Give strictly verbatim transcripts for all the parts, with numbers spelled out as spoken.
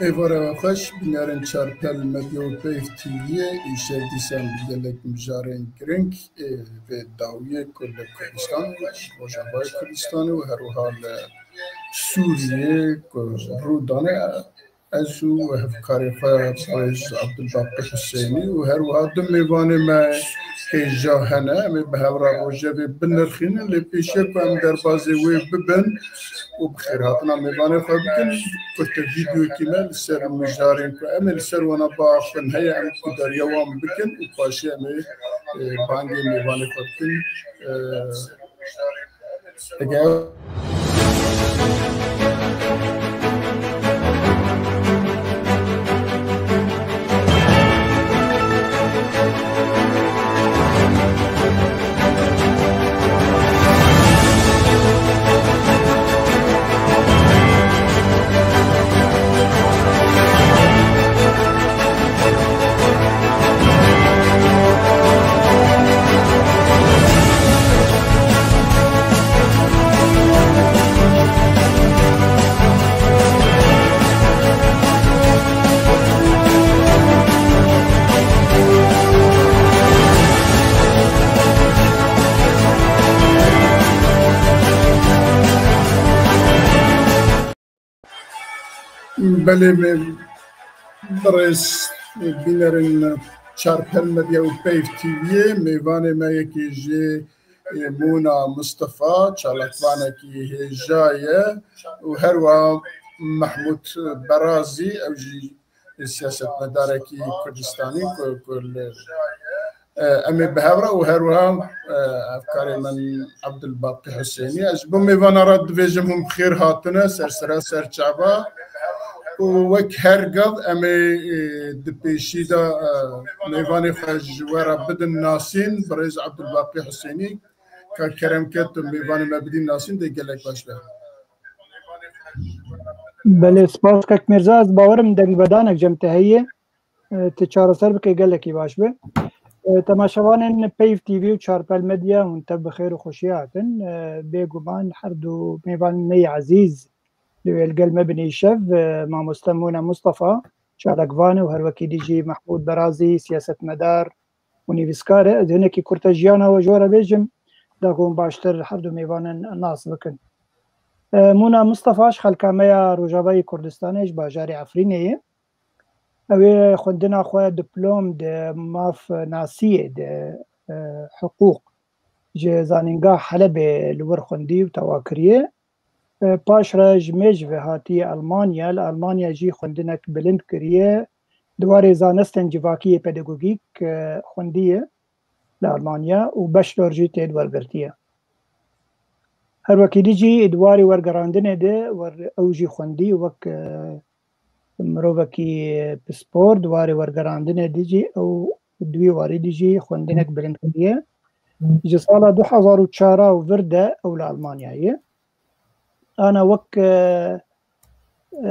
Êvara we xweş, bînerên Çarpel Medya û Peyv T V'yê, îşev dîsan bi gelek mijarên girîng, ê, vê dawiyê ku li Kurdistan, Rojavayê Kurdistanê û her wiha li Sûriyê ku rû dane, ez û hevkarê xwe Birêz Abdulbaqî Husênî û her wiha du mêvanê me hêja hene. Em ê bi hev re rojevê binirxînin, lê pêşiya ku em derbazê wê bibin û bi xêrhatina mêvanê xwe bikin, kurte vîdeoyekî me li ser mijarên ku em ê li ser wana biaxivin heye, em gudariya wan bikin û paşê em ê, e, bangê mêvanê xwe bikin. E, Eger Belê, me birêz bînerên Çarpel Medya û Peyv T V'yê, mêvanê me yekê jî, e, Mûna Mistefa, çalakvanekî hêja ye û her wiha Mehmûd Berazî, ew jî siyasetmedarekî Kurdistanî ku, ku li, e, em ê bi hev re û her wiha, e, hevkarê min Abdulbaqî Husênî. Ez ji bo mêvana re dibêjim hûn bi xêr hatine ser sera ser çava û wek her gav em ê, e, di pêşî de, e, mêvanê xwe ji we re bidin nasîn, birêz Abdulbaqî Husênî. Ka kerem ke tu mêvanê me bidî nasîn dê gelek baş be. Belê, spas kek Mirza, ez bawerim dengvedanek cem te heye. E, tu çareser bike gelekî baş be. E, temaşevanên Peyv T V û Çarpel Medya hûn tev bi xêr û xweşiyê hatin. E, bêguman her du mêvanên me yê ezîz li wê li gel me bin îşev, e, mamoste Mûna Mistefa, çalakvan e û her wekî dî jî Mehmûd Berazî, siyasetmedar û nivîskar e. Ez hinekî kurte jiyana we ji we re bêjim, da ku hûn baştir her du mêvanên nas bikin. E, Mûna Mistefa ji xelka me ya Rojavayê Kurdistanê, ji bajarê Efrînê ye. Ew ê xwendina xwe diplom di mafnasiyê, di, e, hiqûq ji Zanîngeha Helebê li wir xwendî û tewa kiriye. E, paş re ji mêj ve hatiye Almanya, li Almanya jî xwendinek bilind kiriye. Di warê zanistên civakî yê pedagogîk, e, xwendiye li Almanya û beşlor jî tê di wergirtiye. Her wekî dî jî di warê wergerandinê de wer-, ew jî xwendî wek, e, mirovekî pispor, di warê wergerandinê de jî ew di wî warî de jî xwendinek bilind kiriye. Ji sala du hezar û çar û vir de ew li Almanyayê ye. Ana wek, e, e,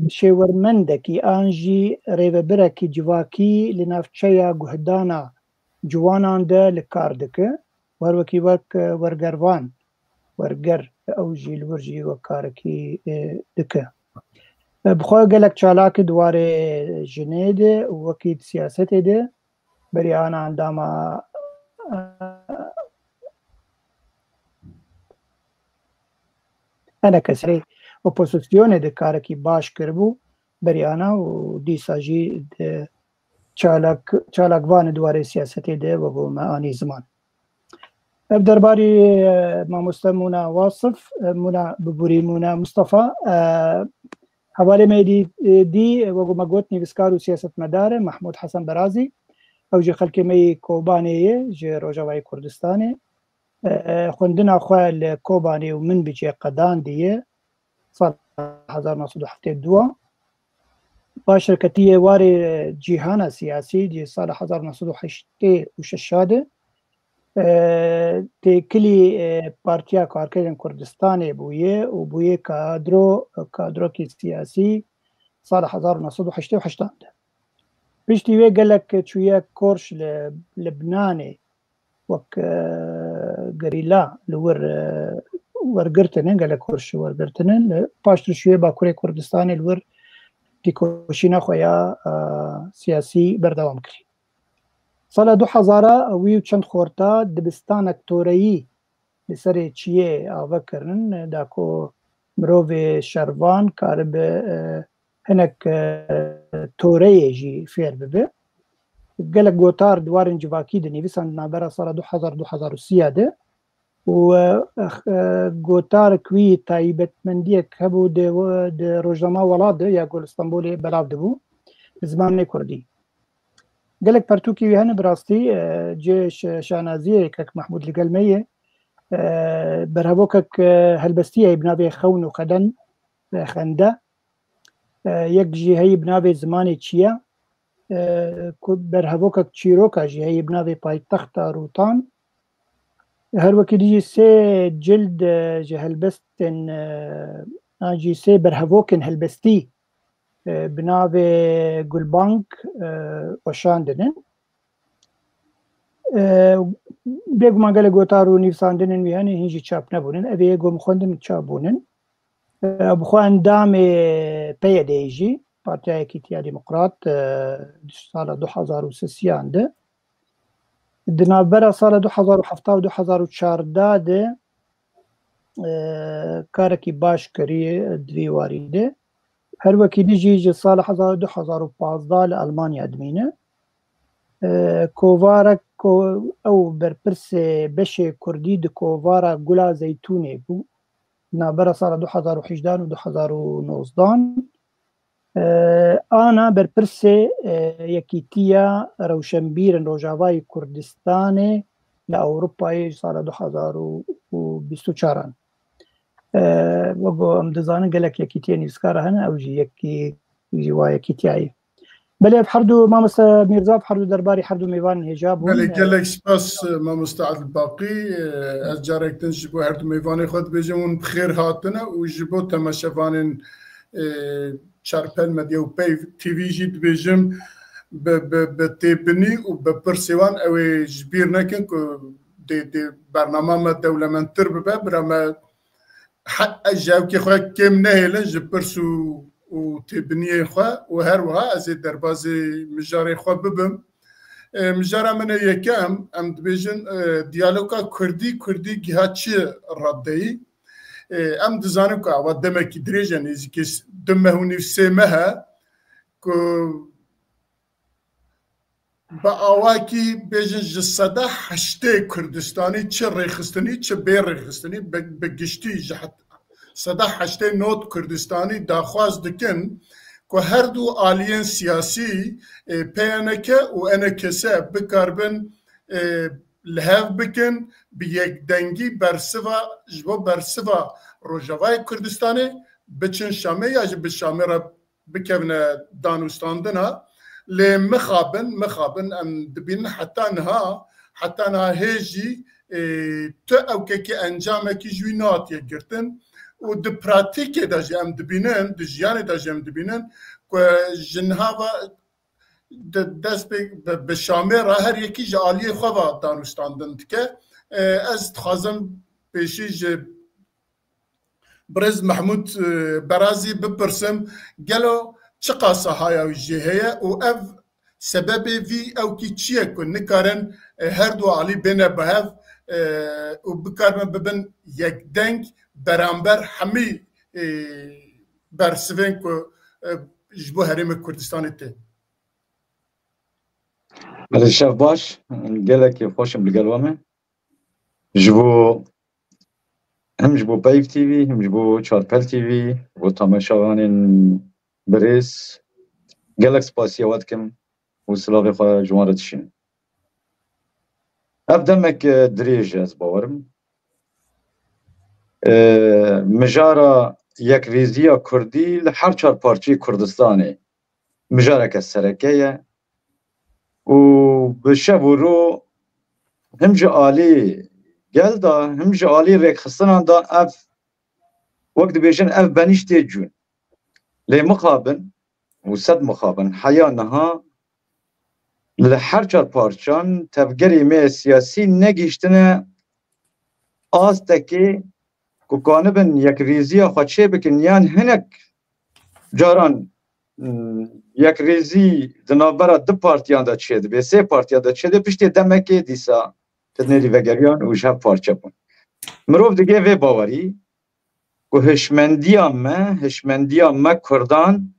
şêwermendekî an jî rêvebirekî civakî li navçeya guhdana ciwanan de li kar dike. Wer wekî wek, e, wergervan, werger, ew jî li wir jî wek karekî, e, dike. E, bi xwe gelek çalak e di warê jinê de û wekî di siyasetê de. Berî ana endama, e, N K S Rê opozisyonê de karekî baş kiribû, berî ana û dîsa jî di çalak, çalakvanê di warê siyasetê de wek me anî ziman. Ev derbarî, e, mamoste Mûna Wasif, e, Mûna, bibûrî Mûna Mistefa, e, hevalê me dî, e, dî, e, wek me got, nivîskar û siyasetmedar e, Mehmûd Hesen Berazî. Ew jî xelkê me yê Kobanê ye, ji Rojavayê Kurdistanê. E, xwendina xwe li Kobanê û Minbicê qedandiye, sala hezar neh sed û heftê û du. Paş re ketiye warê cîhana siyasî, di sala hezar neh sed û heştê û şeş de, e, têkilî, e, Partiya Karkerên Kurdistanê bûye û bûye kadro, kadrokî siyasî sala hezar neh sed û heştê û heşt de. Piştî wê gelek çûye Korş li Libnanê wek, e, gerîla li wir, e, wergirtine, gelek Korş wergirtine. Li paştir çûye Bakurê Kurdistanê li wir têkoşîna xwe ya, e, siyasî berdewam kirî. Sala du hezar wî û çend xorta dibistanek toreyî li serê çiyê ava kirin, da ku mirovê şervan karibe, e, hinek, e, toreyê jî fêr bibe. Gelek gotar di warên civakî dinivîsan di navbera sala du hezar û du hezar û sî de. Û, e, e, gotarek wî taybetmendiyek hebû di, di rojnama Welat de ya ku li Stenbolê belav dibû, bi zimanê kurdî. Gelek pertûkê wî hene bi rastî, e, cihê şe-, şanaziyê Kek Mehmûd li gel me ye. E, berhevokek, e, helbestî ye bi navê Xewn û Xeden, e, Xende. E, yek jî heyî bi navê Zimanê Çiye, e, ku berhevokek çîroka jî heyî bi navê Paytexta Rûtan. Her wekî dî jî sê cild, e, ji helbestên, e, an jî sê berhevokên helbestî, e, bi navê Gulbang, e, weşandine. E, bêguman gelek gotar û nivîsandinên wî hene, hîn jî çap nebûnin. Ev ê ku min xwendin çap bûnin. E, bi xwe endamê P Y D'yê jî, Partiya Yekîtiya Demokrat, e, di sala du hezar û sisiyan de. Di navbera sala du hezar û heft û du hezar û çardeh de, e, karekî baş kirî di vî warî de. Her wekî dî jî ji sala hezar, du hezar û pazdeh li Almanya dimîne. E, kovarek ku ew berpirsê beşê kurdî di kovara Gula Zeytûnê bû. Navbera sala du hezar û hejdeh û du hezar û nozdan. E, ana berpirsê, e, Yekîtiya Rewşenbîrên Rojavayê Kurdistanê li Ewropayê ji sala du hezar û bîst û çaran. E, wek ku em dizanin gelek yekîtiyên nivîskara hene, ew jî yekî jî wa yekîtiya ye. Belê ev herdu mamoste Mîrzav, herdu derbarê herdu mêvanên hêja bûn. Belê, gelek spas, e, mamoste Adil Baqî. E, ez carek din ji bo herdu mêvanê xwe dibêjim, hûn bi xêr hatine û ji bo temaşevanên, e, Çarpel Medya û Peyv T V jî dibêjim, bi, bi, bi têbinî û bi pirsê wan ew ê ji bîr nekin ku dê, dê bernama me dewlemendtir bibe, bira me he-, ji hevkê xwe kêm nehêlin ji pirs û, û têbiniyê xwe û her wiha ez ê derbazê mijarê xwe bibim. E, mijara min e yekem, em dibêjin, e, diyaloga kurdî, kurdî giha çi raddeyî? E, em dizanin ku ewa demekî dirêj e, nêzîkî s-, du meh û nîv, sê meh e ku bi awakî bêjin ji seda heştê Kurdistanî çi rêxistinî, çi bê rêxistinî, bi, bi giştî ji het-, seda heştê not Kurdistanî daxwaz dikin ku her du aliyên siyasî, e, P Y N K û E N K S bikaribin, e, li hev bikin, bi yekdengî bersiva, ji bo bersiva Rojavayê Kurdistanê biçin Şamê ya jî bi Şamê re bikevine danûstandina. Lê mixabin, mixabin em dibînin heta niha, heta niha hê jî, e, tu ewkekî encamekî ji wî nehatiye girtin û di pratîkê de jî em dibînin, di jiyanê de jî em dibînin ku ji niha ve di dest pê bi, bi Şamê re her yekî ji aliyê xwe ve danûstandin dike. E, ez dixwazim pêşî ji Birêz Mehmûd, e, Berazî bipirsim, gelo çiqas sahaya wî jê heye û ev sebebê vî ewkî çi ye ku nikarin, e, her du alî bêne bi hev, e, û bikaribin bibin yekdeng beramber hemî, e, bersivên ku, e, ji bo Herêmê Kurdistanê tên? Belê, şev baş, gelekî xweş im li gel we me. Ji bo, hem ji bo Peyv T V, hem ji bo Çarpel T V, ji bo tamaşevanên birêz, gelek spasiya we dikim û silavê xwe ji wan re dişînim. Ev demek, e, dirêj e, ez bawerim. E, mijara yekrêziya Kurdî li her çar parçeyê Kurdistanê mijareke sereke ye û bi şev û ro him ji alî gel de, him ji alî rêkxistinan de ev, wek dibêjin, ev benîşt tê cûn. Lê mixabin û sed mixabin heya niha li her çar parçan tevgerê me siyasî negihiştine astekê ku kanibin yekrêziya xwe çêbikin yan hinek caran yekrêzî di navbera du partiyan de çêdibe, sê partiyan de çêdibe, piştê demekê dîsa tu nêrî vegeriyan û ji hev parçe bûn. Mirov digê vê bawerî ku hişmendiya me, hişmendiya me Kurdan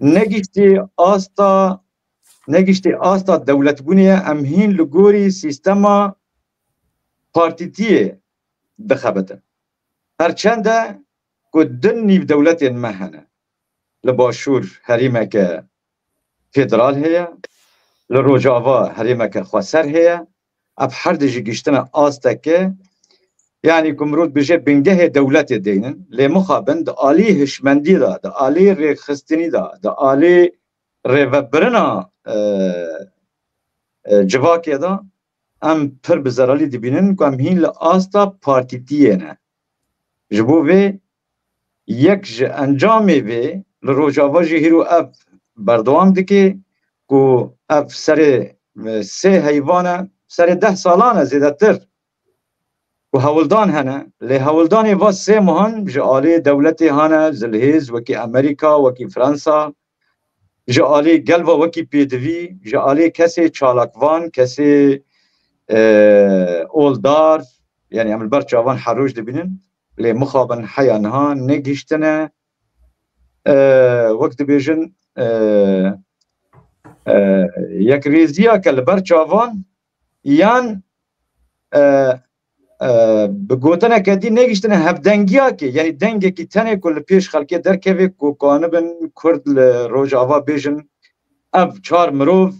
negihiştî asta, negihiştî asta dewletbûnê ye, em hîn li gorî sîstema partîtiyê dixebitin. Her çend e ku du nîvdewletên me hene. Li Başûr herêmeke federal heye, li Rojava herêmeke xweser heye. Ev her du jî gihiştine asteke, yanî ku mirov dibêje bingehê dewletê deynin, lê mixabin di alî hişmendî de, di alî rêxistinî de, di alî rêvebirina, e, e, civakê de em pir bi zeralî dibînin ku em hîn li asta partîtiyê ne. Ji bo vê yek ji encamê vê li Rojava jî hîro ev berdewam dike ku ev serê, e, sê heyvan e, serê deh salan e zêdetir ku hewldan hene, lê hewldanê va sê mehan ji alî dewletê hane zilhêz, wekî Amerîka, wekî Fransa, ji alî gel ve wekî pêdivî, ji alî kesê çalakvan, kesê, e, oldar, yanî em li ber çavan her roj dibînin, lê mixabin heya niha negihiştine, e, wek dibêjin, e, e, yekrêziya ke li ber çavan yan, e, e, bi gotineke dî negihiştine hevdengiyakê, yanî dengekî tenê ku li pêş xelkê derkeve ku kanibin Kurd li Rojava bêjin, ev çar mirov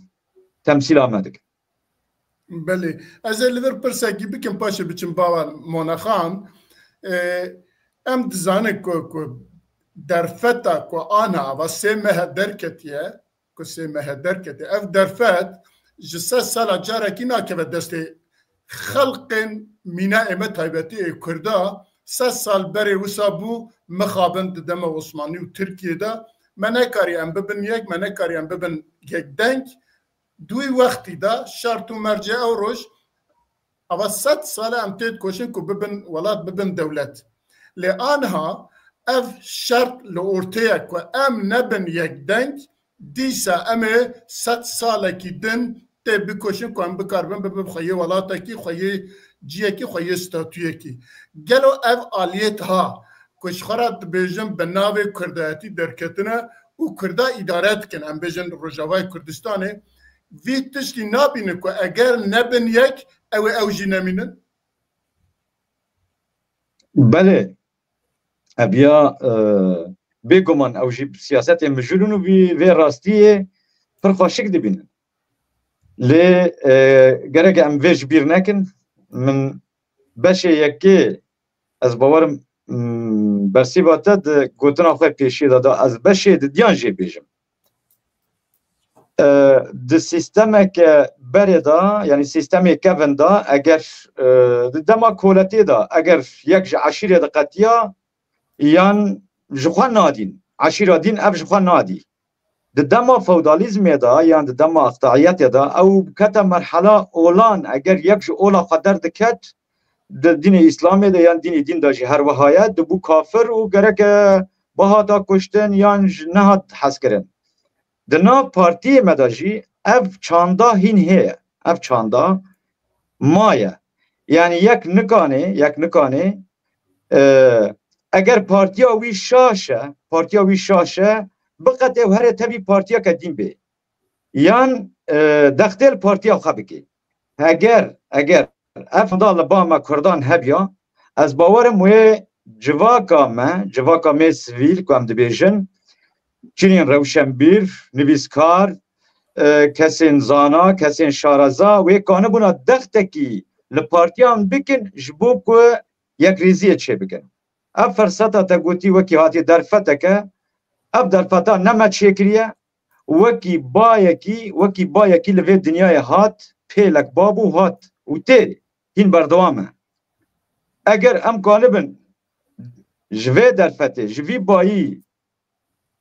temsîla me dikin. Belê. Ez ê li vir pirsekî bikim, paşê biçim bava Monexan. Ee, em dizanin ku, ku derfeta ku ana ava sê mehe derketiye, ku sê mehe derketiye. Ev derfet ji sed sala carekî nakeve destê xelqên mîna ê me taybetî ê Kurda. Sed sal berê wisa bû mixabin di dema Osmanî û Tirkiyê de. Me nekarî em bibin yek, me nekarî em bibin yek deng. Di wî wextî de şert û mercê ew roj, ava sed sal e em tê dikoşin ku bibin welat, bibin dewlet. Lê aniha ev şert li ortê ye ku em nebin yek deng, dîsa em ê sed salekî din tê bikoşin ku em bikaribin bibin xweyê welatekî, xweyê ciyekî, xweyê statuyekî. Gelo ev aliyê tiha ku ji xwe re dibêjin bi navê Kurdayetî derketine û Kurda îdare dikin, em bêjin Rojavayê Kurdistanê, vî tiştî nabînin ku eger nebin yek, ew ê ew jî nemînin? Belê. Ev ya, e, bêguman ew jî siyasetê mijûl in û vî, vê rastiyê pir xweşik dibînin. Lê, e, gerek em vê ji bîr nekin. Min beşê yekê, ez bawerim, m, bersîva te di gotina xwe pêşiyê de da, ez beşê didiyan jê bêjim. E, di sîstemeke berê de, yanî sîstemê kevin de, eger, e, di dema koletê de, eger yek ji eşîrê diqetiya, yan ji xwe nadîn, eşîra dîn ev ji xwe nadî. Di dema feodalîzmê de, yan di dema aqtaiyetê de, ew kete merhela olan, eger yek ji ola xwe derdiket, di dînê Îslamê de yan dînê dîn de jî her wiha ye, dibû kafir û gereke bihata kuştin yan ji nehat hezkirin. Di nav partiyê me de jî ev çanda hîn heye. Ev çanda maye. Yanî yek nikanê, yek nikanê, e, eger partiya wî şaş e, partiya wî şaş e, biqete û herê tevî partiyeke dîn bê. Yan, e, dextê li partiya xwe bike. Eger, eger ev da li ba me Kurdan hebiya, ez bawerim wê civaka me, civaka me sivîl ku em dibêjin, çinên rewşenbîr, nivîskar, e, kesên zana, kesên şareza, wê kanibûna dextekî li partiyan bikin ji bo ku yekrêziyê çêbikin. Ev ferseta te gotî wekî hatî derfeteke, ev derfeta ne me çêkiriye, wekî bayekî, wekî bayekî li vê dinyayê hat, pêlek ba bû, hat û tê, hîn berdewam e. Eger em kanibin ji vê derfetê, ji vî bayî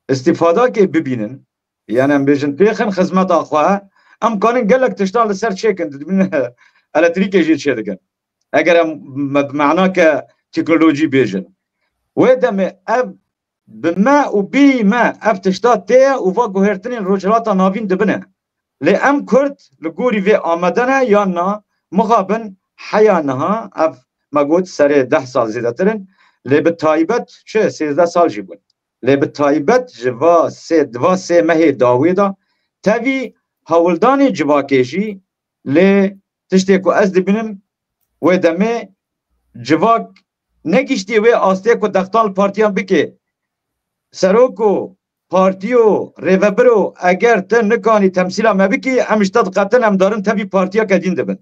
îstîfadakê bibînin, yanî em bêjin pêxin xizmeta xwe, em kanin gelek tiştan li ser çêkin, dibînin elektrîkê jî çêdikin. Eger em me-, bi manake teknolojî bêjin. Wê demê ev bi me û bêyî me ev tişta tê ye û va guhertinên Rojhilata Navîn dibine. Lê em Kurd li gorî vê amade ne yan na, mixabin heya niha ev me got serê deh sal zêdetir in, lê bi taybet çi sêzdeh sal jî bûn. Lê bi taybet ji va sê, di va sê mehê dawê de tevî hewldanê civakê jî, lê tiştê ku ez dibînim, wê demê civak negihiştiye wê astê ku dextan li partiyan bike. Serok û partî û rêvebir û eger te nikanî temsîla me bikî, em ji te diqetin, em darin tevî partiyeke dîn dibin.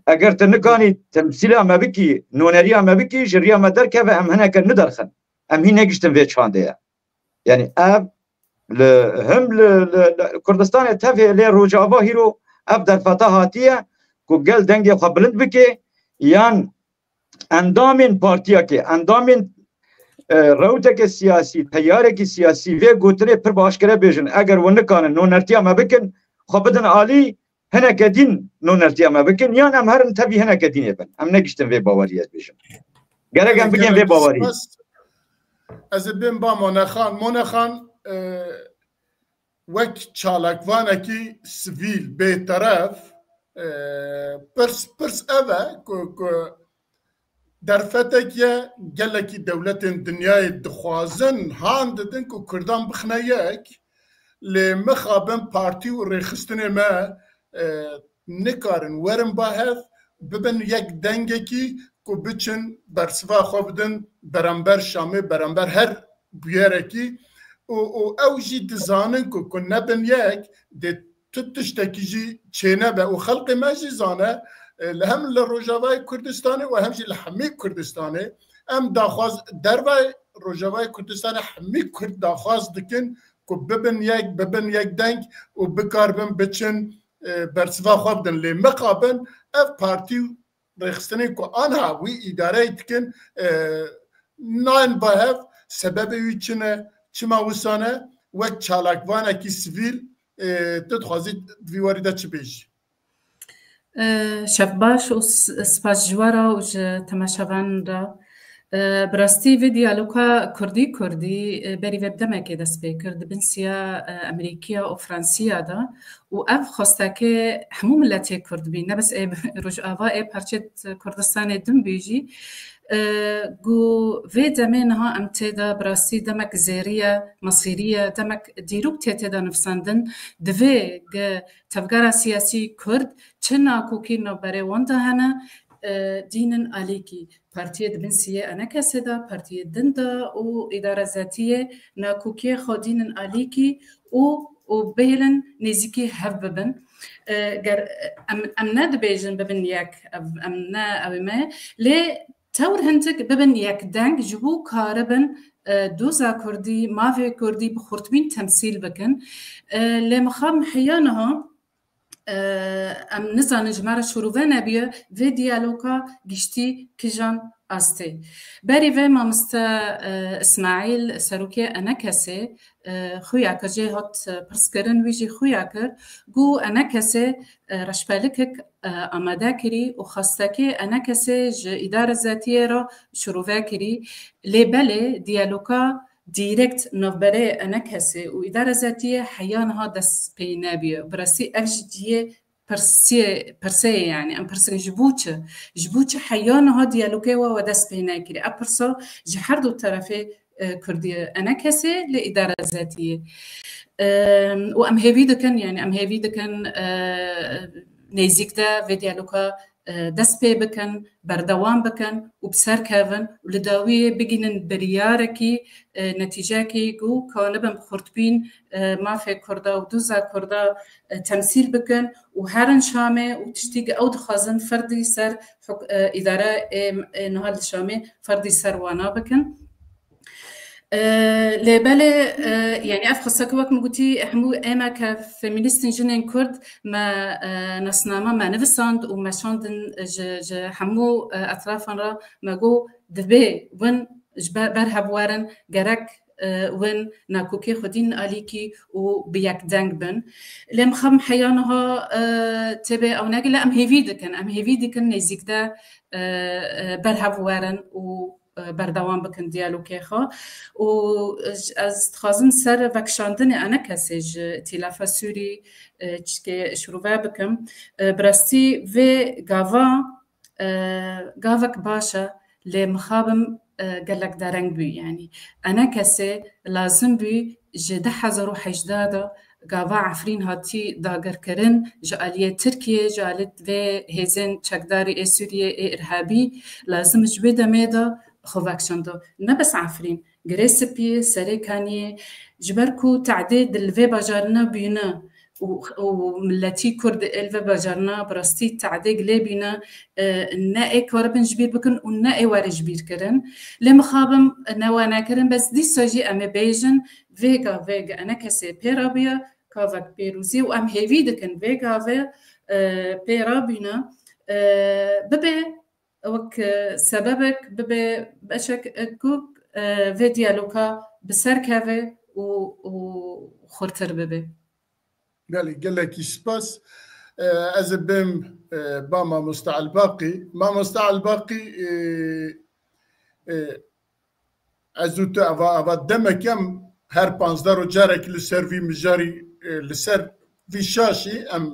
Eger te nikanî temsîla me bikî, nûneriya me bikî, ji riya me derkeve, em hineke niderxin. Em hîn negiştin vê çandê ye. Yani ev li, him li, li, li Kurdistanê tevê lê Rojava hîro ev derfeta hatiye ku gel dengê xwe bilind bike, yan endamên partiyekê, endamên, e, rewteke siyasî, teyarekî siyasî vê gotinê pir bi aşkere bêjin, eger we nikanin nûnertiya me bikin, xwe bidin alî, hineke dîn nûnertiya me bikin, yan em herin tevî hineke dînê bin. Em negiştin vê baweriyê, ez bêjim. Gerek em bigên vê baweriyê. Spas. Ez ê bêm ba Monexan. Monexan, e, wek çalakvanekî sivîl, bêteref, e, pirs, pirs ev e ku, ku derfetek ye, gelekî dewletên dinyayê dixwazin, han didin ku Kurdan bixine yek, lê mixabin partî û rêxistinê me, e, nikarin werin ba hev, bibin yek dengekî ku biçin bersiva xwe bidin beramber Şamê, beramber her bûyerekî û, û ew jî dizanin ku, ku nebin yek, dê tu tiştekî jî çênebe û xelkê me jî zane, e, li hem li Rojavayê Kurdistanê û hem jî li hemî Kurdistanê em daxwaz, dervayê Rojavayê Kurdistanê hemî Kurd daxwaz dikin ku bibin yek, bibin yek deng û bikaribin biçin, e, bersiva xwe bidin. Lê mixabin ev partî û rêxistinên ku anha wî îdareyê dikin, e, nayên ba hev, sebebê wî çi ne, çima wisa ne, wek çalakvanekî sivîl, e, tu dixwazî di vî warî de çi bêjî? E, şev baş û s-, spas ji we re û ji temaşevan re. E, bi rastî vê diyaloga Kurdî-Kurdî, e, berî vê bi demekê dest pê kir, di bin siya, e, Amerîkiya û Fransiya de û ev xwestekê hemû miletê Kurd bî, ne bes ê Rojava, ê parçê Kurdistanê din bî jî. E, ku vê demê niha em tê de bi rastî demek zêrî ye, mesîrî ye, demek dîrok tê tê de nivîsandin, divê ge tevgera siyasî Kurd çi nakokî navberê wan de hene, e, dînin alîkî. Partiyê di bin siyê enekesê de, partiyê din de û îdare zetiyê nakokiyê xwe dînin alîkî û, û bihêlin nêzîkî hev bibin. E, ger em, em ne dibêjin bibin yek, ev, em ne ew ê me, lê tewr hindik bibin yek deng ji bo karibin, e, doza Kurdî, mafê Kurdî bi xurtbîn temsîl bikin. E, lê mixabin heya niha, e, em nizanin ji me re şûrove nebiye, vê diyaloga giştî kijan astê. Berî vê mamoste, e, Îsmaîl, serokê enekesê, e, xuya kir, jê hat, e, pirskirin, wî jî xuya kir, got enekesê, e, reşbelikek, e, amade kirî û xwestekê enekesê ji îdare zetiyê re şûrove kirî. Lê belê diyaloga dîrekt navberê enekesê û îdare zetiyê heya niha dest pê nebiye. Bi rastî ev jî cihê pirsiyê, pirsê ye, yani em pirsin ji bo çi? Ji bo çi heya niha diyalogê we, we dest pê nekirî? Ev pirsa ji her du terefê, e, Kurdî, enekesê lê îdare zetiyê. E, û em hêvî dikin, yani em hêvî dikin, e, nêzîk de vê diyaloga, e, dest pê bikin, berdewam bikin û bi ser kevin û li dawiyê bigihînin biryarekî, e, netîcekî ku kanibin bi xurtbîn, e, mafê Kurda û doza Kurda, e, temsîl bikin û herin Şamê û tiştî ku ew dixwazin ferdî ser huk-, e, îdare ê, ê niha li Şamê ferdî ser wana bikin. E, lê belê, e, yani ev xwestek wek min gotî, hemû ême ke feminîstên jinên Kurd me, e, nasname me nivisand û me şandin ji, ji hemû, e, etrafan re me got, divê win ji ber, ber hev werin, gerek, e, win nakokê xwedîn alîkî û bi yek deng bin. Lê mixabin heya niha, e, tê bê ew negile, em hêvî dikin, em hêvî dikin nêzîk de, e, e, ber hev werin û e, berdewam bikin diyalogê xwe. Û ez dixwazim ser vekişandinê ENKSê ji Îtîlafa Sûrî, e, çikê şirove bikim. E, bi rastî vê gava, e, gavek baş e, lê mixabin, e, gelek dereng bû. Yanî ENKSê lazim bû ji du hezar û hejdeh de gava Efrîn hatî dagirkirin, ji aliyê Tirkiyê, ji alî vê hêzên çekdarî ê Sûriyê, ê irhabî, lazim ji wê demê de xwe vekişando. Ne bes Efrîn, Girê Spî, Serê Kaniyê, ji ber ku tehdê di li vê bajarine bîne û, û miletî Kurd ê li vê bajarine bi rastî tehdê gilê bîne, e, ne ê karibin ji bîr bikin û ne ê were ji bîr kirin. Lê mixabin ne we nekirin, bes dîsa jî em ê bêjin, vê gavê ENKSê pê rabiye, gavek pêrozî û em hêvî dikin vê gavê, e, pê rabîne, e, bibe wek, e, sebebek, bibe beşek, e, ku, e, vê diyaloga bi ser keve û, û xurtir bibe. Belê, gelekî spas. E, ez ê bêm, e, ba mamoste Elbaqî. Mamoste Elbaqî, e, e, ez û tu eva, eva demek em her panzdeh roj carek li ser vî mijarî, e, li ser vî şaşî em,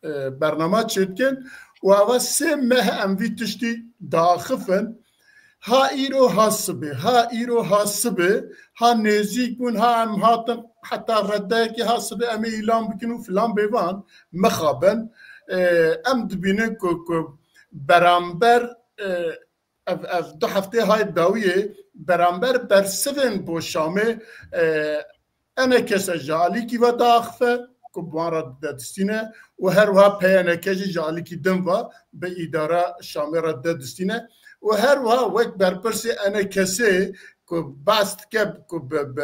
e, bernama çêdikin û eva sê meh em vî tiştî diaxifin. Ha îro ha sibê, ha îro ha sibê, ha nêzîk bûn, ha em hatin heta reddeyekê, ha sibê em ê îlan bikin û filan bêvan mixabin. E, em dibînin ku, ku beramber, e, ev, ev du heftê hay dawiyê beramber bersivên bo Şamê, e, ENKS ji alîkî ve diaxife ku bi wan re dide distîne û her wiha PYNK jî ji alîkî din ve bi îdara Şamê re dide distîne û her wiha wek berpirsê ENKSê ku behs dike ku bi, bi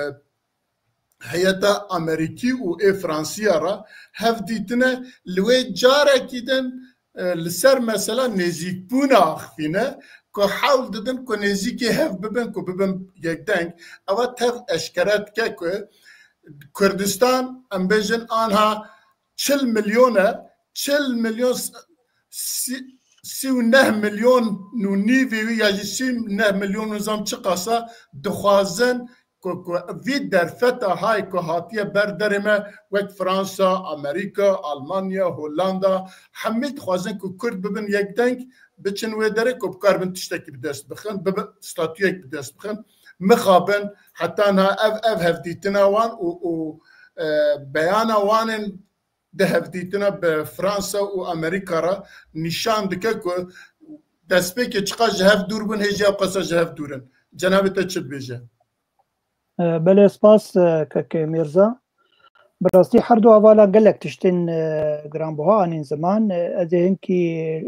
heyeta Amerîkî û ê Fransiya re hev dîtine, li wê carekî din, e, li ser mesela nêzîkbûna axifîne ku hewl didin ku nêzîkê hev bibin, ku bibin yekdeng. Ewa tev eşkere dike ku Kurdistan, em bêjin, anha çil milyon e, çil milyon s-, si-, sî û neh milyon û nîvê wî ya jî sî û neh milyon nizam çiqasa dixwazin ku, ku vî derfeta hay ku hatiye ber derê me, wek Fransa, Amerîka, Almanya, Hollanda, hemî dixwazin ku Kurd bibin yekdeng, biçin wê derê ku bikaribin tiştekî bi dest bixin, bibi statuyek bi dest bixin. Mixabin heta niha ev, ev hevdîtina wan û, û, e, beyana wan ên di hevdîtina bi Fransa û Amerîka re nîşan dike ku destpêkê çiqas ji hev dûr bûn, hê jî ew qasa ji hev dûr in. Cenabê te çi dibêje? E, belê, spas, e, kekê Mîrza. Bi rastî her du hevalan gelek tiştên, e, giranbuha anîn ziman. E, ez ê hinkî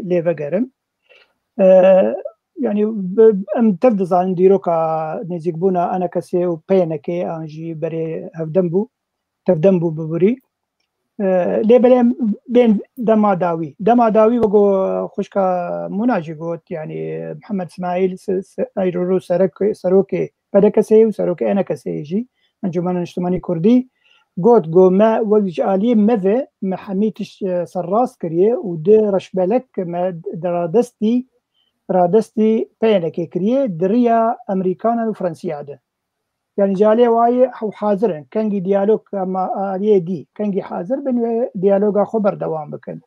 lê vegerim. E, yanî bi-, em tev dizanin dîroka nêzîkbûna ENKSê û PYNKê an jî berê hevdem bû, tevdem bû biborî. E, lê belê em bên dema dawî. Dema dawî wego xwişka Mûna jî got, yanî Mihemed Îsmaîl se-, se-, Eyrûrû serek-, serokê PDKSê û serokê ENKSê jî, Encûmena Niştimanî Kurdî, got, got, me wek ji aliyê me ve me hemî tişt, e, serrast kiriye û di reşbelek me di radestî, radestî PYNKê kiriye di riya Amerîkanan û Fransiya de. Yanî ji aliyê wayê ew hazir in. Kengî diyalog, ama aliyê dî, kengî hazir bin wê diyaloga xwe berdewam bikin.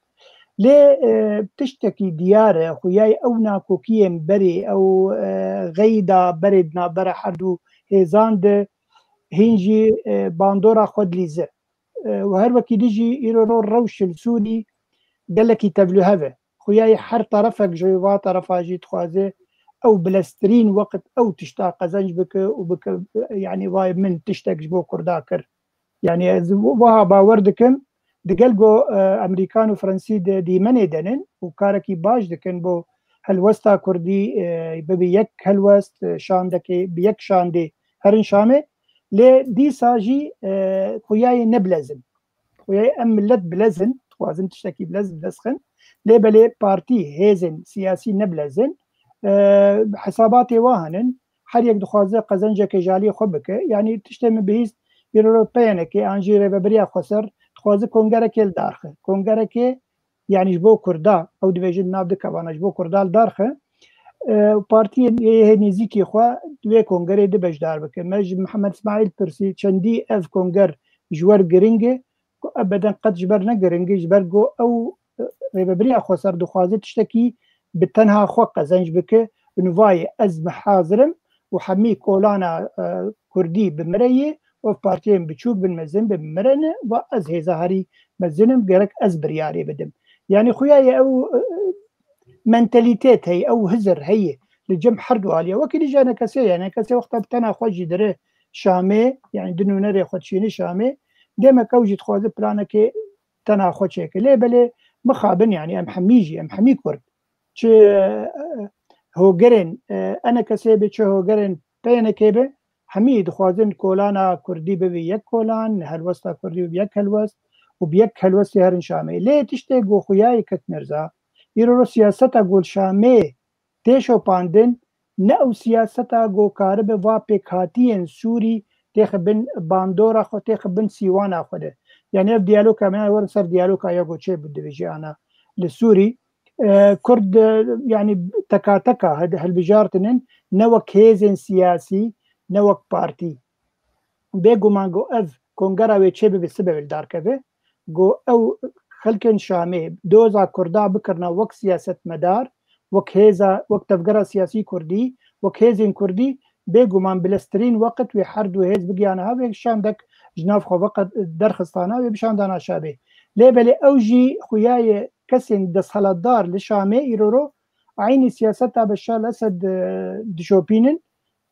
Lê, e, tiştekî diyar e, xuyayê ew nakokiyên berê, ew, e, xeyda berê di navbera her du hêzan de hîn jî, e, bandora xwe dilîze. E, û her wekî dî jî îro ro rewş li Sûrî gelekî tevlûhev e. Xuyayê her terefek ji va terefa jî dixwaze ew bileztirîn weqt ew tişta qezenc bike û bike, yanî vay min tiştek ji bo Kurda kir. Yanî ez wiha bawer dikim, digel go, e, Amerîkan û Fransî di dîmenê de nin û karekî baş dikin bo helwesta Kurdî, e, bibe yek helwest, e, şandekê, bi yek şandê herin Şamê. Lê dîsa jî, e, xuyayê ne bilez in. Xuyayê em millet bilez in, dixwazin tiştekî bilez bi dest xin. Lê belê partî, hêzên siyasî ne bilez in. E, hesabatê wa henin. Her yek dixwaze qezenceke ji aliyê xwe bike. Yanî tiştê min bihîst, îro PYNKê an jî Rêveberiya Xweser dixwaze kongerekê li dar xe. Kongerekê, yanî ji bo Kurda, ew dibêjin nav di kevana ji bo Kurda li dar xe. e, partiyên ê hê nêzîkî xwe di wê kongerê di beşdar bike. Me ji Mihemed Îsmaîl pirsî, çendî ev konger ji wer giring e? Ku ebeden qet ji ber ne giring e, ji ber ku ew, e, rêvebiriya xweser dixwaze tiştekî bi tenha xwe qezenc bike, nivayê ez hazir im û hemî kolana, e, kurdî bi min re yê, ev partiyên biçûk bin mezin bin min re ne, va ez hêza herî mezin im, gerek ez biryarê bidim. Yanî xuya ye ew, e, mentalîtet heye, ew hizir heye li cem her du aliya. Wekî dî ji enekesê ye, enekesê wexta bi tena xwe jî dire Şamê, yanî di nûnerê xwe dişîne Şamê, demek ew jî dixwaze planekê tena xwe çêke. Lê belê mixabin, yanî em hemî jî, em hemî Kurd. Çi, e, hogerên, e, enekesê be, çi hogerên P Y N K be, hemî dixwazin kolana kurdî bibe yek kolan, helwesta kurdî bibe yek helwest û bi yek helwestê herin Şamê. Lê tiştê ku xuya ye kek Mirza, îro ro siyaseta ku li Şamê tê şopandin, ne ew siyaseta ku karibe va pêkhatiyên Sûrî têxe bin bandora xwe, têxe bin sîwana xwe de. Yanî ev diyaloga me, werin ser diyaloga ya ku çêbû di vê jiyana li Sûrî. E, Kurd, e, yanî teka teka hel-, hilbijartinin, ne wek hêzên siyasî, ne wek partî. Bêguman ku ev kongera wê çêbibe sibe wê li dar keve, ku ew xelkên Şamê doza Kurda bikirina wek siyasetmedar, wek hêza, wek tevgera siyasî Kurdî, wek hêzên Kurdî, bêguman bileztirîn weqt wê her du hêz bigihana ha, wê şandek ji nav xwe veqet derxistana, wê bişandana Şamê. Lê belê ew jî xuya ye kesên desthilatdar li Şamê îro ro eynî siyaseta Beşar el-Esed, e, dişopînin,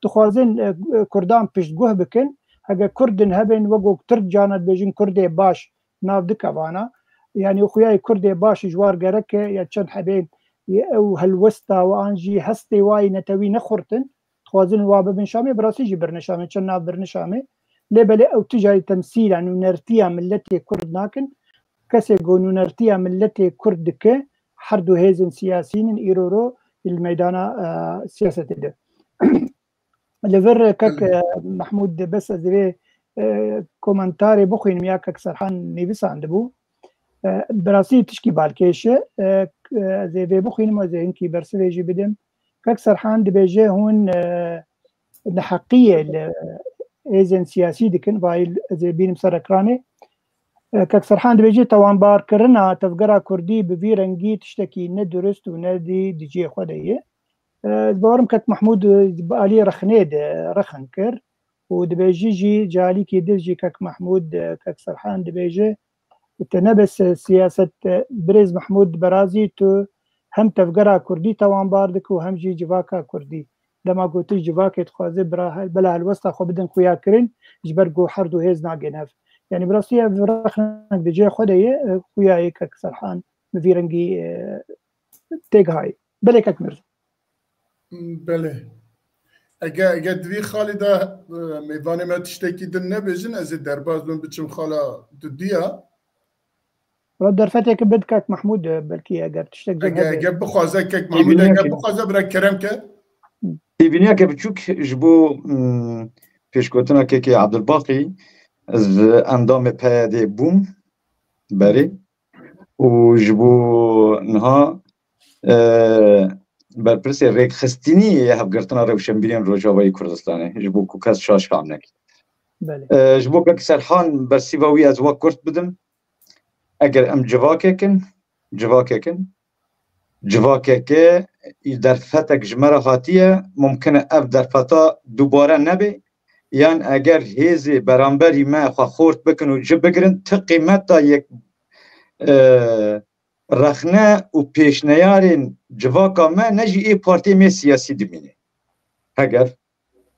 dixwazin, e, Kurdan piştguh bikin. Heke Kurdin hebin, wek ku Tirk carna dibêjin Kurdê baş, nav dike vana. Yanî xuya ye Kurdê baş ji war gerek e, ya çend hebên, e, ew helwesta wan jî hestê wa yê netewî nexurtin. Dixwazin wa bibin Şamê, bi rastî jî birine Şamê, çend nav birine Şamê. Lê belê ew tu carî temsîla nûnertiya miletê Kurd nakin. Kesê ku nûnertiya miletê Kurd dike, her du hêzên siyasî nin îro ro li meydana, e, siyasetê de. Li vir kek, e, Mehmûd, bes ez ê vê, e, komentarê bixwînim ya kek Serhan nivîsandibû. E, bi rastî tişkî balkêş e. E, k-, e, ez ê vê bixwînim, ez ê hinkî bersivê jî bidim. Kek Serhan dibêje hûn, e, neheqiyê li hêzên siyasî dikin, vayî ez ê bînim ser ekranê. E, Kek Serhan dibêje tawanbarkirina tevgera Kurdî bi vî rengî tiştekî ne durist û ne dî di cihê xwe de ye. E, ez bawerim Kek Mehmûd, e, bi alî rexnê de rexin kir û dibêjî jî, ji alîkî din jî Kek Mehmûd, e, Kek Serhan dibêje, Te ne bes siyaset, e, birêz Mehmûd Berazî, tu hem tevgera Kurdî tawanbar dike û hem jî civaka Kurdî. Dema ku tu civakê dixwaze bira hel-, bela helwesta xwe bidin xuyakirin, ji ber ku her du hêz nagên hev. Yanî bi rastî ev rexnek di cihê xwe de ye, e, xuya ye Kek Serhan bi vî rengî, e, têgihayê. Belê Kek Mirza. Belê. Ege, ege di vî xalî de, e, mêvanê me tiştekî din nebêjin, ez ê derbas bim biçim xala dudiya. Wala derfeteke bid Kek Mehmûd, e, belkî eger tiştek cem Ege, hebe. Ege bixwaze Kek Mehmûd, ege bixwaze bira kerem ke. Têbîniyeke biçûk ji bo, mm, pêşgotina Kekê Abdulbaqî, ez endamê P Y D'ê bûm berê. Û ji bo niha, e, berpirsê rêkxistinî yê Hevgirtina Rewşenbîrên Rojavayê Kurdistanê, ji bo ku kes şaş fam neke. Belê. E, ji bo Kek Serhan bersîva wî ez wek kurt bidim. Eger em civakek in, civakek in, civakeke derfetek ji me re hatiye, mumkin e ev derfeta dubare nebe, yan eger hêzê beramberî me xwe xort bikin û ci bigirin, ti qîmeta yek, e, rexne û pêşneyarên civaka me ne jî ê partiyê me siyasî dimîne. Heger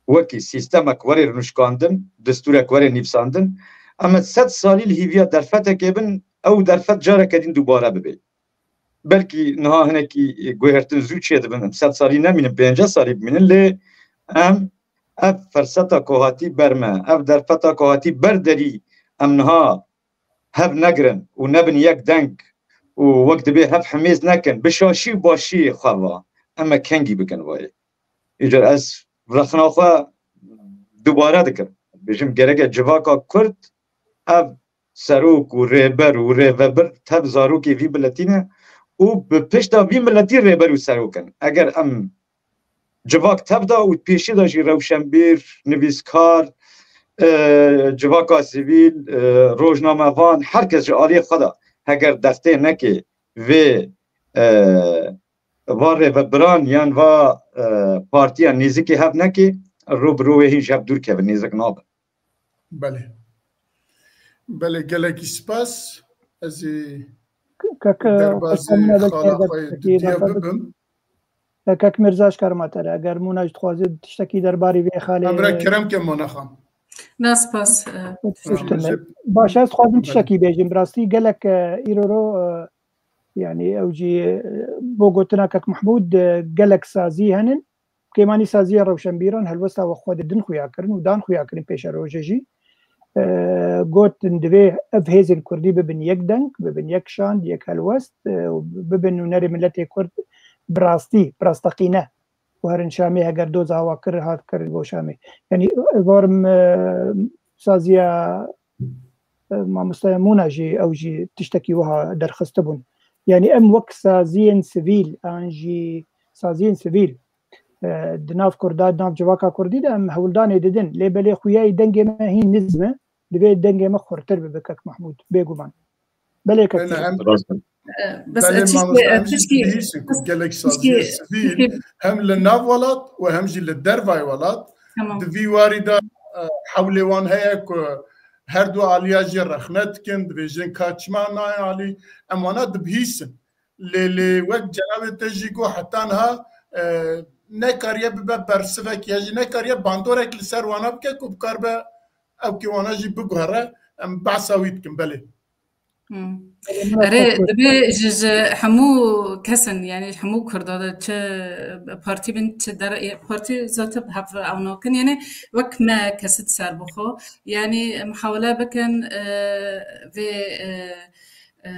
wekî sîstemek were rûnişkandin, destûrek were nivîsandin, em ê sed salî li hîviya derfetekê bin, ew derfet careke din dubare bibe. Belkî niha hinekî guhertin zû çêdibin, em sed salî nemînin, pêncî salî bimînin, lê em ev ferseta ku hatî ber me, ev derfeta ku hatî ber derî, em niha hev negirin û nebin yek deng û wek dibê hev himêz nekin, bi şaşî û başiyê xwe ve em ê kengî bikin vayê. Îcar ez rexna xwe dubare dikim. Bêjim gereke civaka Kurd ev serok û rêber û rêvebir tev zarokê vî miletî ne û bi pişta vî miletî rêber û serok in. Eger em civak tev de û pêşî de jî rewşenbîr, nivîskar, e, civaka sivîl, e, rojnamevan, her kes ji aliyê xwe de heger destê neke vê, e, va rêvebiran yan va, e, partiya nêzikê hev neke, rû bi rû wê hîn ji hev dûr kevin, nêzik nabin. Belê. Belê, gelekî spas. Ez ê Kek, derbazê xala xwe yê didiya bibim. Kek Mirza, ji karma te re, eger Mûna jî dixwaze tiştekî derbarî vê xalê. Em re kerem ke Mûna xan. Na spas, e, Baş, ez dixwazim tiştekî bêjim. Bi rastî gelek, e, îro ro, e, yanî ew jî, e, bo gotina kek Mehmûd, e, gelek sazî henin. Kêmanî saziya rewşenbîran helwesta we xwe didin xuya kirin û dan xuya kirin pêşerojê jî. E, gotin divê ev hêzên kurdî bibin yek deng, bibin yek şand, yek helwest, e, û bibin nûnerê miletê kurd bi rastî, bi rasteqîne û herin Şamê heger doza wa kir, hat kirin bo Şamê. Yanî, e, varim, e, saziya, e, mamoste Mûna jî, ew jî tiştekî wiha derxistibûn. Yanî em wek saziyên sivîl an jî saziyên sivîl, e, di nav Kurda, di nav civaka Kurdî de em hewldanê didin. Lê belê xuyayî dengê me hîn niz me, divê dengê me xurtir bibe kek Mehmûd, bêguman. Belê kek Mehmûd. Rast e. E, bes Belê tişkî, mamoste, e, em jî tişkî, dibihîsin ku gelek tişkî, saziyê sivîl tişkî hem li nav welat û hem jî li dervayê welat Tamam. di vî warî de, e, hewlê wan heye ku her du aliya jî rexne dikin, dibêjin ka çima nayê alî, em wana dibihîsin. Lê, lê wek cenabê te jî got, heta niha, e, nekariye bibe bersivek ya jî nekariye bandorek li ser wana bike ku bikaribe ew kê wana jî biguhere. Em behsa wî dikin, belê. Hmm. Erê, dibê ji, ji hemû kesin, yani hemû Kurda de çi partî bin, çi der, partî zaten hev ew nakin, yani wek me kesit ser bixwe, yani muhawele bikin, e, vê, e, e,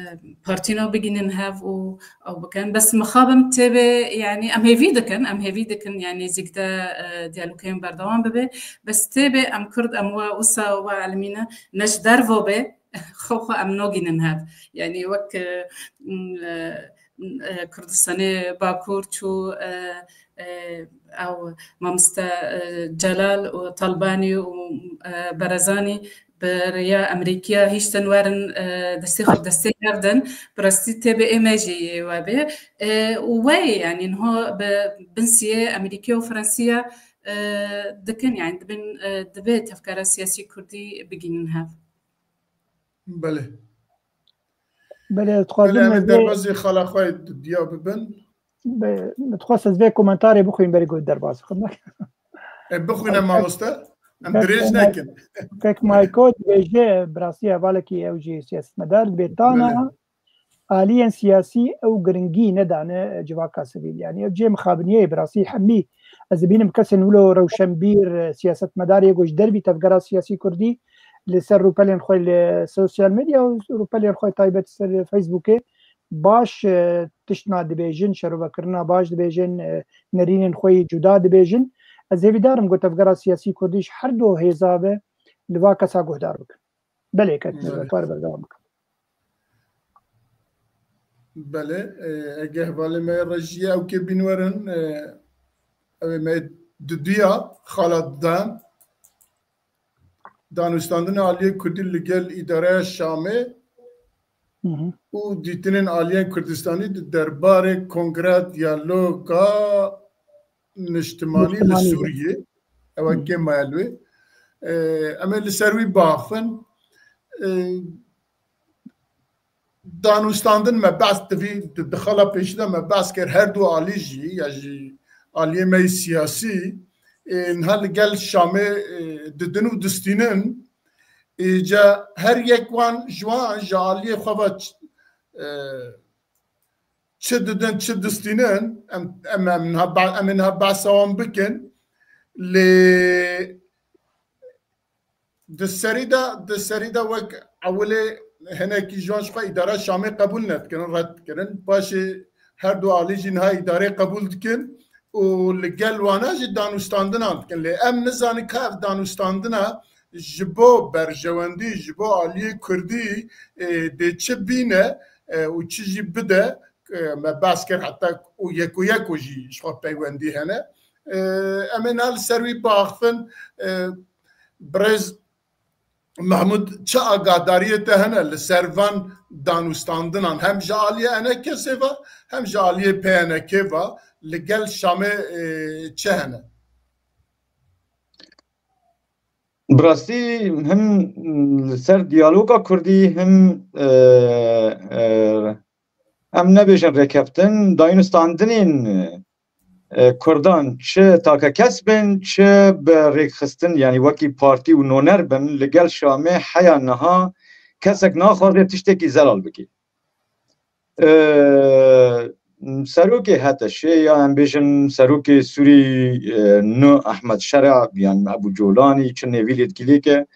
partîna bigînin hev û ew bikin. Bes mixabin têbê, yani em hêvî dikin, em hêvî dikin, yani zîkde, e, diyalogên berdewam bibe. Bes têbê em Kurd, em we wisa we elmîne, ne ji dervo be, xwe xwe em nagînin hev. Yani wek, e, m, e, e, Kurdistanê Bakur çû, e, e, ew mamoste, e, Celal û Talbanî û, e, Berezanî bi rêya Amerîkiya hiştin werin, e, destê xwe destê hev din. Bi rastî têbê ê me jî yê we bê. E, û wê, yani niha bi bin siyê Amerîkiya û Fransiya, e, dikin, yani dibin, e, divê tevgera siyasî Kurdî bigînin hev. Belê. Belê, dixwazim Belê, em ê ez vê derbazê xala xwe didiya bibin. Be-, dixwest ez vê komentarê bixwîn berî ku derbas bixim. E, bixwîne mamoste. Em Kek dirêj May-, nekin. Kek Mayko dibêje, bi rastî hevalekî ew jî siyasetmedar dibê tana Belê. aliyên siyasî ew giringî nedane civaka sivîl. Yani ev cihê mixabiniyê ye, bi rastî hemî ez dibînim kesên wilo rewşenbîr, siyasetmedar yê ku ji dervî tevgera siyasî kurdî li ser rûpelên xwe li sosyal medya û rûpelên xwe taybet ser Facebookê baş, e, tiştna dibêjin, şerovekirina baş dibêjin, e, nerînên xwe yî cuda dibêjin. Ez hêvîdar im ku tevgera siyasî kurdî ji her du hêza ve li va kesa guhdar bikin. Belê, ketine Belê. Kar berdewam bikin. Belê, e, ege hevalê me rejiyê ew kê bîn werin, e, ew ê me didiya xala didan. Danûstandina aliyê Kurdî li gel îdareya Şamê Hı hı. û dîtinên aliyên Kurdistanî di derbarê Kongreya Diyaloga Niştimanî li Niştimanî de. Sûriyê. Ew Hı hı. kê maye li wê. Ee, em ê li ser wî biaxivin. Ee, danûstandin me behs divî, di, di xala pêşî de me behs kir, her du alî jî, ya jî aliyê me yê siyasî, ê, niha li gel Şamê, ê, didin û distînin, ê, ca her yek wan ji wan ji aliyê xwe ve ç-, ê, çi didin, çi distînin, em, em, em niha be-, em ê niha behsa wan bikin. Lê Di serî de, di serî de wek ewilê hinekî ji wan ji xwe îdara Şamê qebûl nedikirin, red dikirin. Paşê her du alî jî niha îdarê qebûl dikin û li gel wana jî danûstandinan dikin. Lê em nizanin ka ev danûstandina ji bo berjewendî, ji bo aliyê Kurdî, e, dê çi bîne, e, û çi jî bide, e, me behs kir heta û yek û yek û jî ji xwe peywendî hene. E, em ê niha li ser wî biaxivin. E, birêz Mehmûd, çi agahdariyê te hene li ser van danûstandinan, hem ji aliyê ENKSê ve, hem ji aliyê PNKê ve, li gel Şamê, e, çi hene? Bi rastî him li ser diyaloga kurdî, him, e, e, em nebêjin rêkeftin, dayînûstandinên, e, kurdan, çi takekes bin, çi bi rêkxistin, yanî wekî partî û noner bin, li gel Şamê heya niha kesek naxwaze tiştekî zelal bike. E, serokê HTŞê, ya em bêjin serokê Sûrî, e, nû Ehmed Şera, yan Ebû Colanî, çi nêvî lêdgîlî ke,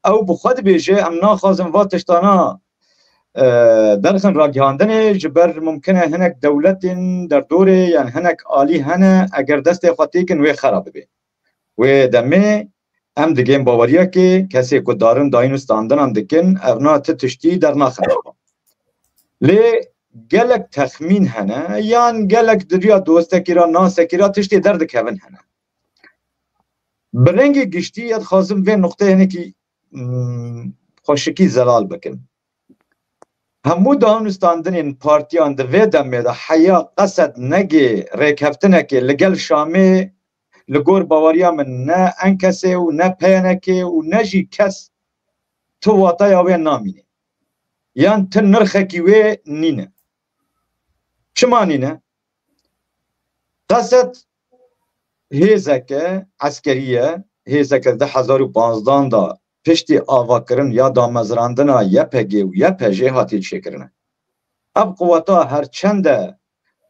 ew bi xwe dibêje, em naxwazin va tiştana, e, derxin ragihandinê, ji ber mumkin e hinek dewletên derdorê, yan hinek alî hene, eger destê xwe têkin wê xera bibe. Wê demê em digên baweriyekê, kesê ku darin dayînûstandinan dikin, ev na ti tiştî dernaxin. Lê gelek texmîn hene, yan gelek di riya dostekî ra, nasekî ra tiştê derdikevin hene. Bi rengê giştî, ez dixwazim vê nuqteyê hinekî, mm, xweşikî zelal bikim. Hemû danûstandinên partiyan di vê demê de heya qesed negê rêkeftinekê li gel Şamê, li gor baweriya min ne ENKSê û ne PNKê û ne jî kes tu wataya wê namîne. Yan tu nirxekî wê nîne. Çima nîne? Qesed hêzeke eskerî ye, hêzeke di hezar û panzdan de piştî avakirin ya damezrandina YPG û YPJê hatiye çêkirine. Ev quweta her çende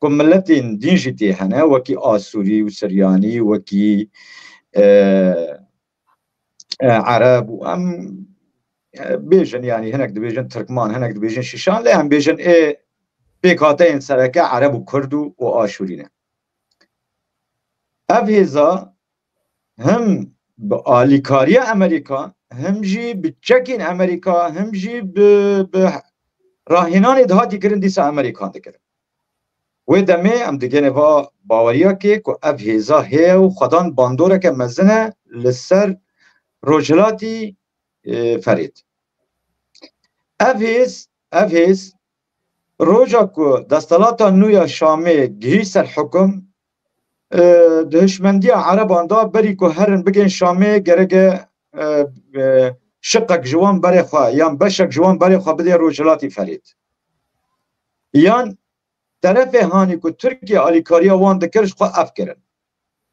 ku miletên din jî tê hene, wekî Asûrî û Siryanî, wekî, e, e, Ereb û em, e, bêjin, yanî hinek dibêjin Tirkman, hinek dibêjin Şîşan, lê em bêjin ê pêkhateyên sereke Ereb û Kurd û, û Aşûrî ne. Ev hêza him bi alîkariya Amerîka, him jî bi çekên Amerîka, him jî bi, bi rahênanê dihatî kirin, dîsa Amerîkan dikirin. Wê demê em digêne va baweriyakê ku ev hêza heye û xwedan bandoreke mezin e li ser rojhilatî, e, Ferêt. Ev hêz, ev hêz roja ku desthilata nû ya Şamê gihî ser hukum, e, di hişmendiya Ereban de berî ku herin bigên Şamê gereke, e, e, şiqek ji wan berê xwe yan beşek ji wan berê xwe bidê rojhilatî Ferêt. Yan terefê hanî ku Tirkiye alîkariya wan dikir ji xwe ev kirin.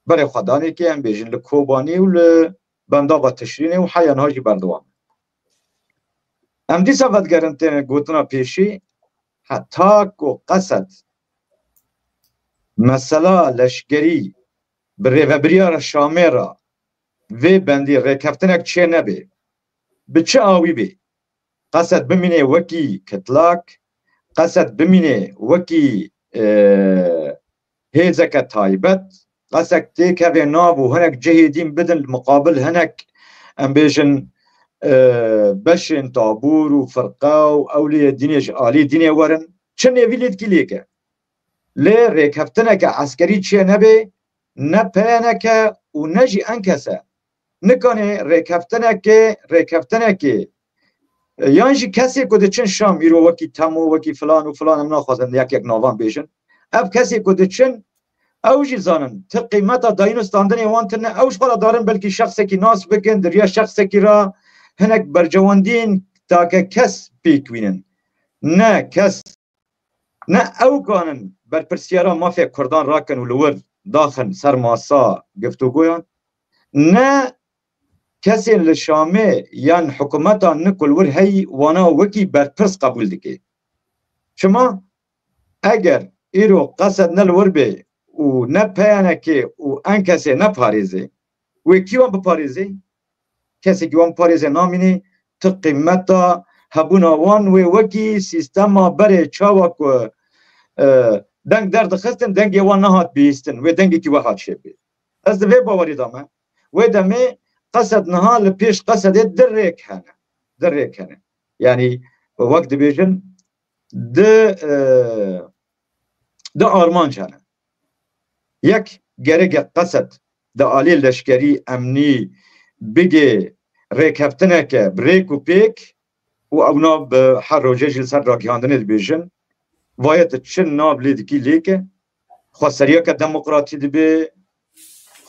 Berê xwe danê ke em bêjin li Kobanî û li bendava Tişrînê û heya niha jî berdewam e. Em dîsa vedigerin tê gotina pêşî, heta ku qesed mesela leşkerî bi rêvebiriya re Şamê re vê bendî rêkeftinek çê nebe, bi çi awî bê, qesed bimîne wekî kitlak, qesed bimîne wekî, e, hêzeke taybet, qesek têkeve nav û hinek cihê dîn bidin li muqabil hinek, em bêjin, e, beşên tabûr û firqe û ewliyê dînê ji alî dînê werin. Çi nêvî lêtkî lêke. Lê rêkeftineke eskerî çê nebe, ne PNK û ne jî ENKS e. Nikane rêkeftinekê, rêkeftinekê, e, yan jî kesê ku diçin Şam, îro wekî Temo, wekî filan û filan, em naxwazin yek yek navan bêjin. Ev kesê ku diçin, ew jî zanin, ti qîmeta dayîn û standinê wan tune, ew ji xwe re darin belkî şexsekî nas bikin, di riya şexsekî re hinek bercewendiyên take kes pêk wînin. Ne kes Ne ew kanin berpirsiyara mafê Kurdan rakin û li wir daxin ser masa giftûgoyan, ne kesên li Şamê yan hikûmeta nû ku li wir heyî wana wekî berpirs qebûl dike. Çima? Eger îro qesed ne li wir bê û ne PNK û ENKSê neparêzê, wê kî wan biparêzê? Kesekî wan parêze namînî, tu qîmeta hebûna wan wê wekî sîstema berê çawa ku, e, deng derdixistin, dengê wan nehat bihîstin, wê dengekî we hat şêbê. Ez di vê bawerî de me. Wê demê qesed niha li pêş qesedê di rêk hene. Di rêk hene. Yanî wek dibêjin di, e, di armanc hene. Yek, gereke Qesed di aliyê leşkerî, emnî bigê rêkeftineke bi rêk û pêk û ewna bi her rojê jî li ser ragihandinê dibêjin, vaye tu çi nav lê dikî lêke, xweseriyeke demokratî dibe,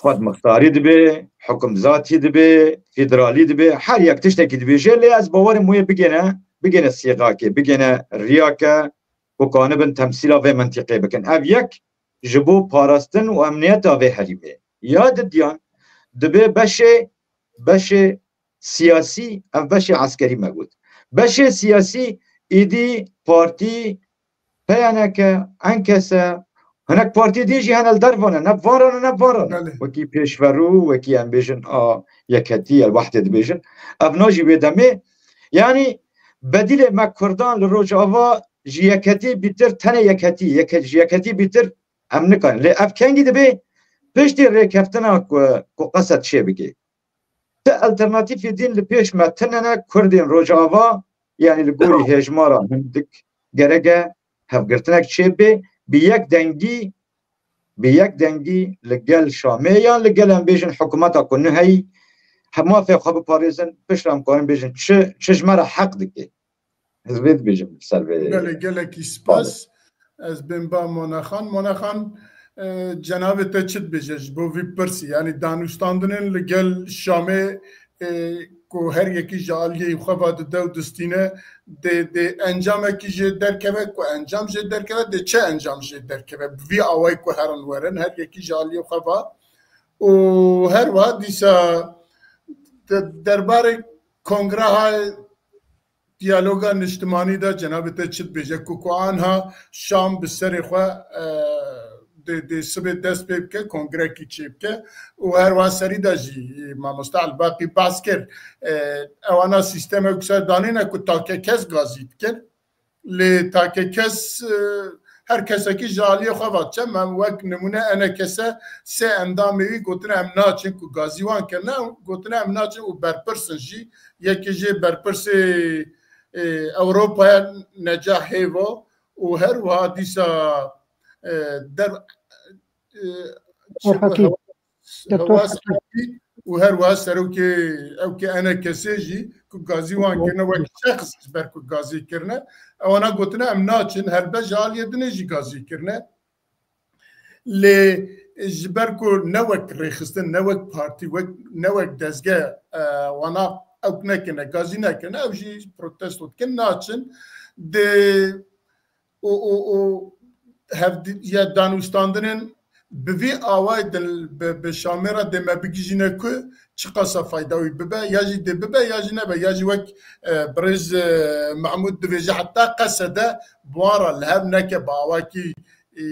xwedmixtarî dibe, hukimzatî dibe, federalî dibe, her yek tiştekî dibêje, lê ez bawerim wê bigêne, bigêne sîxakê, bigêne riyake ku kanibin temsîla vê mintîqê bikin. Ev yek ji bo parastin û emniyeta vê herîmê. Ya didiyan dibe beşê, beşê siyasî, ev beşê eskerî me got. Beşê siyasî êdî partî, P Y N K, N K S, hinek partî din jî hene li dervan e, ne van re ne, ne van re ne. Belê. Wekî Pêşverû, wekî em bêjin a Yeketî, El Wehdê dibêjin. Evna jî wê demê. Yanî bedîlê me Kurdan li Rojava ji Yeketî bîtir, tenê Yeketî, yeke-, ji Yeketî bîtir em nikarin. Lê ev kengî dibe piştî rêkeftina ku, ku Qesed çê bike. Ti alternatîfê din li pêş me tine ne, Kurdên Rojava, yanî li gorî hêjmara hindik gereke hevgirtinek çêbe, bi yek dengî, bi yek dengî li gel Şamê yan li gel em bêjin hikûmeta ku nû heyî, he mafê xwe biparêzin, piştre em karin bêjin çi, çi ji me re heq dike. Ez vê dibêjim li ser vê. Belê, gelekî spas. Ez bên ba Monexan. Monexan, e, cenabê te çi dibêje ji bo vî pirsî? Yanî danûstandinên li gel Şamê, e, ku her yekî ji aliyê xwe va dide û distîne, dê, dê encamekî jê derkeve, ku encam jê derkeve, dê çi encam jê derkeve? Bi vî awayî ku herin werin, her yekî ji aliyê xwe va. Û her wiha dîsa de-, derbarê kongreha diyaloga niştimanî de cenabê te çi dibêje ku, ku anha Şam bi serê xwe, e, dê, dê sibê dest pê bike, kongrekî çê bike û her wiha serî de jî, e, mamoste Elbaqî behs kir. E, ewana sîstemek wisa danîne ku take kes gazî dikin. Lê take kes, e, her kesekî ji aliyê xwe ve diçe. Me wek nimûne N K S sê endamê wî gotine em naçin ku gazî wan kirine, gotine em naçin û berpirs in jî. Yekê jê berpirsê, e, Ewropayê Necah Hêvo û her wiha dîsa, e, der, e, Doktor Hekîm. Hewa Hekîm û her wiha serokê ewkê N K S jî ku gazî wan kirine, wek şexs ji ber ku gazî kirine, ewana gotine em naçin, helbet ji aliyê dinê jî gazî kirine. Lê ji ber ku ne wek rêxistin, ne wek partî, wek, ne wek dezge, e, wana ewk nekirine, gazî nekirine, ew jî protesto dikin, naçin. Di û, û, û hevdi-, ya danûstandinên bi vî awayî din bi, bi Şamê re dê me bigihîjîne ku çiqasa fayda wî bibe, ya jî dê bibe, ya jî nebe, ya jî wek, e, birêz, e, Mehmûd dibêje, heta Qesede bi wan re li hev neke bi awakî, e,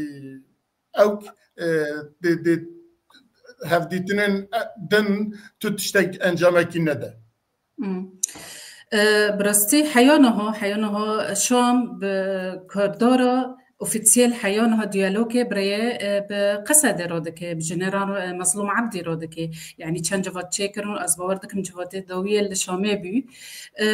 ewk, e, dê, dê hevdîtinên, e, din tu tiştek encamekî nede. Hmm. E, bi rastî heya niha, heya niha Şam bi Kurda re ofîsiyel heya niha diyalogê bi rê, e, bi Qesedê re dike, bi Jeneral, e, Mezlûm Ebdî re dike. Yanî çend civat çêkirin û ez bawer dikim civatê dawiyê li Şamê bû. E,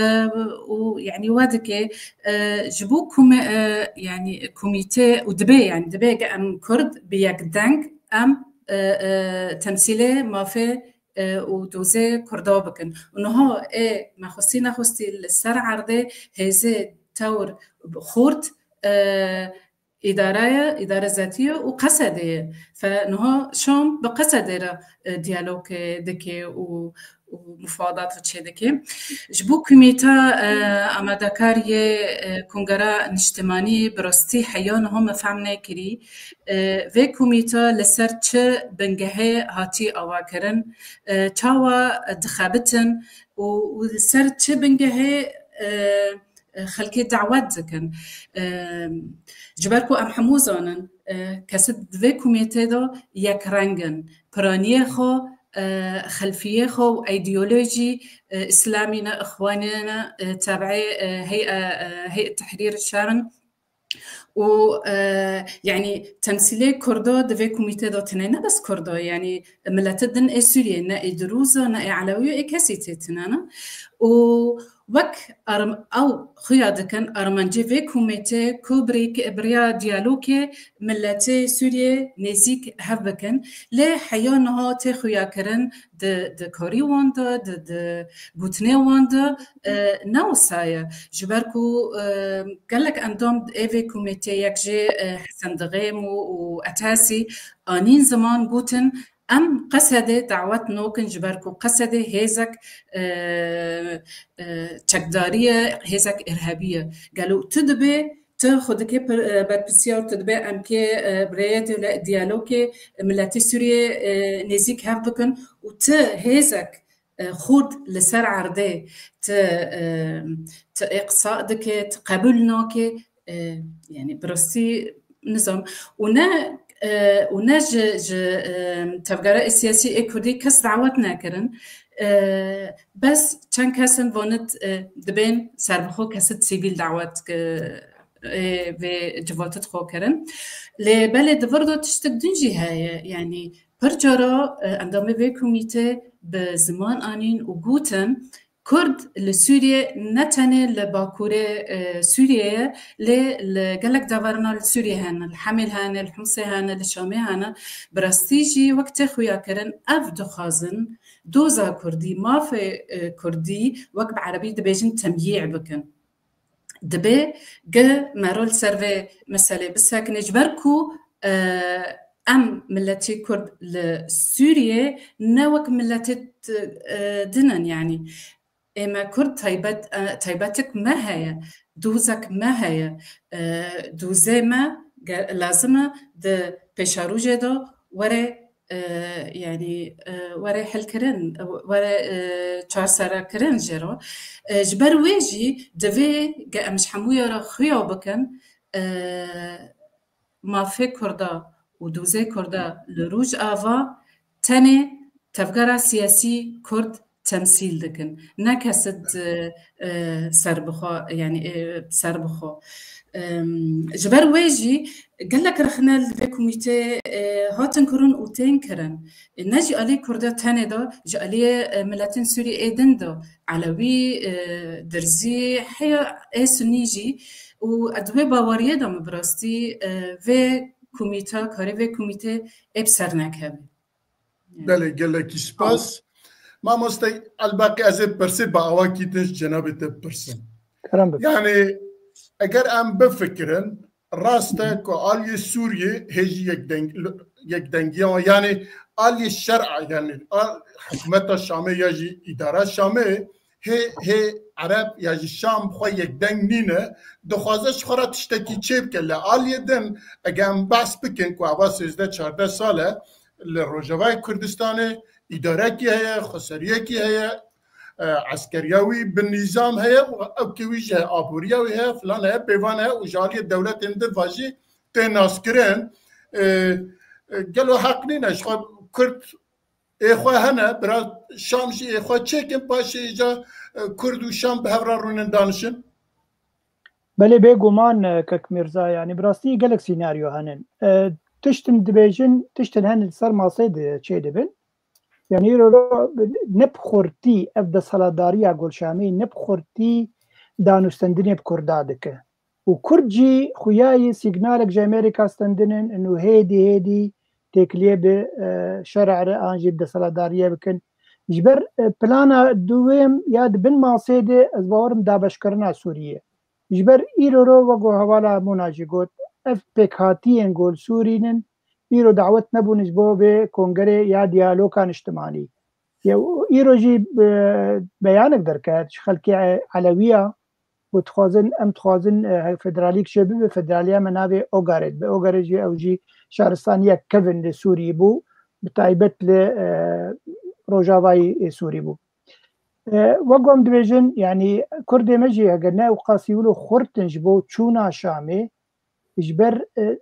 û yanî we dike, e, ji bo kume-, e, yanî komîte û dibe, yanî dibe ke em Kurd bi yek deng em, e, e, temsîlê mafê e, û dozê Kurda bikin. Û niha ê me xwestî nexwestî li ser erdê hêzê tewr xurt, e, îdare ye, îdare zetî ye û Qesedê ye. Fe niha Şam bi Qesedê re, e, diyalog, e, dike û, û mufadat çê dike. Ji bo komîta, e, amadekar yê, e, Kongera Niştimanî bi rastî heya niha me fehm nekirî. E, vê komîta li ser çi bingehê hatî avakirin, e, çawa dixebitin û, û li ser çi bingehê, e, e, xelkê dawet dikin? E, ji ber ku em hemû zanin, e, kesê di vê komîtê de yekreng in. Piraniyê xwe, e, xelfiyê xwe û îdeolojî, e, îslamî ne, îxwanî ne, e, tebeê, e, heyê, e, heyê tehrîr şer in. Û, e, yanî temsîlê Kurdo di vê komîtê de tine, ne bes Kurdo, yanî miletê din ê Sûriyê, ne ê Dirûz e, ne ê Elewî ye, ê kesî tê tine ne. Û, Wek arm-, ew xuya dikin, armancê vê komîtê ku birêk-, bi rêya diyalogê miletê Sûriyê nêzîk hev bikin, lê heya niha tê xuyakirin di, di karî wan de, di, di gotinê wan de, e, ne wisa ye. Ji ber ku, e, gelek endam ê vê komîtê, yek jê, e, Hesen Dixêm û, û Etesî, anîn ziman, gotin, em Qesedê dawet nokin, ji ber ku Qesedê hêzek, e, e, çekdarî ye, hêzek îrhebî ye. Gelo tu dibê, tu xwe dikê pir-, e, berpirsiyar, tu dibê em kê, e, bi rêyê diyalo-, diyalogê miletê Sûriyê, e, nêzîk hev bikin û tu hêzek, e, xurt li ser erdê, tu, e, tu ê qisa dikê, tu qebûl nakê, e, yanî bi rastî nizam. Û ne, e, û ne ji, ji, e, tevgera siyasî ê Kurdî kes dawet nekirin. E, bes çend kes in vanit, e, dibên serbixwe kesit sivîl dawet ki, e, vê civatit xwe kirin. Lê belê di vir de tiştik din jî heye. Yanî pir cara, e, endamê vê komîtê bi ziman anîn û gotin, Kurd li Sûriyê ne tenê li bakurê, e, Sûriyê ye, lê li gelek deverina li Sûriyê hene, li Hemêl hene, li Himsê hene, li Şamê hene. Bi rastî jî wek tê xuyakirin, ev dixwazin doza Kurdî, mafê, e, Kurdî, wek bi erebî dibêjin temyî bikin. Dibê ge me re li ser vê meselê bisekine, ji ber ku, e, em miletî Kurd li Sûriyê ne wek miletê t-, e, din in, yanî ê me Kurd taybet, e, taybetik me heye, dozek me heye. E, dozê me ge-, lazim e di pêşerojê de were, e, yanî, e, were hilkirin, were, e, çarserekirin jê re. E, ji ber wê jî divê ge em ji hemûya re xuya bikin, e, mafê Kurda û dozê Kurda li Rojava tenê tevgera siyasî Kurd temsîl dikin. Ne kesit, e, e, serbixwe, yanî, e, serbixwe. Em, ji ber wê jî gelek rexne li vê komîtê, e, hatin kirin û tên kirin. E, ne ji alî Kurda tenê de, ji alî, e, miletên Sûrî ê din de, Elewî, e, Dirzî, heya ê Sunî jî û ez di wê baweriyê de me bi rastî, e, vê komîta, karê vê komîtê ê bi ser nekeve. Belê, gelekî spas. Mamoste Elbaqî, ez ê pirsê bi awakî din ji cenabê te bipirsim. Kerem bike. Yani, eger em bifikirin, rast e ku aliyê Sûriyê hê jî yekdeng-, yekdengiya, yani aliyê şer'a, yani a-, hikûmeta Şamê ya jî îdara Şamê hê, hê Ereb ya jî Şam xwe yekdeng nîne, dixwaze ji xwe re tiştekî çêbike. Li aliyê din, eger em behs bikin ku ava sêzdeh çardeh sal e, li Rojavayê Kurdistanê îdarekî heye, xweseriyekî heye, e, eskeriya wî bi nîzam heye û ewkê wî jî heye, aboriya wî heye, filan heye, pêvan heye û ji aliyê dewletên din ve jî tê naskirin. E, e, gelo heq nîne, ji xwe Kurd ê xwe hene, bira Şam jî ê xwe çêkin, paşê îca, e, Kurd û Şam bi hev re rûnin danişin? Belê, bêguman, e, kek Mîrza, yanî bi rastî gelek sînaryo henin. E, tiştin dibêjin, tiştin henin li ser masê di-, çê dibin. Yanî îro ne bi xurtî ev desthilatdariya Gulşamî ne bi xurtî danûstendinê bi Kurda dike. Û Kurd jî xuyayî sîgnalek ji Amerîka stendinin û hêdî hêdî têkiliyê bi, e, şer'a re an jî bi desthilatdariyê bikin. Ji ber, e, plana duwêm ya di bin masê de ez bawerim dabeşkirina Sûriyê. Ji ber îro ro wek ku hevala Mûna jî got, ev pêkhatiyên ku li Sûrî nin, îro dawet nebûn ji bo vê kongerê ya diyaloga niştimanî. Ya, îro jî, e, beyanek derket ji xelkê Elewiya, û dixwazin, em dixwazin, e, federalîk çê bibe, federaliya me navê Ogarit be. Ogarit jî ew jî şaristaniyek kevin li Sûrî bû, bi taybet li, e, Rojavayî, e, Sûrî bû. E, wek ku em dibêjin, yanî Kurdê me jî heger ne ew qasî wilo xurt in ji bo çûna Şamê, ji ber, e,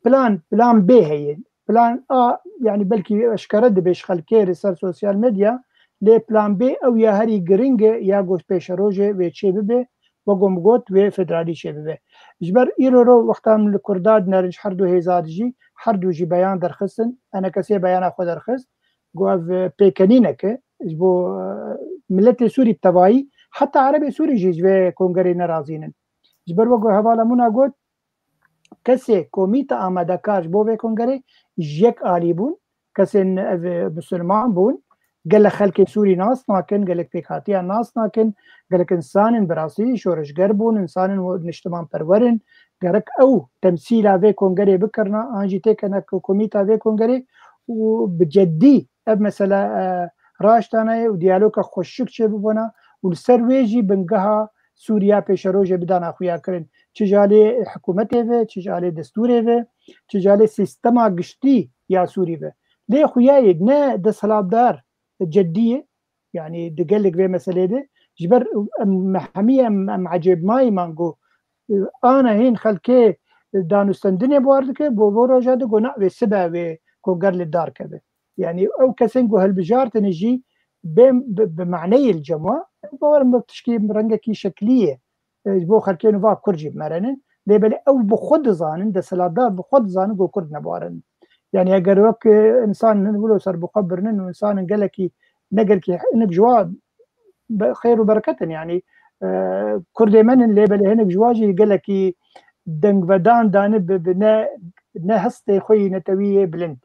plan, plan B heye. Plan A, yanî belkî eşkere dibe ji xelkê li ser sosyal medya, lê plan B ew ya herî giring e, ya ku pêşerojê wê çê bibe, wek ku min got, wê federalî çê bibe. Ji ber îro ro wexta em li Kurda dinerin ji her du hêza dijî, her du jî beyan derxistin, enekesê beyana xwe derxist, got ev, e, pêkenînek e, ji bo, e, miletê Sûrî bi tevayî Heta Erebê Sûrî jî ji vê kongerê nerazî nin. Ji ber wek hevala min a got, kesê komîta amadekar ji bo vê kongerê ji yek alî bûn. Kesên ev, e, misilman bûn. Gelek xelkê Sûrî nas nakin, gelek pêkhatiyan nas nakin, gelek insanên bi rastî şoreşger bûn, insanên niştimanperwer in. Gerek ew temsîla vê kongerê bikirina, an jî têkene ku komîta vê kongerê û bi ceddî ev mesele, e, raştane ye û diyaloga xweşik çêbibûna û li ser wê jî bingeha Sûriya pêşerojê bidana xuya kirin. Çi ji alê hikûmetê ve, çi ji alê destûrê ve, çi ji alê sîstema giştî ya Sûrî ve. Lê xuyayê ne desthilatdar ceddî ye, yanî di gelek vê meselê de, ji ber em, me hemî em, em ecêbmayî man ku, e, ana hên xelkê danûstendinê bi war dike, bo, bo roja de ku na wê sibe wê konger li dar keve. Yanî ew kesên ku hilbijartine jî bên bi, bi maneyê li cem wa, bawer im bi tişkî rengekî şeklî ye. E, ji bo xelkê nû va Kurd jî bimerenin. Lê belê ew bi xwe dizanin, desthilatdar bi xwe dizanin ku Kurd nebiwarinin. Yanî eger wek, e, insan wilo serbixwe birinin û insanin gelekî, ne gelekî, hinek ji wa be-, xêr û bereket in, yanî, e, Kurdê me nin, lê belê hinek ji wa jî gelekî dengvedan dane bi, bi ne, ne hestê xwe yî netewî yê bilind.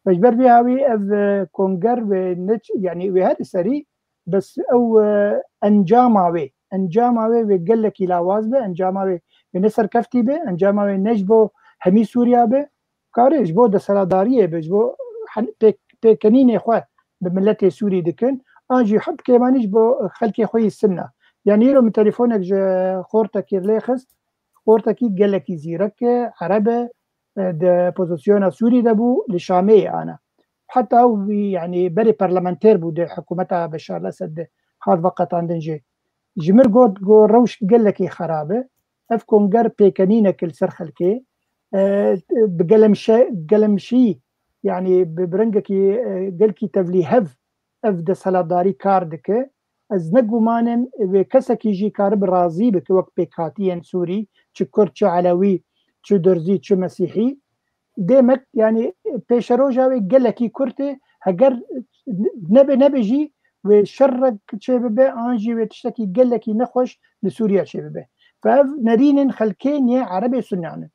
Ji ber vê hawî ev, e, konger wê ne ç-, yanî wê her serî, bes ew, e, encama wê, encama wê wê gelekî lawaz be, encama wê, wê ne serkeftî be, encama wê ne ji bo hemî Sûriya be, karê ji bo desthilatdariyê be, ji bo hen-, pêk-, pêkenînê xwe bi miletê Sûrî dikin, an jî hep kêmanî ji bo xelkê xwe yî Sinna. Yanî îro min telefonek ji xortekî lê xist, xortekî gelekî zîrek e, ereb e, e, di pozisyona Sûrî de bû, li Şamê ye ana. Heta ew wî, yanî berê parlamenter bû di hikûmeta Beşar el-Esed de, hat veqetandin jê. Ji mir got, got rewş gelekî xerab e. Ev konger pêkenînek li ser xelkê, e, bi gelemşe-, gelemşî, yanî bi, bi rengekî, e, gelkî tevlîhev ev desthilatdarî kar dike. Ez ne guman im wê kesekî jî karibe razî bike wek pêkhatiyên Sûrî, çi Kurd, çi Elewî, çi Durzî, çi Mesîhî. Demek, yanî pêşeroja wê gelekî kurt e, heger nebe, nebe jî wê şerrek çêbibe, an jî wê tiştekî gelekî nexweş li Sûriye çêbibe. Fe ev nerînên xelkê niye erebê Sunnan in.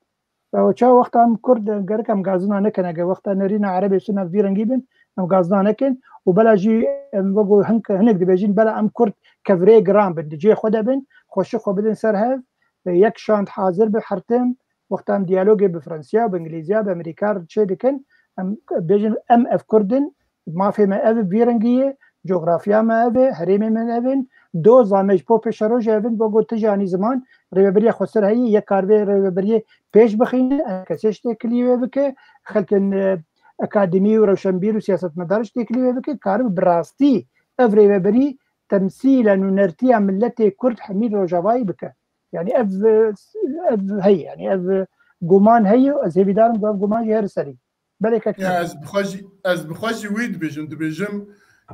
Ew çawa wexta em Kurd, gerek em gazina nekin, eger wexta nerîna Erebê Sunna vî rengî bin, em gazina nekin û bela jî em wek hin-, hinek dibêjin, bela em Kurd kevirê giran bin, di cihê xwe de bin, xweşik xwe bidin ser hev, e, yek şand hazir bi her tim, wexta em diyalogê bi Fransiya, bi Îngilîziya, bi Amerîka re çê dikin, em bêjin, em ev Kurd in, mafê me ev e, vî rengî ye, cografya me ev e, herêmê me ev in, doza me ji bo pêşerojê ev in, bo got tu jî anî ziman, rêveberiya xweser heye, yek kar vê rêveberiyê pêş bixîne, kesê ji têkilî wê bike, xelkên, e, akademî û rewşenbîr û siyasetmedar ji têkilî wê bike, karibe bi rastî ev rêveberî temsîla nûnertiya miletê Kurd hemî Rojavayî bike. Yanî ev, e, ev heye, yanî ev, e, guman heye û ez hêvîdar im ku ev guman jî here serî. Belê kek. Ya, ez bi xwe jî, ez bi xwe jî wî dibêjim, dibêjim,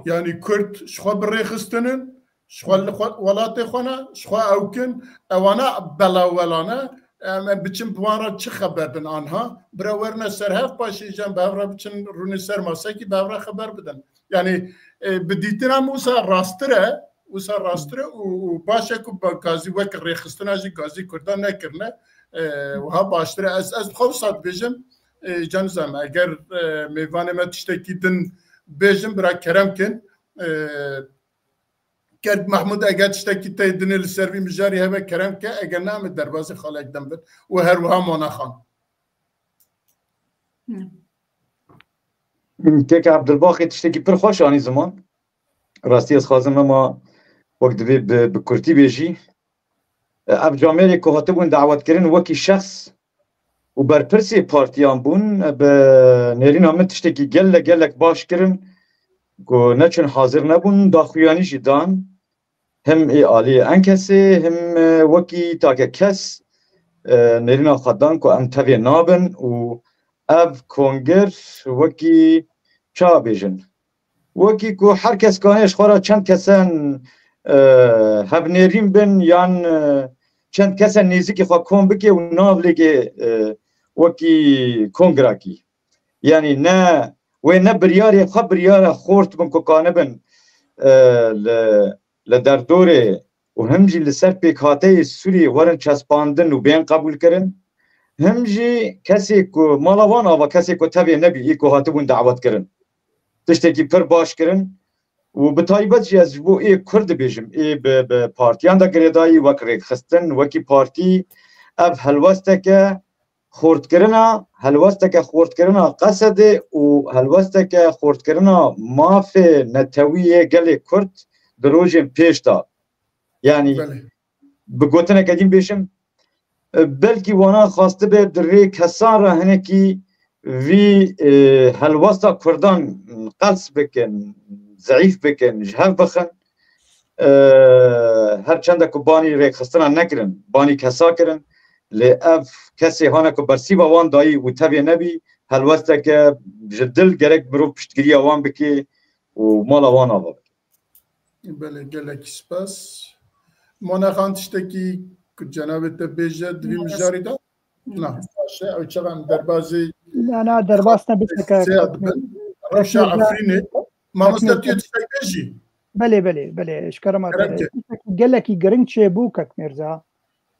yanî Kurd ji xwe bi rêxistin in, ji xwe li xwe, welatê xwe ne, ji xwe ew kin, ewana belawelane, em, em biçin bi wan re çi xeber bin anha, bira werine ser hev paşê jî em bi hev re biçin rûnê ser masekî bi hev re xeber bidin. Yanî, e, bi dîtina min wisa rasttir e, wisa rasttir e û, û baş e ku ba-, gazî wek rêxistina jî gazî Kurdan nekirine, e, wiha baştir e. Ez, ez bi xwe wisa dibêjim, e, Can Zam, eger, e, mêvanê me tiştekî din bêjin, bira kerem kin, e, Ker Mehmûd, eger tiştekî tê dinê li ser vî mijarî hebe, kerem ke, eger ne, em ê derbazî xalek dem bin û her wiha Mona Xan. Kek Ebdulbaxî tiştekî pir xweş anî ziman. Rastî ez xwazim ema wek divê bi, bi kurtî bêjî. Ev camêrê ku hatibûn dawetkirin wekî şexs û berpirsê partiyan bûn, bi nêrîna min tiştekî gelek, gelek baş kirin ku neçûn hazir nebûn, daxuyanî jî dan. Him ê alî Enkesê, him, e, wekî take kes, e, nêrîna xwe dan ku em tevê nabin û ev konger wekî ça bêjin. Wekî ku her kes kane ji xwe re çend kesen, e, hevnêrîn bin yan, e, çend kesen nêzîkî xwe kom bike û nav lêke, e, wekî kongrakî. Yanî ne, wê ne biryarê xwe biryara xort bin ku kanibin, e, li, li derdorê û him jî li ser pêkhateyê Sûriyê werin çespandin û bên qebûlkirin, him jî kesê ku mala wan ava, kesê ku tevê nebî, ê ku hatibûn dawetkirin, tiştekî pir baş kirin. Û bi taybet jî ez ji bo ê Kurd dibêjim, ê bi, bi partiyan de girêdayî wek rêkxistin, wekî partî, ev helwesteke xortkirina, helwesteke xortkirina Qesedê û helwesteke xortkirina mafê netewî yê gelê Kurd di rojên pêş de. Yanî Belê. bi gotineke din bêjim, e, belkî wana xwastibe di rê kesan re hinekî vî, e, helwesta Kurdan qels bikin, zeîf bikin, ji hev bixin. E, her çende ku banî rêkxistina nekirin, banî kesa kirin, lê ev kesê hane ku bersîva wan dayî û tevê nebî, helwesteke ji dil gerek mirov piştgiriya wan bike û mala wan ava bike. Belê, gelekî spas. Mona Xan, tiştekî ku cenabê te bêje di vî mijarî de? Na, baş e. Ew çaxan derbazî Na, na, derbas ne, bişteke sê dibin. Rewşa Kek Mirza, Efrînê. Mamoste, Kek tu yê Mirza. Tiştek bêjî? Belê, belê, belê. Ji kerema te. Kerem ke. Tiştekî gelekî giring çêbû, Kek Mirza.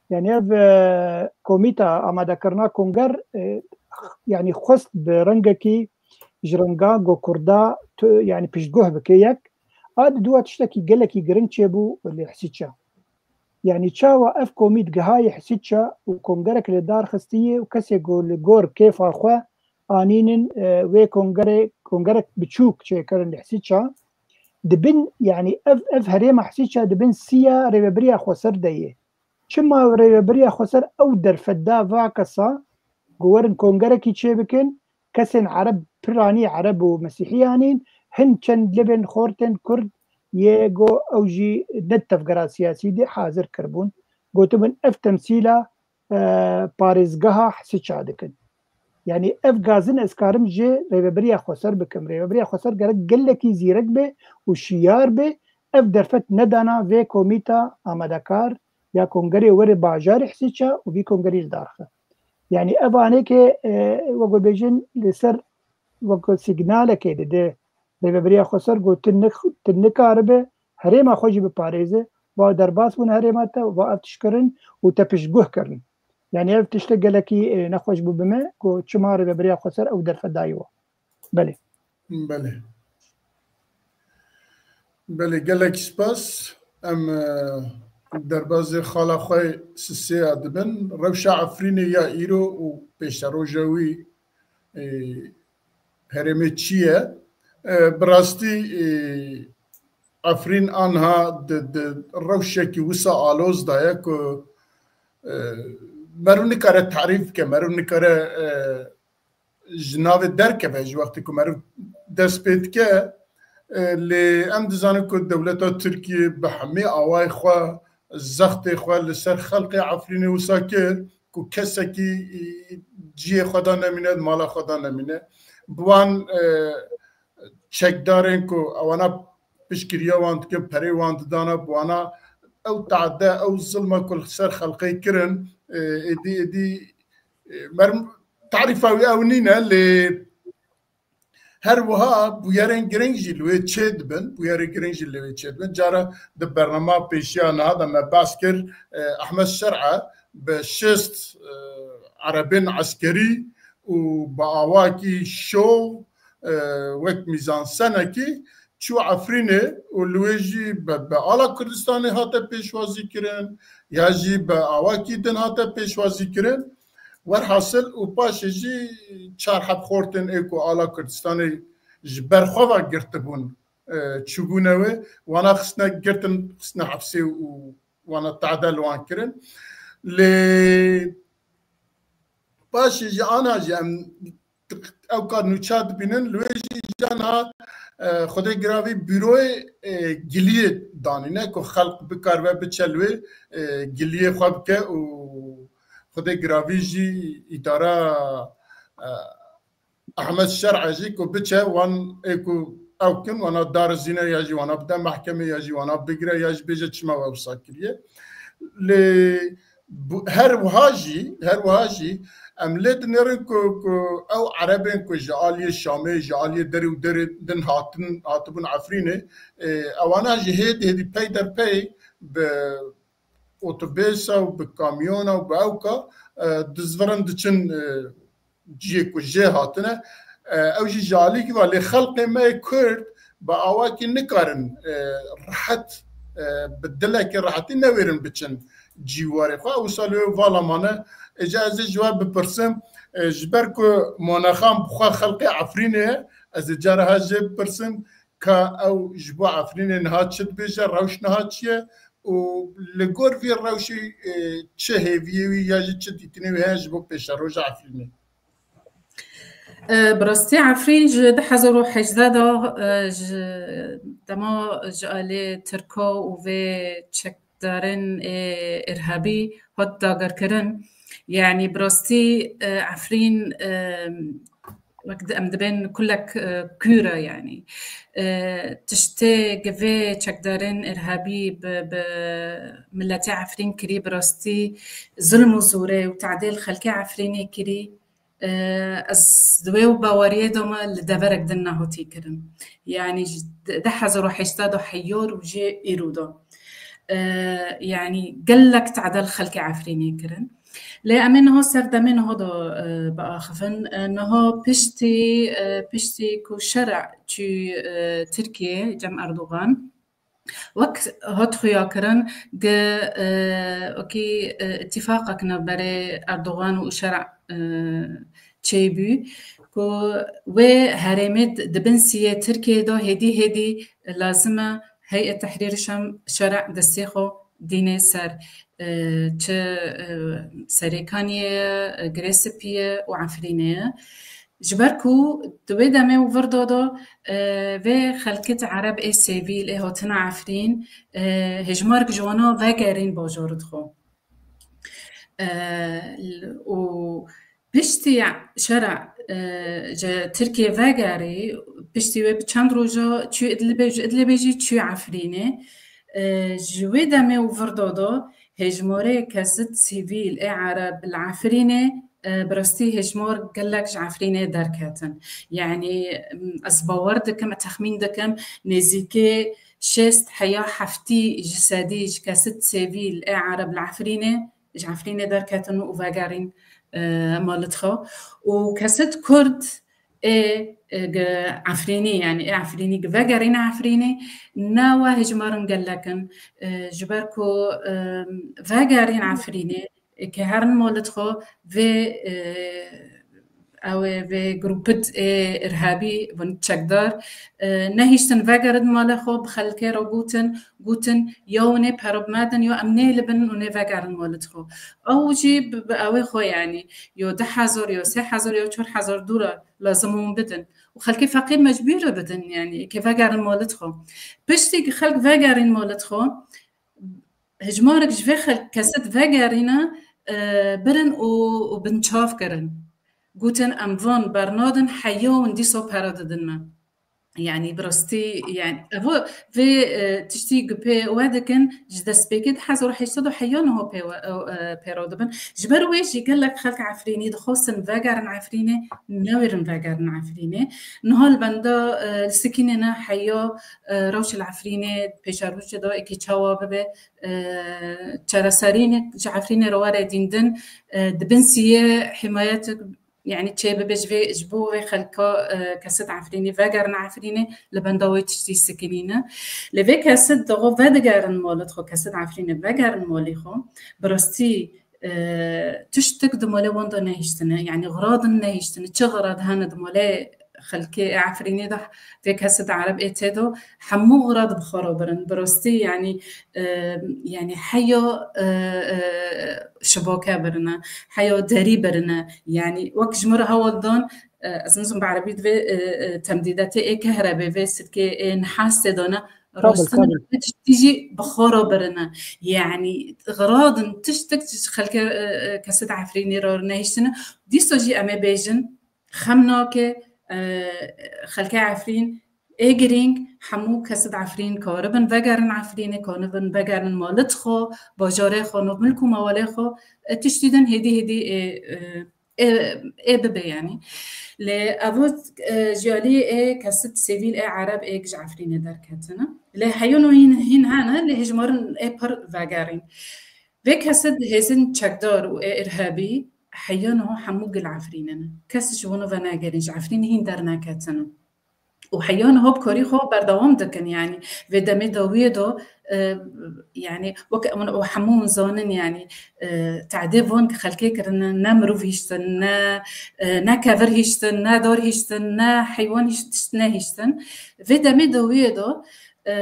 Yani ev, e, komîta amadekirina konger, e, yani xwest bi rengekî ji renga go Kurda tu, yani piştguh bike yek. A di dua tiştekî gelekî giring çêbû li Hisiça. Yani çawa ev komît gihaye Hisiça û kongerek li dar xistiye û kesê go li gor kêfa xwe anînin, e, wê kongerê, kongerek biçûk çêkirin li Hisiça. Dibin, yani ev, ev herêma Hisiça dibin siya rêvebiriya xweser de ye. Çima rêvebiriya xweser ew derfet da va kesa ku werin kongerekî çêbikin, kesên Ereb, piranî Ereb û Mesîhiyan in, hin çend libên xortên Kurd yê go ew jî ne tevgera siyasî de hazir kiribûn. Gotibin ev temsîla, e, parêzgeha Hisiça dikin. Yani ev gazin ez karim ji rêvebiriya xweser bikim. Rêvebiriya xweser gerek gelekî zîrek be û şiyar be. Ev derfet nedana vê komîta amadekar ya kongerê were bajarê Hisiça û vî kongerî li dar xive. Yani ev anêke, e, wek bêjin li ser wek signalekê dide rêvebiriya xweser ku tu nik-, tu nikaribe herêma xwe jî biparêze, va derbas bûn herêma te, va ev tişt kirin û te piştguh kirin. Yani ev tişte gelekî, e, nexweş bû bi me ku çima rêvebiriya xweser ew derfet dayî we. Belê. Belê. Belê, gelek spas. Em, e, derbazê xala xwe Sisêya dibin. Rewşa Efrînê ya îro û pêşeroja wî, e, herêmê çi ye? E, bi rastî, e, Efrîn anha di, di rewşekî wisa aloz de ye ku, e, meriv nikare tarîf bike, meriv nikare, e, ji navê derkeve, ji wextê ku meriv dest pê dike, e, lê em dizanin ku dewleta Tirkiyê bi hemî awayê xwe, zextê xwe li ser xelkê Efrînê wisa kir ku kesekî, e, cihê xwe de nemîne, mala xwe de nemîne. Bi wan, e, çekdarên ku ewana piştgiriya wan dikin, perê wan didana, bi wana ew tade, ew zilma ku li ser xelkê kirin, e, êdî, êdî, e, merm-, tarîfa wî ew nîne, lê her wiha bûyerên giring jî li wê çê dibin, bûyerê giring jî li wê çê dibin. Cara di bernama pêşiya niha de me behs kir, e, Ehmed Şer'e bi şêst, e, erebên eskerî û bi awakî şov, e, wek mîzansenekî çû Efrînê û li wê jî be, be ala Kurdistanê hate pêşwazî kirin, ya jî be awakî din hate pêşwazî kirin. Werhasil û paşê jî çar heb xortên ê ku ala Kurdistanê ji ber xwe ve girtibûn, e, çûbûne wê, wana xistine girtin, xistine hepsê û wana tade li wan kirin. Lê paşê jî ana jî em ew ka nûça dibînin, li wê jî jana, e, Xwedê giravî bîroyê, e, giliyê danîne ku xelk bikaribe biçe li wê, e, giliyê xwe bike û Xwedê giravî jî îdara, e, Ehmed Şer'e jî ku biçe wan ê ku ew kin, wana darizîne ya jî wana bide mehkemê ya jî wana bigire ya jî bêje çima we wisa kiriye. Lê bu-, her wiha jî, her wiha jî em lê dinêrin ku, ku ew erebên ku ji aliyê Şamê, ji aliyê derê û derê din hatin, hatibûn Efrînê, e, ewana jî hêdî hêdî pey der pey bi otobêsa û bi kamyona û bi ewka, e, dizvirin diçin, e, cihê ku jê hatine. E, ew jî ji alîkî ve lê xelqê me yê Kurd bi awakî nikarin, e, rehet, e, bi dilekî rehetî newêrin biçin cîwarê xwe. Ew wisa li wê vala mane. Êca ez ê ji we bipirsim, e, ji ber ku Monexan bi xwe xelqê Efrînê ye, ez ê cara ha jê bipirsim, ka ew ji bo Efrînê niha çi dibêje, rewş niha çi ye û li gor vî rewşê, e, çi hêviyê wî ya jî çi dîtinê wî heye ji bo pêşeroja Efrînê? E, bi rastî Efrîn ji du hezar û hejdeh de, e, ji dema ji alê Tirko û vê çekdarên, e, îrhabî hat dagirkirin. Yanî bi rastî, e, Efrîn, e, wek di-, em dibên kulek, e, kûr e yanî. E, tiştê gi vê çekdarên îrhabî bi, bi miletê Efrîn kirî, bi rastî zilm û zorê û tadê li xelkê Efrînê kirî, e, ez di wê û baweriyê de me li deverek din nehatiye kirin. Yanî ji du hezar û heştê de heyor û jê îro de. E, yanî gelek tade li xelkê Efrînê kirin. Lê em ê niha ser demê niha de, e, biaxivin. E, niha piştî, e, piştî ku şer çû, e, Tirkiye, cem Erdogan, wek hat xuya kirin, gi, e, wekî, e, îtîfaqek navberê Erdogan û şer, e, çêbû, ku wê herêmê di, di bin siyê Tirkiyê de hêdî hêdî lazim e Heyet Tehrîr Şam şer destê xwe dînê ser, e, çi, e, Serêkaniyê ye, e, Girê Spî ye û Efrînê ye. Ji ber ku di wê demê û vir de de, e, vê xelkê Ereb ê sivîl ê hatina Efrîn, e, hejmarek ji wana vegerîn bajarê xwe. E, û piştî şer, e, ji Tirkiye vegerî, piştî wê bi çend roja çû Idlibê, ji Idlibê jî çû Efrînê. E, ji wê demê û vir de de hejmarê kesit sivîl ê Ereb li Efrînê, e, bi rastî hejmar gelek ji Efrînê derketin. Yanî, m, ez bawer dikim, texmîn dikim, nêzîkê şêst heya heftî ji sedî ji kesit sivîl ê Ereb li Efrînê, ji Efrînê derketin û vegerîn, e, malit xwe. Û kesit Kurd ê, e, gi Efrînî, yanî ê Efrînî gi vegerîn Efrînê, nawa hejmarin gelek in, e, ji ber ku, e, vegerîn Efrînê, e, ke herin malit xwe vê, e, ew ê vê grûpit ê irhabî bin çekdar, e, nehiştin vegerin malê xwe, bi xelkê re gotin, gotin, ya hûn ê pere bimedin, ya em nêlibin, hûn ê vegerin malit xwe. Ew jî bi, bi ewê xwe, yanî, yo du hezar, yo sê hezar, yo çar hezar dûra lazim hûn bidin. Û xelkê feqîr mecbûr e bidin, yanî, ke vegerin malit xwe. Piştî ki xelk vegerin malit xwe, hejmarek ji vê xelk kesit vegerîne, e, birin û, û binçav kirin. Gotin, em van bernadin, heya hûn dîsa pere didin me. Yanî bi rastî, yanî evo vê, e, tiştî gupê we dikin, ji destpêkê du hezar û heştê de heya niha pê we, e, e, pêro dibin. Ji ber wê jî gelek xelk Efrînî dixwestin vegerin Efrînê, newêrin vegerin Efrînê. Niha li benda, e, li sikînê ne heya, e, rewş li Efrînê, pêşerojê de êkî çawa bibe, e, çareserînek ji Efrînê re were dîndin, e, di bin siyê himayetek, yanî çê bibe ji vê, ji bo vê xelka, e, kesit Efrînî vegerin Efrînê, li benda wê tiştî sikinîne. Lê vê kesit de xwe vedigerin malit xwe, kesit Efrînê vegerin malê xwe, bi rastî, e, tiştek di malê wan de nehiştine, yanî xiradin nehiştine, çi xirad hene di malê xelkê Efrînê de vê kesê de Ereb ê tê de hemû xirad bi xwe re birin. Bi rastî, yanî, e, yanî heya, e, e, şiboke birine, heya derî birine. Yanî wek ji min re hewl dan, e, ez nizim bi erebî divê, e, e, temdîdetê ê kehrebê, vê sirkê ê nihas tê de ne, rostin tiştî jî bi xwe re birine. Yanî xiradin tiştek ji xelkê, e, e, kesê de Efrînê re nehiştine. Dîsa jî em ê bêjin, xem nake, e, xelkê Efrîn ê girîng, hemû kesê de Efrîn karibin vegerin Efrînê, karibin vegerin malit xwe, bajarê xwe, nû milk û mewalê xwe, e, tiştî din hêdî hêdî ê, e, ê, ê bibe yanî. Lê evo, e, ji alî ê kesit sivîl ê Ereb ê ji Efrînê derketine. Lê heyano hîn, hîn hene, lê hejmarin ê pir vegerîn. Vê kesit hêzên çekdar û ê irhebî heyano hemû gil Efrînê ne. Kes ji wan ve negerîn, ji Efrînê hîn derneketine. Û heya niha bi karî xwe berdewam dikin, yanî vê demê dawiyê de, e, yanî wek em û hemû hûn zanin, yanî, e, tedê van xelkê kirine, ne mirov hiştin, ne, e, ne kevir hiştin, ne dar hiştin, ne heywan hişt-, nehiştin. Vê demê dawiyê de, e,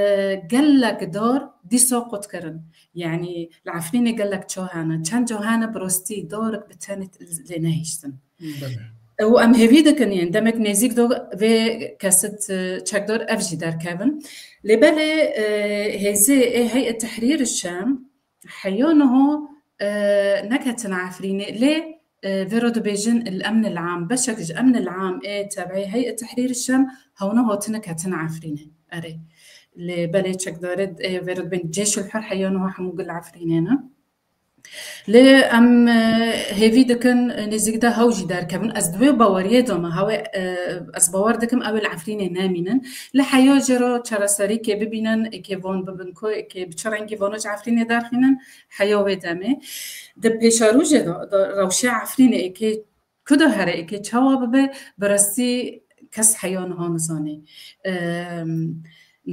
gelek dar dîsa qut kirin. Yanî li Efrînê gelek ça hene, çend ca hene bi rastî darik bi tenê lê nehiştin. Belê. Û em hêvî dikin yên demek nêzîk do vê kesit, e, çekdar ev jî derkevin. Lê belê, e, hêzê ê Heyet Tehrîr Şam heya niha, e, neketin Efrînê, lê, e, vêro dibêjin el emn el am, beşek ji emn el am ê tebeî Heyet Tehrîr Şam hewna hatine ketin Efrînê. Erê. Lê belê çekdarê, e, vêro dibên Cêşul Hur heya niha hemû gil Efrînê ne. Lê em, e, hêvî dikin, e, nêzîkî de hew jî derkevin. Ez di wê baweriyê de me, hewê, e, ez bawer dikim ew ê li Efrînê nemînin. Li heya jê re çareserîkê bibînin, êkê van bibin ku, êkê bi çi rengî vano ji Efrînê derxînin, heya wê demê. Di pêşerojê de, di rewşê Efrînê êkê ku de here êkê çawa bibe, bi rastî kes heya niha nizanî. Em,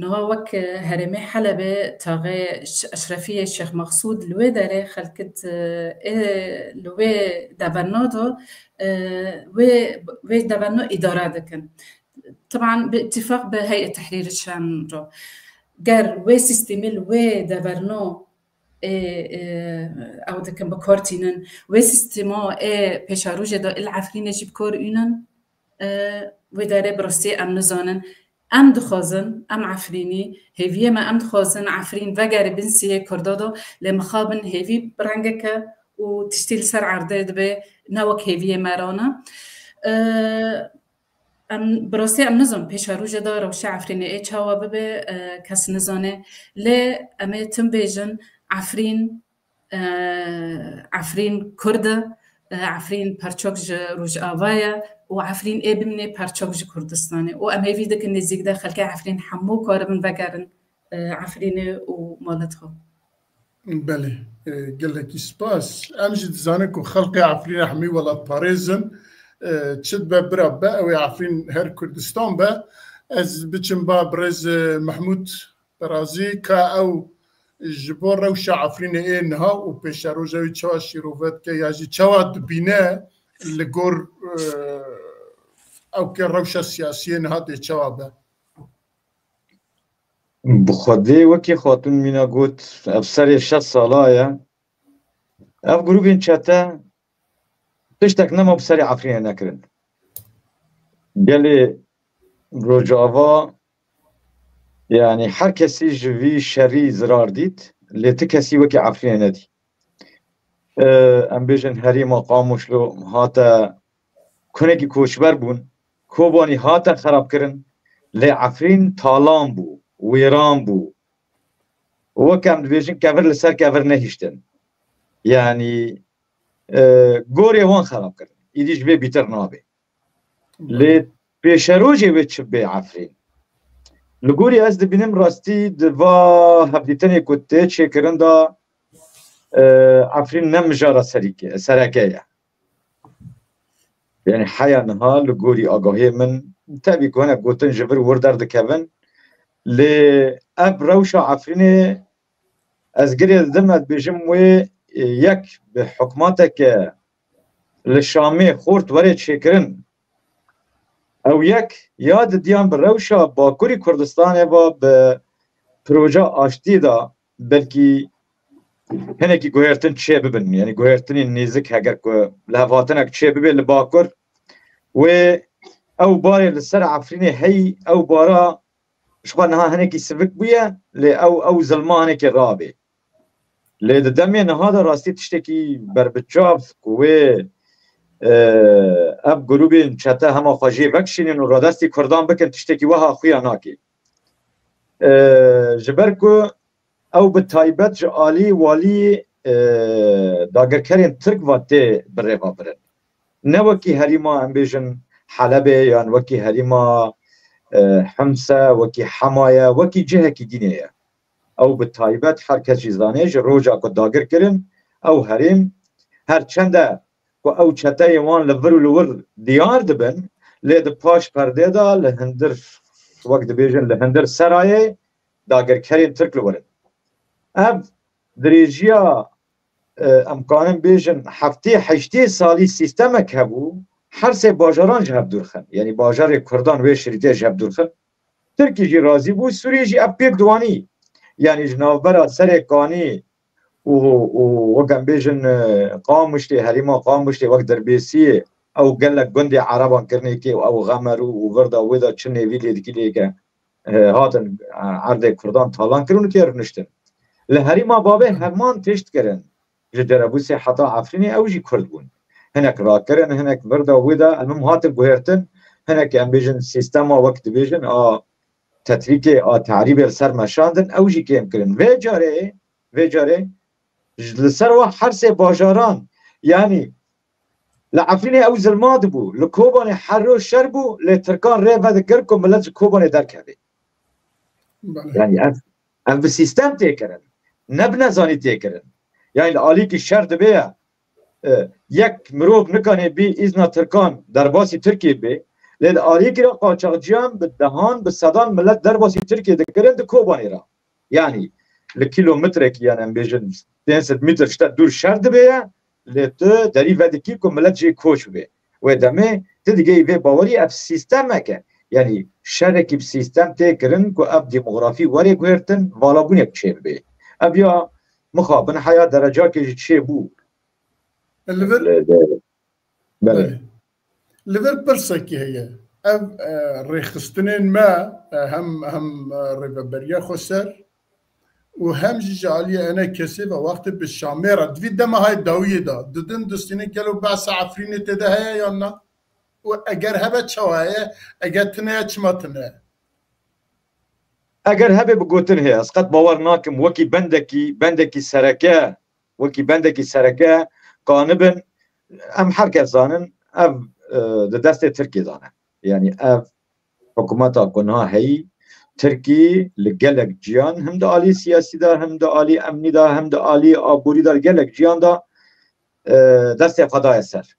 niha wek herêmê Helebê taxê Ş-, Eşrefiyê Şêx Mexsûd li wê derê xelkit, e, ê li wê deverna de, e, wê, wê deverna îdare dikin. Tiban bi îtîfaq bi Heyet Tehrîr Şam re. Ger wê sîstemî li wê deverna ê, ê, ew dikin bi kar tînin. Wê sîstema ê pêşerojê de il Efrînê jî bi kar înin, e, wê derê bi rastî em nizanin. Em dixwazin, em Efrînî, hêviyê me em dixwazin Efrîn vegere bin siyê Kurda de, lê mixabin hêvî bi rengeke û tiştî li ser erdê dibe, ne wek hêviyê me re ne. E, Em, bi rastî em nizin pêşerojê de rewşa Efrînê ê çawa bibe, e, kes nizane. Lê em ê tim bêjin Efrîn, e, Efrîn Kurd e, e, Efrîn perçok ji Rojava ye û Efrîn ê bimîne perçok ji Kurdistanê. Û em hêvî dikin nêzîk de xelkê Efrîn hemû karibin vegerin, e, Efrînê û mala xwe. Belê, e, gelekî spas. Em jî dizanin ku xelkê Efrînê hemî welatparêz in. E, çi dibe bira be, ew ê Efrîn her Kurdistan be. Ez biçim ba birêz, e, Mehmûd Berazî, ka ew ji bo rewşa Efrînê ê niha û pêşeroja wî çawa şîrove dike ya jî çawa dibîne li gor, e, ew ke rewşa siyasiyê niha dê çawa be. Bi Xwedê wekî Xatûn Mîna got, ev serê şeş sala ye. Ev grûbên çete tiştek nema bi serê Efrînê nekirin. Gelê Rojava, yanî her kesî ji vî şerî zirar dît, lê ti kesî wekî Efrînê nedî. E, em bêjin herêma Qamişlo hate, kunekî koçber bûn, Kobanî hate xerabkirin, lê Efrîn talan bû, wêran bû. Wek em dibêjin, kevir li ser kevir nehiştin. Yanî, e, gorê wan xerab kirin. Îdî ji vê bîtir nabe. Lê pêşerojê wê çi bê Efrîn? Li gorî ez dibînim rastî di va hevdîtinê ku tê çêkirin de, e, Efrîn ne mijara serîke-, sereke ye. Yani heya niha li gorî agahiyê min, tevî ku hinek gotin ji vir wir derdikevin, lê ev rewşa Efrînê ez girê didim, ez dibêjim wê, e, yek bi hikûmeteke li Şamê xort were çêkirin. Ew yek ya didiyan bi rewşa Bakurî Kurdistanê ve bi proje aştiyê de belkî hinekî guhertin çê bibin. Yani guhertinên nêzik heger ku lihevhatinek çê bibe li Bakur, wê ew barê li ser Efrînê heyî, ew bara ji xwe niha hinekî sivik bûye, lê ew, ew zilma hinekî rabê. Lê di demê niha de rastî tiştekî berbiçav ku wê, e, ev grûbên çete hema xwe jê vekişînin û radestî Kurdan bikin, tiştekî wiha xuya nake. E, ji ber ku ew bi taybet ji alî walî, e, dagirkerên Tirk ve tê birêvebirin. Ne wekî herîma, em bêjin, Helebê yan wekî herîma, e, Himse, wekî Hemaye, wekî cihekî dînê ye. Ew bi taybet her kes jî zanê, ji roja ku dagir kirin, ew herêm, her çende ku ew çeteyên wan li vir û li wir diyar dibin, lê di paş perdê de li hundir, wek dibêjin, li hundir serayê dagirkerên Tirk li wir in. Ev dirêjiya, e, em kanin bêjin, heftê heştê salî sîstemek hebû, her sê bajaran ji hev dûr xin. Yanî bajarê Kurdan wê şirîtê ji hev dûr xin. Tirkî jî razî bû, Sûriyê jî ev pêk diwanî. Yanî ji navbera Serê Kanî û, û wek em bêjin, e, Qamişlê, herêma Qamişlê wek Dirbêsiyê, ew gelek gundê Ereban kirinê kê û ew Xemer û, û vir de wê de çi nêvî lê dikî lê ke, e, hatin, e, erdê Kurdan talan kirin û kê rûniştin. Li herêma Babê heman tişt kirin. Ji Cerebûsê heta Efrînê ew jî Kurd bûn. Hinek rakirin, hinek vir de wê de, elmim hatin guhertin, hinek em bêjin sîstema wek dibêjin a tetrîkê, a terîbê li ser meşandin, ew jî kêm kirin. Vê carê, vê carê ji, li ser wa her sê bajaran, yanî li Efrînê ew zilma dibû, li Kobanê her roj şer bû, lê Tirkan rê vedikir ku milet ji Kobanê derkeve. Belê. Yanî ev, ev bi sîstem tê kirin, ne bi nezanî tê kirin. Yanî li alîkî şer dibe ye, e, yek mirov nikane bî îzna Tirkan derbasî Tirkiyê bê, lê li alîkî re qaçaxciyan bi dehan, bi sedan milet derbasî Tirkiyê dikirin di Kobanê re. Yanî li kîlometrekî, yanî em bêjin pênc sed metre ji te dûr şer dibe ye, lê tu derî vedikî ku milet jê koç bibe. Wê demê tu digehî vê bawerî, ev sîstemek e. Yanî şerekî bi sîstem tê kirin ku ev demografî were guhertin, valabûnek çêbibe. Ev ya mixabin heya derecakê jî çêbû. Li vir, Li, li, belê. Belê. Li vir pirsekî heye. Ev, e, rêxistinên me, e, hem, hem, e, Rêveberiya Xweser û hem jî ji aliyê ENKSê ve wextê bi Şamê re, di vî dema hay dawiyê de, didin distînin gelo behsa Efrînê tê de heye yan na? Û eger hebe çawa heye, eger tune ye çima tune ye? Eger hebe bi gotin heye, ez qet bawer nakim wekî bendekî, bendekî sereke, wekî bendekî sereke kanibin, em her kes zanin, ev, e, di destê Tirkiyê de ne. Yanî ev hikûmeta ku niha heyî, Tirkî li gelek ciyan, him di alî siyasî de, him di alî emnî de, him di alî aborî de, li gelek ciyan de, e, destê xwe daye ser.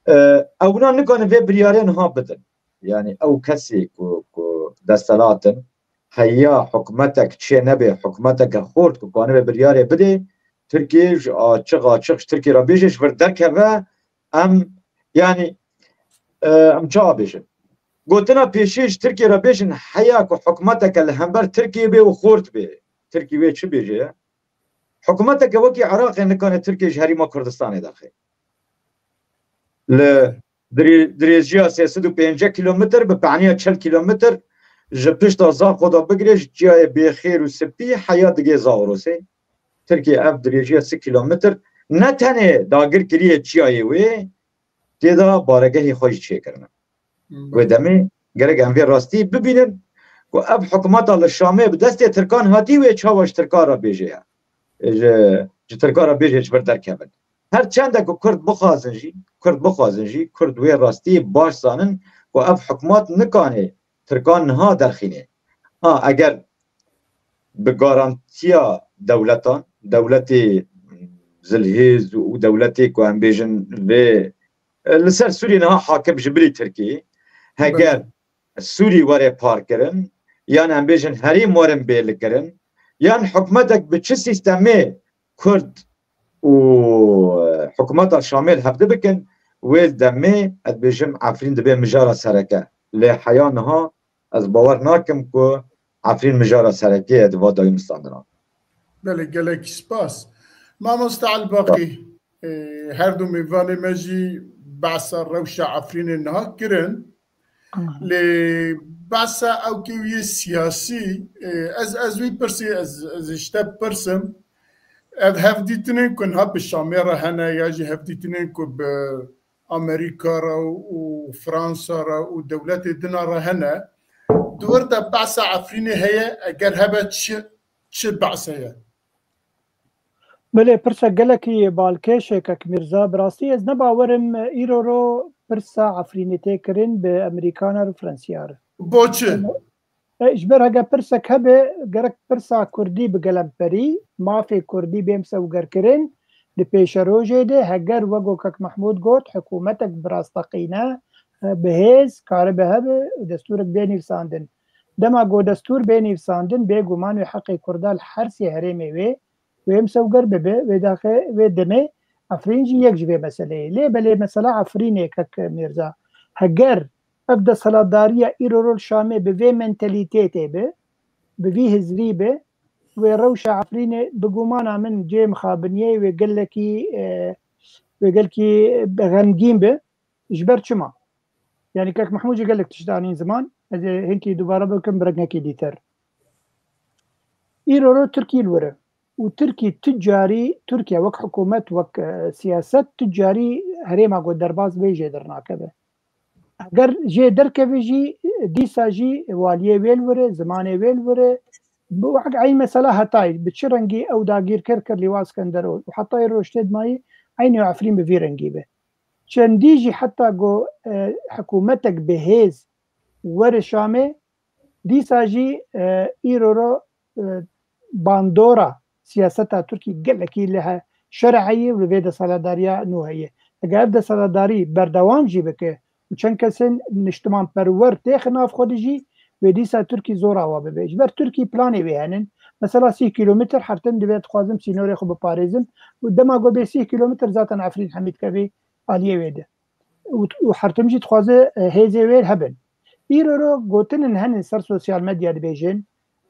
E, ewna nikane vê biryarê niha bidin. Yanî ew kesê ku, ku desthilat in, heya hikûmetek çê nebe, hikûmeteke xort ku kanibe biryarê bidê, Tirkiyê ji açiq açiq ji Tirkiyê re bêje, ji vir derkeve, em, yanî, e, em çawa bêjin? Gotina pêşî ji Tirkiyê re bêjin, heya ku hikûmeteke li hember Tirkiyê bê û xort bê. Tirkî wê çi bêje? Hikûmeteke wekî Iraqê nikane Tirkiyê ji Herêma Kurdistanê derxe. Li dirê-, dirêjiya sê sed û pêncî kilometr bi paniya çil kilometr ji pişta Zaxo de bigire, ji çiyayê Bêxêr û Spî heya digê Zagrosê. Tirkiye ev dirêjiya sê kilometr ne tenê dagirkiriyê çiyayê wê, tê de baregehê xwe jî çêkirine. Wê demê gerek em vê rastî bibînin ku ev hikûmeta li Şamê bi destê Tirkan hatî, wê çawa ji Tirkan re bêje ye. Ji, ji Tirkan re bêje ji vir derkevin. Her çende ku Kurd bixwazin jî, Kurd bixwazin jî, Kurd wê rastiyê baş zanin ku ev hikûmet nikane Tirkan niha derxîne. Ha, eger bi garantiya dewletan, dewletê zilhêz û dewletê ku em bêjin vê, e, li ser Sûriyê niha hakim ji bilî Tirkiyê, heger Sûrî were parkirin, yan em bêjin herêm werin bêlikirin, yan hikûmetek bi çi sîstemê Kurd û, e, hikûmeta Şamê li hevdi bikin, wê demê ez dibêjim Efrîn dibe mijara sereke. Lê heya niha ez bawer nakim ku Efrîn mijara sereke ye di va dayînustandina. Belê, gelekî spas. Mamoste Elbaqî, e, her du mêvanê me jî behsa rewşa Efrînê niha kirin. Lê behsa ewkê wî yê siyasî, e, ez, ez wî pirsî, ez, ez ji te pirsim. Ev hevdîtinên ku niha bi Şamê re hene ya jî hevdîtinên ku bi Amerîka re û Fransa re û dewletê dina re hene, di wir de behsa Efrînê heye, eger hebe çi, çi behs heye? Belê, pirsa gelekî balkêş e, kek Mîrza. Bi rastî ez ne bawerim îro ro pirsa Efrînê tê kirin bi Amerîkanar û Fransiyar. Bo çi? E, ji ber hege pirsek hebe, gerek pirsa Kurdî bi gelemperî, mafê Kurdî bê misewgerkirin, di pêşerojê de heger wego kek Mehmûd got, hikûmetek bi rasteqîne, e, bi hêz, karibe hebe û destûrek bê nivîsandin. Dema go destûr bê nivîsandin, bêguman wê heqê Kurda li her sê herêmê wê, wê misewger bibe, wê daxê, wê demê Efrîn jî yek ji vê meseleyê. Lê belê mesela Efrînê kek Mîrza. Heger ev desthilatdariya îro rol Şamê bi vê mentalîtêtê bi, bi vî hizrî bi, wê rewşa Efrînê bi gumana min cê mixabiniyê wê gelekî, e, wê gelkî xemgîn bi. Ji ber çima? Yani kek Mehmûd jî gelek tişt anîn ziman. Ez ê hinkî dubare bikim bi rengekî dîtir. Îro ro Tirkî li wir e. Û Tirkî tu carî, Tirkiye wek hikûmet, wek, e, siyaset tu carî herêma ku derbas bê jê dernakeve. Eger jê derkeve jî, dîsa jî waliyê wê li wir e, zimanê wê li wir e. Bi wek eyn mesela Hetay, bi çi rengî ew dagîrker kir Lîwa Skenderol û heta îro ji tê dimayî eynî Efrîn bi vî rengî be. Çendî jî heta ku, e, hikûmetek bi hêz were Şamê, dîsa jî, e, îro ro, e, bandora siyaseta Tirkî gelekî li he-, şer'e ye û li vê desthilatdariya nû heye. Eger ev desthilatdarî berdewam jî bike û çend kesên niştimanperwer têxin nav xwe de jî, wê dîsa Tirkî zor awa bibe. Ji ber Tirkî planê wê henin. Mesela sîh kîlometr her tim divê dixwazim sînorê xwe biparêzim û dema ku bê sîh kîlometr zaten Efrîn hemî dikevê aliyê wê de. Û, û her tim jî dixwaze, e, hêzê wê hebin. Îro ro gotinên henin ser sosyal medya dibêjin,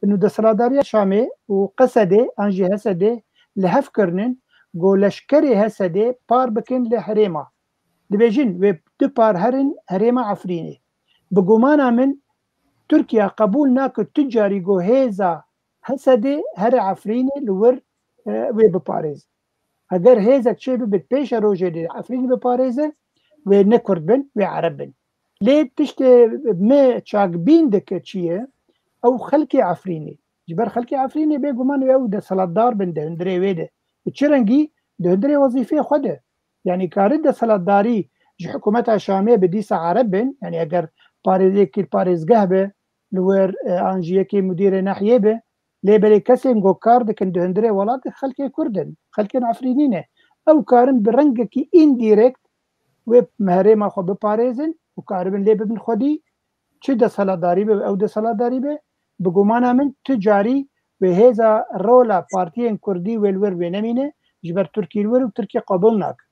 inu desthilatdariya Şamê û Qesedê an jî Hesedê li hev kirinin ku leşkerê Hesedê par bikin li herêma. Dibêjin wê du par herin herêma Efrînê. Bi gumana min Tirkiye qebûl nake tu carî ku hêza Hesedê here Efrînê li wir, e, wê biparêze. Heger hêzek çêbibe pêşerojê de Efrînê biparêze, wê ne Kurd bin, wê Ereb bin. Lê tiştê me çakbîn dike çi ye? Ew xelkê Efrînê. Ji ber xelkê Efrînê bêguman wê ew desthilatdar bin di hundirê wê de. Bi çi rengî? Di hundirê wezîfeyê xwe de. Yanî kare desthilatdarî ji hikûmeta Şamê bi dîsa Ereb bin, yanî eger parêzekî parêzgeh be, li wir, e, an jî yekê mudîrê nehiyê be, lê belê kesên ku kar dikin di hundirê welatê xelkê Kurd in, xelkên Efrînî ne. Ew karin bi rengekî îndirekt wê herêma xwe biparêzin û karibin lê bibin xwedî, çi desthilatdarî be, ew desthilatdarî be, bi gumana min tu carî wê hêza rola partiyên Kurdî wê li wir wê nemîne, ji ber Tirkî li wir û Tirkiye qebûl nake.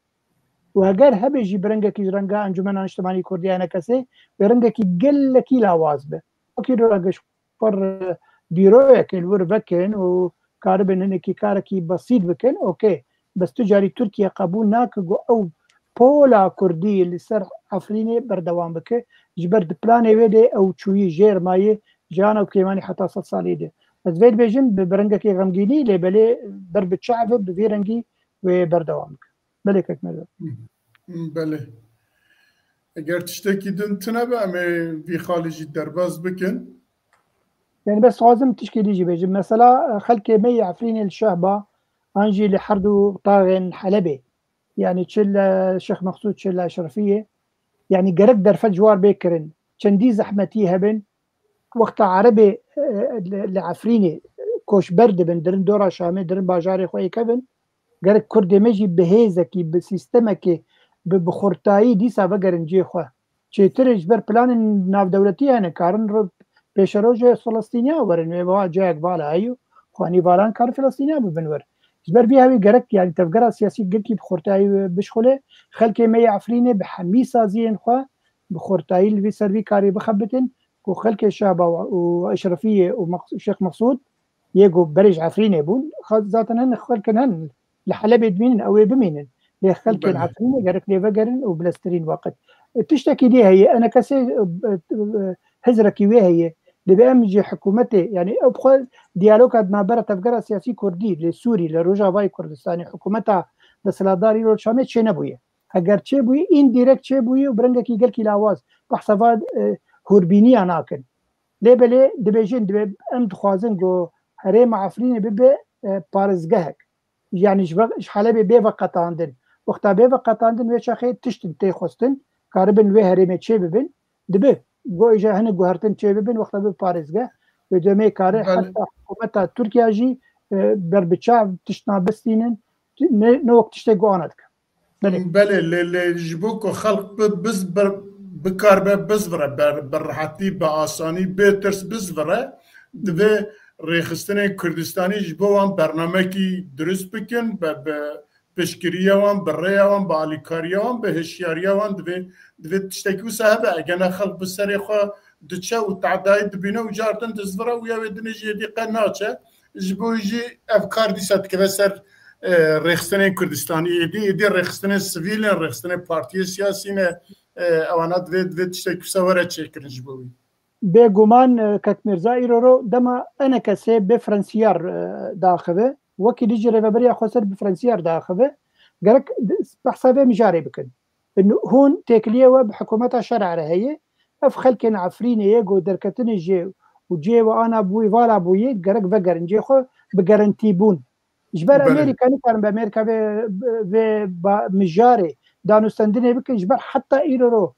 Û heger hebe jî bi rengekî ji renga Encûmena Niştimanî Kurdî, E N K S'ê, wê rengekî gelekî lawaz be. Wekî rengê ji xwe re bîroyekê li wir vekin û karibin hinekî karekî besît bikin, okey. Bes tu carî Tirkiye qebûl nake ku ew pola Kurdî li ser Efrînê berdewam bike. Ji ber di planê wê de ew çûyî jêr mayê, jiyan ew kêmanî heta sed salî de. Ez vê dibêjim bi, bi rengekî xemgînî, lê belê ber bi çav e, bi vî rengî wê berdewam bike. Belê kek Merve. Belê. Eger tiştekî din tune be, em ê vî xalî jî derbas bikin. Yani bes dixwazim tişkê dî jî bêjim. Mesela, xelkê me yê Efrînê li Şehba, an jî li her du taxên Helebê, yani çi li Şêx Meqsûd, çi li Eşrefiyê, yani gerek derfet ji war bê kirin. Çendî zehmetî hebin. Wexta Erebê, e, li, li Efrînê koçber dibin, dirin dora Şamê, dirin bajarê xwe yê kevin. Gerek Kurdê me jî bi hêzekî, bi sîstemekê, bi, bi xurtayî dîsa vegerin cihê xwe. Çêtir e, ji ber planên navdewletî hene, karin ro-, pêşerojê Filistîniya werin, wê ba cihek vala heyû, xwanî valan karin Filistîniya bibin wir. Ji ber vî hewî gerek, yani tevgera siyasî girkî bi xurtayî bişxulê, xelkê me yê Efrînê bi hemî saziyên xwe, bi xurtayî li vî ser vî karî bixebitin, ku xelkê Şaba û Eşrefiyê û Meq-, Şêx Meqsûd yê ku berê ji Efrînê bûn, xa-, zaten hin xelkin hin li Helebê dimînin, ew ê bimînin. Lê xelkên Belê. Efrînê gerek lê vegerin û bileztirîn weqit. E, tiştekî dê heye, E N K S'ê, e, e, e, hizrekî wê heye. Divê em ji hikûmetê, yani ew bi xwe diyaloga di navbera tevgera siyasî Kurdî li Sûrî, li Rojavayê Kurdistanê, hikûmeta desthilatdarî Rojavayê çê nebûye. Heger çêbûyî, îndirekt çêbûyî û bi rengekî gelkî lawaz behsa va, e, hûrbîniya nakin. Lê belê dibêjin, dibê em dixwazin ku herêma Efrînê bibe, e, parêzgehek. yanî ji ve-, ji Helebê bê veqetandin. Wexta bê veqetandin wê çaxê tiştin tê xwestin, karibin li wê herêmê çê bibin, dibe. Go îja hinek guhertin çê bibin, wexta bi parêzgeh, wê demê kare Belê. heta hikûmeta Tirkiye jî, e, berbiçav tiştna bistînin, ne, ne wek tiştê go ana dike. Belê. Belê, lê, lê ji bo ku xelk bi, biz, bir, bikaribe bizvire, ber, bi rehetî, bi asanî, bê tirs bizvire, divê rêxistinên Kurdistanî ji bo wan bernamekî dirust bikin, bi, bi piştgiriya wan, bi rêya wan, bi alîkariya wan, bi hişyariya wan divê, divê tiştekî wisa hebe. Eger ne xelk bi serê xwe diçe û tehdayî dibîne û car din dizvire û ya wê dinê jî êdî qe naçe. Ji bo jî ev kar dîsa dikeve ser, e, rêxistinên Kurdistanî. Êdî, êdî rêxistinên sivîl in, rêxistinên partiyê siyasî ne. E, ewana divê, divê tiştek wisa were çêkirin ji bo wî. Bêguman, e, kek Mirza îro ro dema enekesê bê frensiyar, e, daxive. Wekî dî jî rêveberiya xweser bi frensiyar daxive. Gerek di-, behsa vê mijarê bikin. Hûn têkiliyê we bi hikûmeta şer'a re heye. Ev xelkên Efrînê yê ku derketinê jê û cihê we ana bûyî, vala bûyî, gerek vegerin cihê xwe bi gerentî bûn. Ji ber Belê. Amerîka nikarin bi Amerîka vê, vê ba-, mijarê danûstendinê bikin, ji ber heta îro ro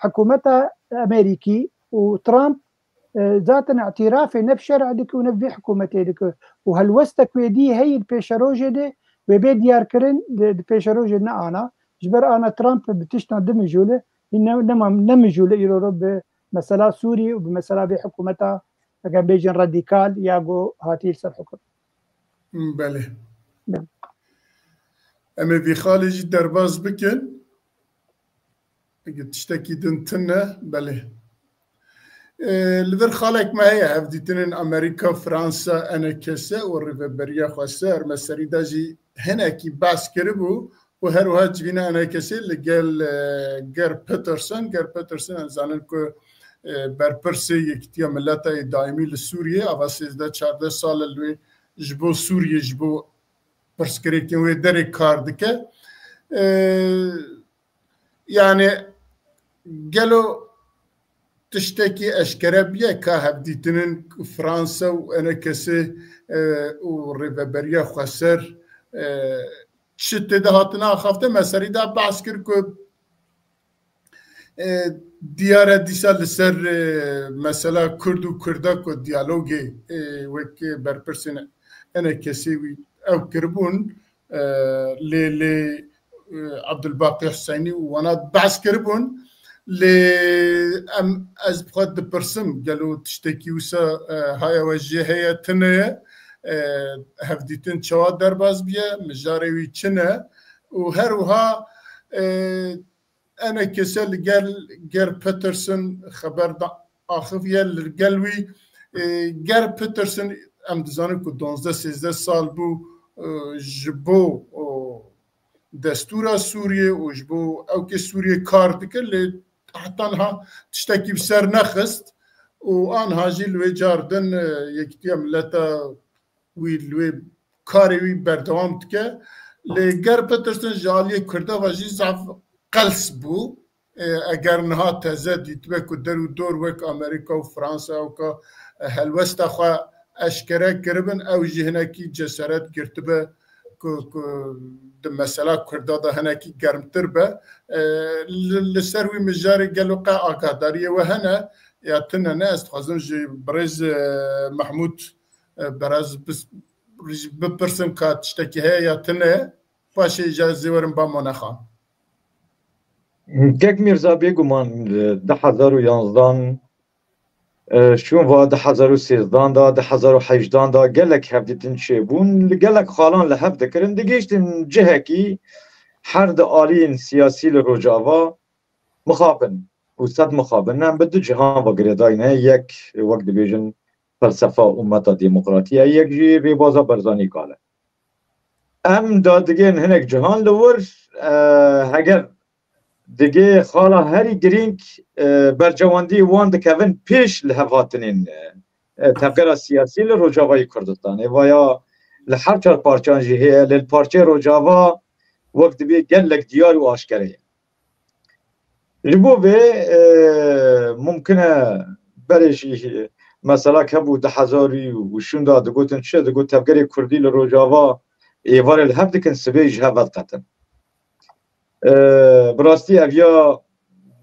hikûmeta Amerîkî û Trump, e, zaten îtirafê ne bi şer'ê dike û ne bi vê hikûmetê dike. Û helwestek wê dî heyî di pêşerojê de wê bê diyarkirin, di, di pêşerojê ne ana. Ji ber ana Trump bi tiştan dimijûle, ne, ne, ne mijûle îro ro bi mesela Sûriyê û bi mesela vê hikûmeta, eger bêjin radîkal ya ku hatiye li ser hukm. Belê. Belê. Em ê vî xalê jî derbas bikin. Eger tiştekî din tune, belê. Ê, li vir xalek me heye, hevdîtinên Amerîka, Fransa, enekese û Rêveberiya Xweser. Me serî de jî hinekî behs kiribû û her wiha civîna enekesê li gel, e, Ger Peterson, Ger Peterson em zanin ku, e, berpirsê Yekîtiya Mileta yê daîmî li Sûriyê, ava sêzdeh çardeh sal e li wê ji bo Sûriyê, ji bo pirsgirêkên wê derê kar dike. E, yani gelo tiştekî eşkere bûye ka hevdîtinên Fransa û enekesê, e, û Rêveberiya Xweser, e, çi tê de hatine axaftin? Me serî de behs kir ku, e, diyar e dîsa li ser, e, mesela Kurd û Kurda ku diyalogê, e, wek berpirsên enekesê wî ew kiribûn, e, lê, lê, e, Abdulbaqî Huseynî û wana behs kiribûn. Lê em, ez bi xwe dipirsim, gelo tiştekî wisa, e, haya we jê heye, tune ye? E, hevdîtin çawa derbas bûye? Mijarê wî çi ne? Û her wiha, e, enekese li gel Ger Peterson xeber da axiviye, li gel wî, e, Ger Peterson, em dizanin ku duwazdeh sêzdeh sal bû, e, ji bo, o, destûra Sûriyê û ji bo ewkê Sûriyê kar dike, lê heta niha tiştekî bi ser nexist û anha jî li wê car din, e, Yekîtiya Mileta wî li wê karê wî berdewam dike. Lê Ger Peterson ji aliyê Kurda ve jî zaf qels bû. E, eger niha teze dîtibe ku der û dor wek Amerîka û Fransa ewka, e, helwesta xwe eşkere kiribin, ew jî hinekî ceseret girtibe ku, ku di mesela Kurda de hinekî germtir be. E, li, li ser wî mijarê gelo qe agahdariyê we hene ya tune ne? Ez dixwazim ji birêz, e, Mehmûd, e, Beraz bis-, bipirsim ka tiştekî heye ya tune, paşê îca ez ê werim ba Monexan. Kek Mîrza, bêguman, e, du hezar û yanzdan, e, şûn va du hezar û sêzdan de, du hezar û hejdan de gelek hevdîtin çêbûn, li gelek xalan li hev dikirin, digihîştin cihekî her di aliyên siyasî li Rojava mixabin û sed mixabin. Em bi du cihan ve girêdayî ne, yek, wek dibêjin, felsefa û meta demokratî ye, yek jî rêbaza Barzanî kal e. Em da digên hinek cihan li wir, e, heger digê xala herî girîng, e, bercewendî wan dikevin pêş li hev hatinên, e, e, tevgera siyasî li Rojavayê Kurdistanê. Vaya li her çar parçan jî heye, lê li parçeyê Rojava wek dibê gelek diyar û aşkere ye. Ji bo vê, e, mumkin e berê jî mesela hebû du hezar û şûn de digotin çi? Digot tevgerê Kurdî li Rojava êvarê li hev dikin, sibê ji hev vediqetin. E, bi rastî ev ya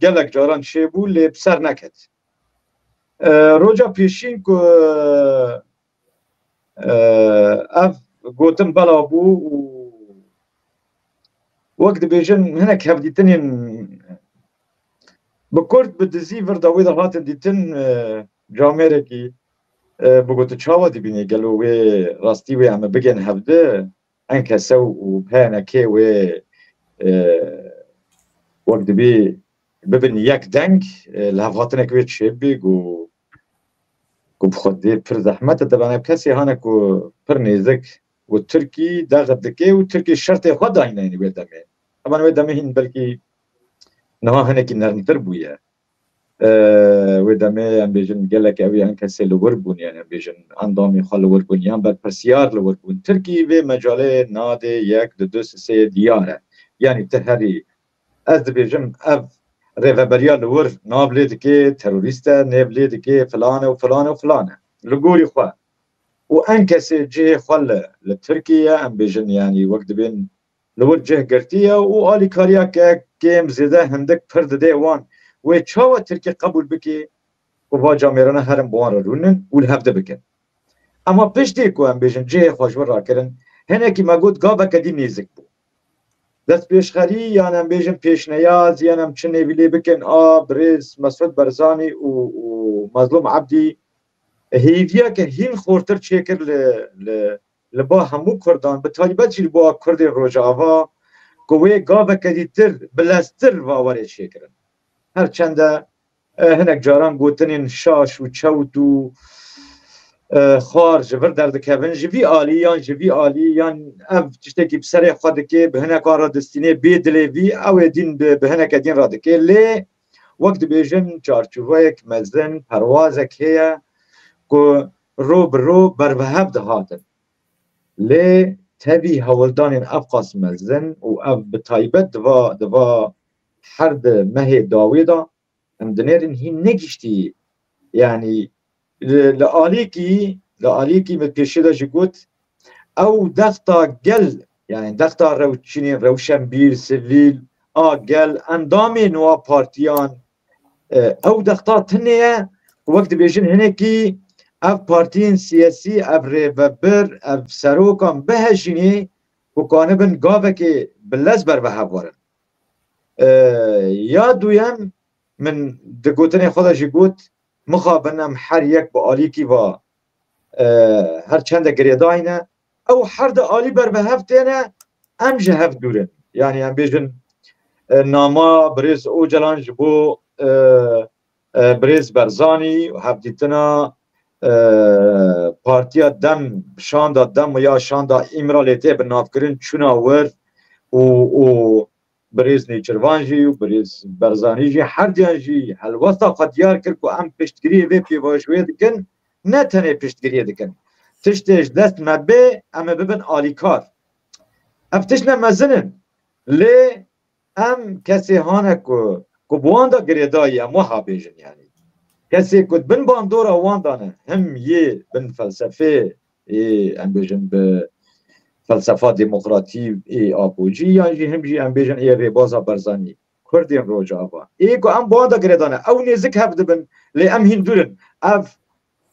gelek caran çêbû, lê bi ser neket. E, roja pêşîn ku, e, ev gotin bela bû û wek dibêjin hinek hevdîtinên bi kurt, bi dizî vir de wê de hatin dîtin, e, camêrekî, e, bigot, tu çawa dibînî, gelo wê rastî wê em ê bigên hevdi? Enkese û P N K wê, e, wek dibî bibin yek deng, e, li hevhatinek wê çêbî, got, ku bi xwedê pir zehmet e, teban ev kesê hane ku pir nêzik û Tirkî dex dike û Tirkî şertê xwe dayîne wê demê. Teban wê demê hîn belkî niha hinekî nermtir bûye. E, wê demê em bêjin gelek ew yan kesê li wir bûn, yani em bêjin endamê xwe li wir bûn, yan berpirsiyar li wir bûn. Tirkî vê mecalê nadê yek, di du sisê diyar e. Yani ti herî, ez dibêjim, ev rêveberiya li wir nav lê dike, terorîst e, nêv lê dike, filan e û filan e û filan e. Li gorî xwe. Û en kesê cihê xwe li, li Tirkiye, em bêjin, yani wek dibên li wir cih girtiye û alîkariya ke kêm zêde hindik pir dide wan. Wê çawa Tirkî qebûl bike ku va camêrana herin bi wan re rûnin û li hevdi bikin? Ema piştî ku em bêjin cihê xwe ji wir rakirin, hinekî me got gaveke dî nêzik bû. Destpêşxerî yan em bêjin pêşneyaz yan em çi nêvî lê bikin a birêz Mesûd Barzanî û, û Mezlûm Ebdî hêviyeke hîn xortir çêkir li, li, li ba hemû Kurdan, bi taybet jî li ba Kurdên Rojava, ku wê gaveke dîtir bileztir va were çêkirin. Her çende, e, hinek caran gotinên şaş û çewt û, e, xwar ji vir derdikevin, ji vî alî yan ji vî alî yan ev tiştekî bi serê xwe dike, bi hinek re distînê bê dilê vî, ew ê dîn bi, bi hineke dîn re dike. Lê wek dibêjin çarçoveyek mezin, perwazek heye ku ro bi ro berbihev dihatin. Lê tevî hewldanên ev qas mezin û ev bi taybet diva, diva her di mehê dawê de em dinêrin hîn negiştî. Yani li, li alîkî, li alîkî min pêşê de jî got, ew dexta gel, yani dexta rewçînên rewşenbîr, sivîl, a gel, endamên wa partiyan, e, ew dexta tinê ye, ku wek dibêjin hinekî ev partiyên siyasî, ev rêvebir, ev serokan bihejînê, ku kanibin gavekê bi lez berbihev werin. E, ya duyem, min di gotinê xwe de jî got, mixabin em her yek bi alîkî va, e, her çende girêdayî ne, ew her di alî berbihev têne, em ji hev dûr in. Yani em bêjin, e, nama birêz Ocalan ji bo, e, e, birêz Barzanî, hevdîtina, e, Partiya Dem, şanda Dem ya şanda Îmralê tê binavkirin çûna wir û, û birêz Nêçirvan jî û birêz Barzanî jî, herdiyan jî helwesta xwe diyar kir ku em piştgiriyê vê pêvajoyê dikin, ne tenê piştgiriyê dikin. Tiştê ji dest me bê, em ê bibin alîkar. Ev tişt ne mezin in. Lê em kesê hane ku, ku bi wan de girêdayî, em wiha bêjin yani. Kesê ku di bin bandora wan de ne, him yê bin felsefê ê, em bêjin, bi felsefa demokratî ê Apocî, yan jî him jî em bêjin ê rêbaza Barzanî, Kurdên Rojava. Ê ku em bi wan de girêdane, ew nêzik hev dibin, lê em hîn dûr in. Ev,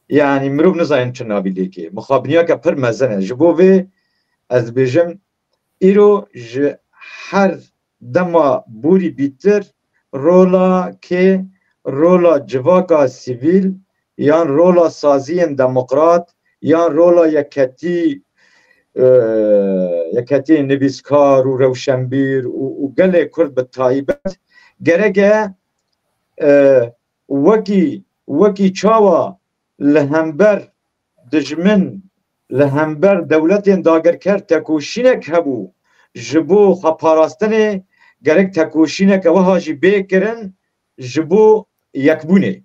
yani mirov nizanin çi navî lêkê. Mixabiniyeke pir mezin e. Ji bo vê ez dibêjim, îro ji her dema borî bîtir rola kê, rola civaka sivîl yan rola saziyên demokrat yan rola yeketî, e, yeketiyên nivîskar û rewşenbîr û, û gelê Kurd bi taybet gerek e, e, wekî, wekî çawa li hember dijmin, li hember dewletên dagirker tekoşînek hebû, ji bo xweparastinê gerek tekoşîneke wiha jî bê kirin ji bo yekbûnê.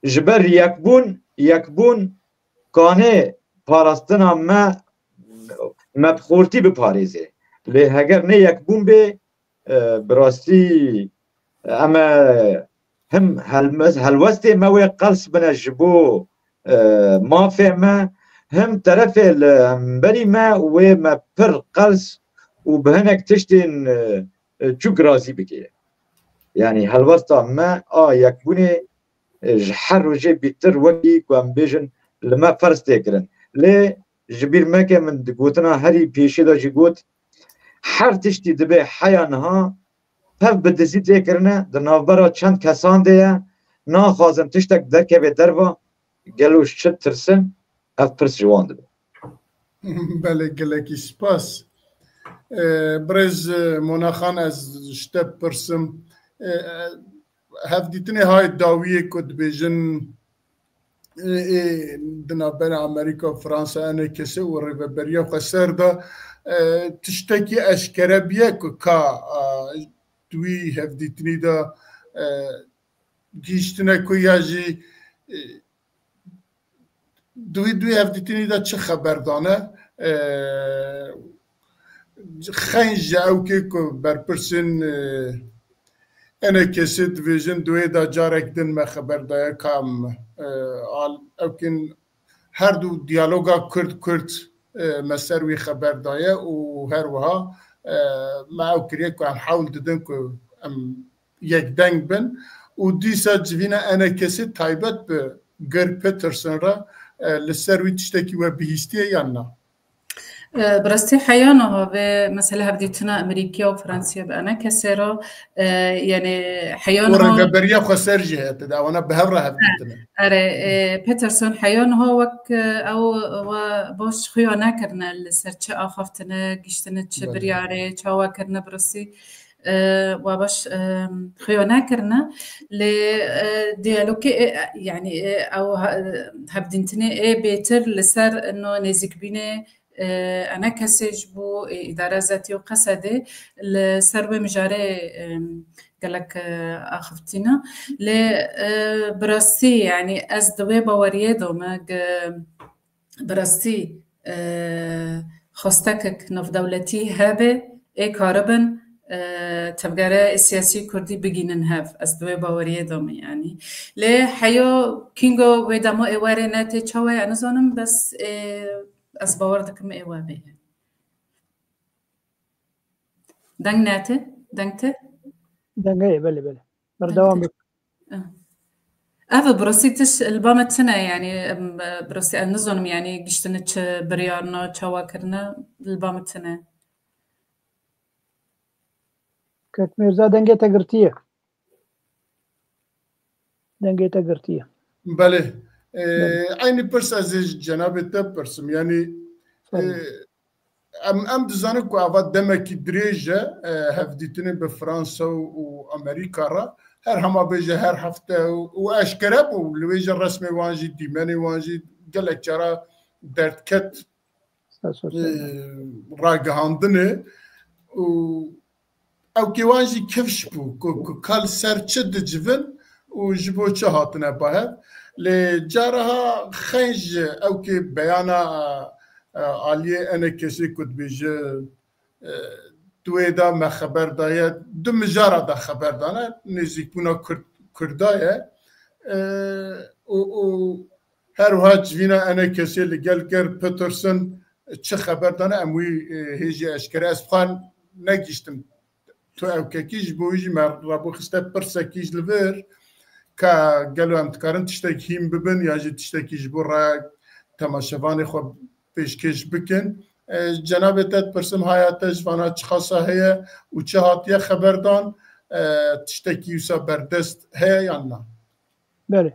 Ji ber yekbûn, yekbûn kanê parastina me, me bi xortî biparêzê. Lê heger ne yekbûn bê, e, bi rastî, e, em e him helmez-, helwestê me wê qels bine ji bo, e, mafê me, him terefê li hemberî me wê me pir qels û bi hinek tiştên, e, e, çûk razî bike. Yanî helwesta me a yekbûnê, e, ji her rojê bîtir wekî ku em bêjin li me ferz tê kirin. Lê ji bîr meke min di gotina herî pêşê de jî got, her tiştî dibe heya niha pev bi dizî tê kirine, di navbera çend kesan de ye, naxwazin tiştek derkeve derva, gelo ji çi tirsin? Ev pirs ji wan dibe. Belê, gelekî spas. E, birêz, e, Monaxan, ez ji te pirsim. E, e, hevdîtinê hay dawiyê ku dibêjin, e, e, di navbera Amerîka, Fransa, enekesê û rêveberiya xweser de, e, tiştekî eşkere biye ku ka, a, di wî hevdîtinî de, e, gihîştine ku ya jî, e, di wî, di wî hevdîtinî de çi xeber dane? E, xeyn ji ewkê ku berpirsên, e, enekesê dibêjin, di wê de carek din me xeber daye ka em, e, al-, ewkên her du diyaloga Kurd-Kurd, e, me ser wî xeber daye û her wiha, e, me ew kiriye ku em hewl didin ku em yekdeng bin û dîsa civîna enekesê taybet bi Geir Peterson re, e, li ser wî tiştekî we bihîstiye yan na? E, bi rastî heya niha vê mesela hevdîtina Amerîkiya û Fransiya bi enekesê re, e, yanî heya Û niha rêveberiya xweser jî heye tê de, ewana bi hev re hevdîtine. Erê, e, Peterson heya niha wek, e, ew we baş xuya nekirine li ser çi axaftine, giştine çi Belê. biryarê, çawa kirine bi rastî, e, we baş, e, xuya nekirine. Lê, e, diyalogê, e, yanî, e, ew ha-, hevdîtinê ê bêtir li ser ino nêzîkbînê, e, enekesê ji bo, e, îdara zetî û Qesedê li ser wê mijarê, e, gelek, e, axiftina. Lê, e, bi rastî, yanî ez di wê baweriyê de me, ge-, bi rastî, e, xwestekek navdewletî hebe, ê karibin, e, tevgere siyasî kurdî bigînin hev. Ez di wê baweriyê de me, yanî. Lê heyo kîngo wê dema ê were ne tê çawa ye, nizanim, bes, e, ez bawer dikim ê we bê. Deng ne tê? Deng tê? Deng heye, belê, belê. Berdewam bik. Ev bi rastî tiş li ba me tune, yanî, em, bi rastî ez nizanim, yanî giştine çi biryarna, çawa kirine, li ba me tune. Kek Mîrza, dengê te girtiye. Dengê te girtiye. Belê. Ee, Belê. Eynî pirs ez ê ji cenabê te pirsim. Yanî, Tabii. ee, em, em dizanin ku ava demekî dirêj e, e, hevdîtinê bi Fransa û, û Amerîka re. Her hema bêje her hefte û, û eşkere bû. Li wê jî resmê wan jî, dîmenê wan jî gelek cara derdket, Ser sosyal e, medya. ragihandinê û ew kêwan jî kifş bû ku, ku ka li ser çi dicivin û ji bo çi hatine ba hev. Lê caraha xeyn ji ew kê beyana, e, aliyê enekesê ku dibêje, e, di wê de me xeber daye, du mijara de xeber dane, nêzîkbûna Kurd, Kurda ye. E, û, û her wiha civîna enekesê li gel Geir Peterson çi xeber dane, em wî, e, hê jî eşkere. Ez bi xwe negihîştim tu ew kekî, ji bo wî jî me rabû xiste pirsekî ji li vir, ka gelo em dikarin tiştek hîn bibin ya jî tiştekî ji bo re temaşevanê xwe pêşkêş bikin. E, cenabê te dipirsim, haya te ji vana çiqasa heye û çi hatiye xeberdan, e, tiştekî wisa berdest heye yan na? Belê.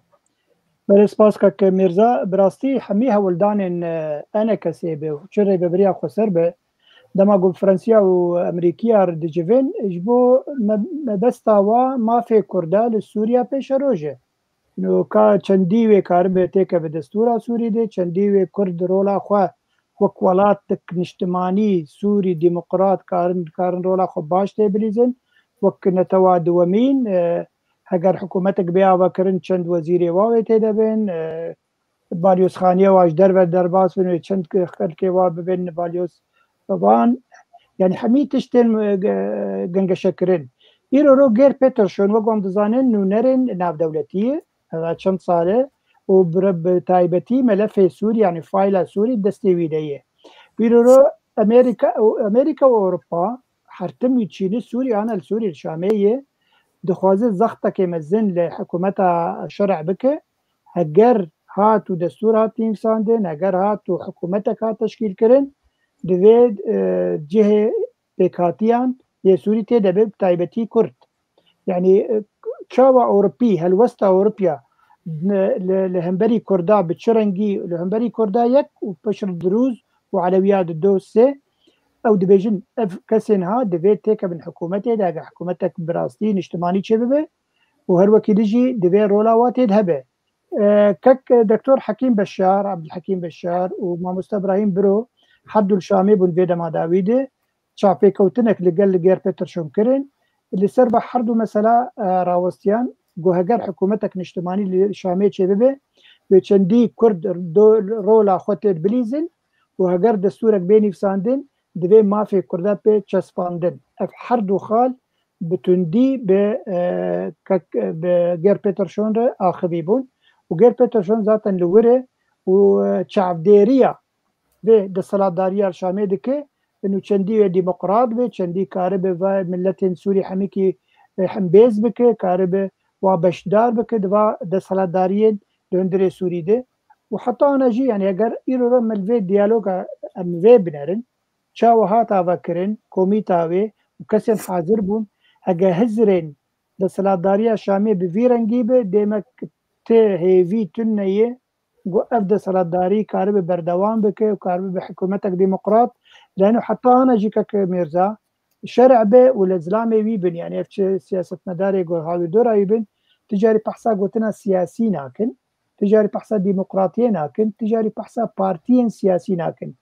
Belê, spas kak Mîrza. Bi rastî hemî hewldanên, e, enekesê be, çi rêveberiya xweser be, dema ku Fransiya û Amerîkiya re dicivin, ji bo me-, mebesta wa mafê Kurda li Sûriya pêşeroj e. Ino ka çendî wê karibe têkeve destûra Sûrî de, çendî wê Kurd rola xwe wek welatek niştimanî Sûrî demokrat karin, karin rola xwe baş tê bilîzin. Wek netewa duwemîn, e, heger hikûmetek bê avakirin çend wezîrê wa wê tê de bin, e, balyozxaniya wa ji derve derbas bin wê çend xelkê wa bibin balyoz biban. Yani hemî tiştên, e, ge-, gengeşekirin. Îro ro Geir Peterson, wek em dizanin, nûnerên navdewletî ye, heta çend sal e, û bi, bi taybetî melefê Sûrî, yanî fayla Sûrî destê wî de ye. Îro ro Amerîka, Amerîka û Ewropa her tim wî çînî Sûrî, ana li Sûrî li Şamê ye, dixwaze zextekê mezin li hikûmeta şer'e bike. Heger hat û destûr hat nivîsandin, heger hat û hikûmetek hat teşkîl kirin, divê, e, cihê pêkhatiyan yê Sûrî tê de be, bi taybetî Kurd. Yanî, e, çawa Ewropî, helwesta Ewropiya, ne, li, li hemberî Kurda bi çi rengî, li hemberî Kurda yek û piştre Dirûz û Elewîya di do sê, ew dibêjin, ev kesên ha divê têkevin hikûmetê de, eger hikûmetek bi rastî niştimanî çêbibe û her wekî din jî divê rola wa tê de hebe. E, kek, e, Doktor Hekîm Beşar, Abdulhekîm Beşar û Mamoste Ibrahîm Biro her du li Şamê bûn vê dema dawî de. Çavpêkewtinek li gel li Ger Peterson kirin. Li ser va her du mesela, e, rawestiyan, got heger hikûmetek niştimanî li Şamê çêbibe, wê çendî Kurd do, rola xwe tê de bilîzin û heger destûrek bê nivîsandin, divê mafê Kurda pê çespandin. Ev her du xal bi tundî bi, e, kek, bi Ger Peterson re axivî bûn û Ger Peterson zaten li wir e û, e, çavdêriya vê desthilatdariya li Şamê dike, nû çendî wê demokrat be, çendî karibe va miletên Sûrî hemikî, e, hembêz bike, karibe wa beşdar bike di va desthilatdariyên di hundirê Sûrî de. Û heta ana jî, yanî eger îro re me li vê diyaloga em vê binerin, çawa hat avekirin, komîta wê û kesên hazir bûn, hege hizrên desthilatdariya Şamê bi vî rengî be, demek tê hêvî tune ye, got ev desthilatdarî karibe berdewam bike û karibe bi hikûmetek demokrat. Leno heta ana jî kek Mîrza, şer'e be û li zilamê wî bin, yanî ev çi siyasetmedarê got hawîrdora wî bin, ti carî behsa gotina siyasî nakin, ti carî behsa demokratiyê nakin, ti carî behsa partiyên siyasî nakin.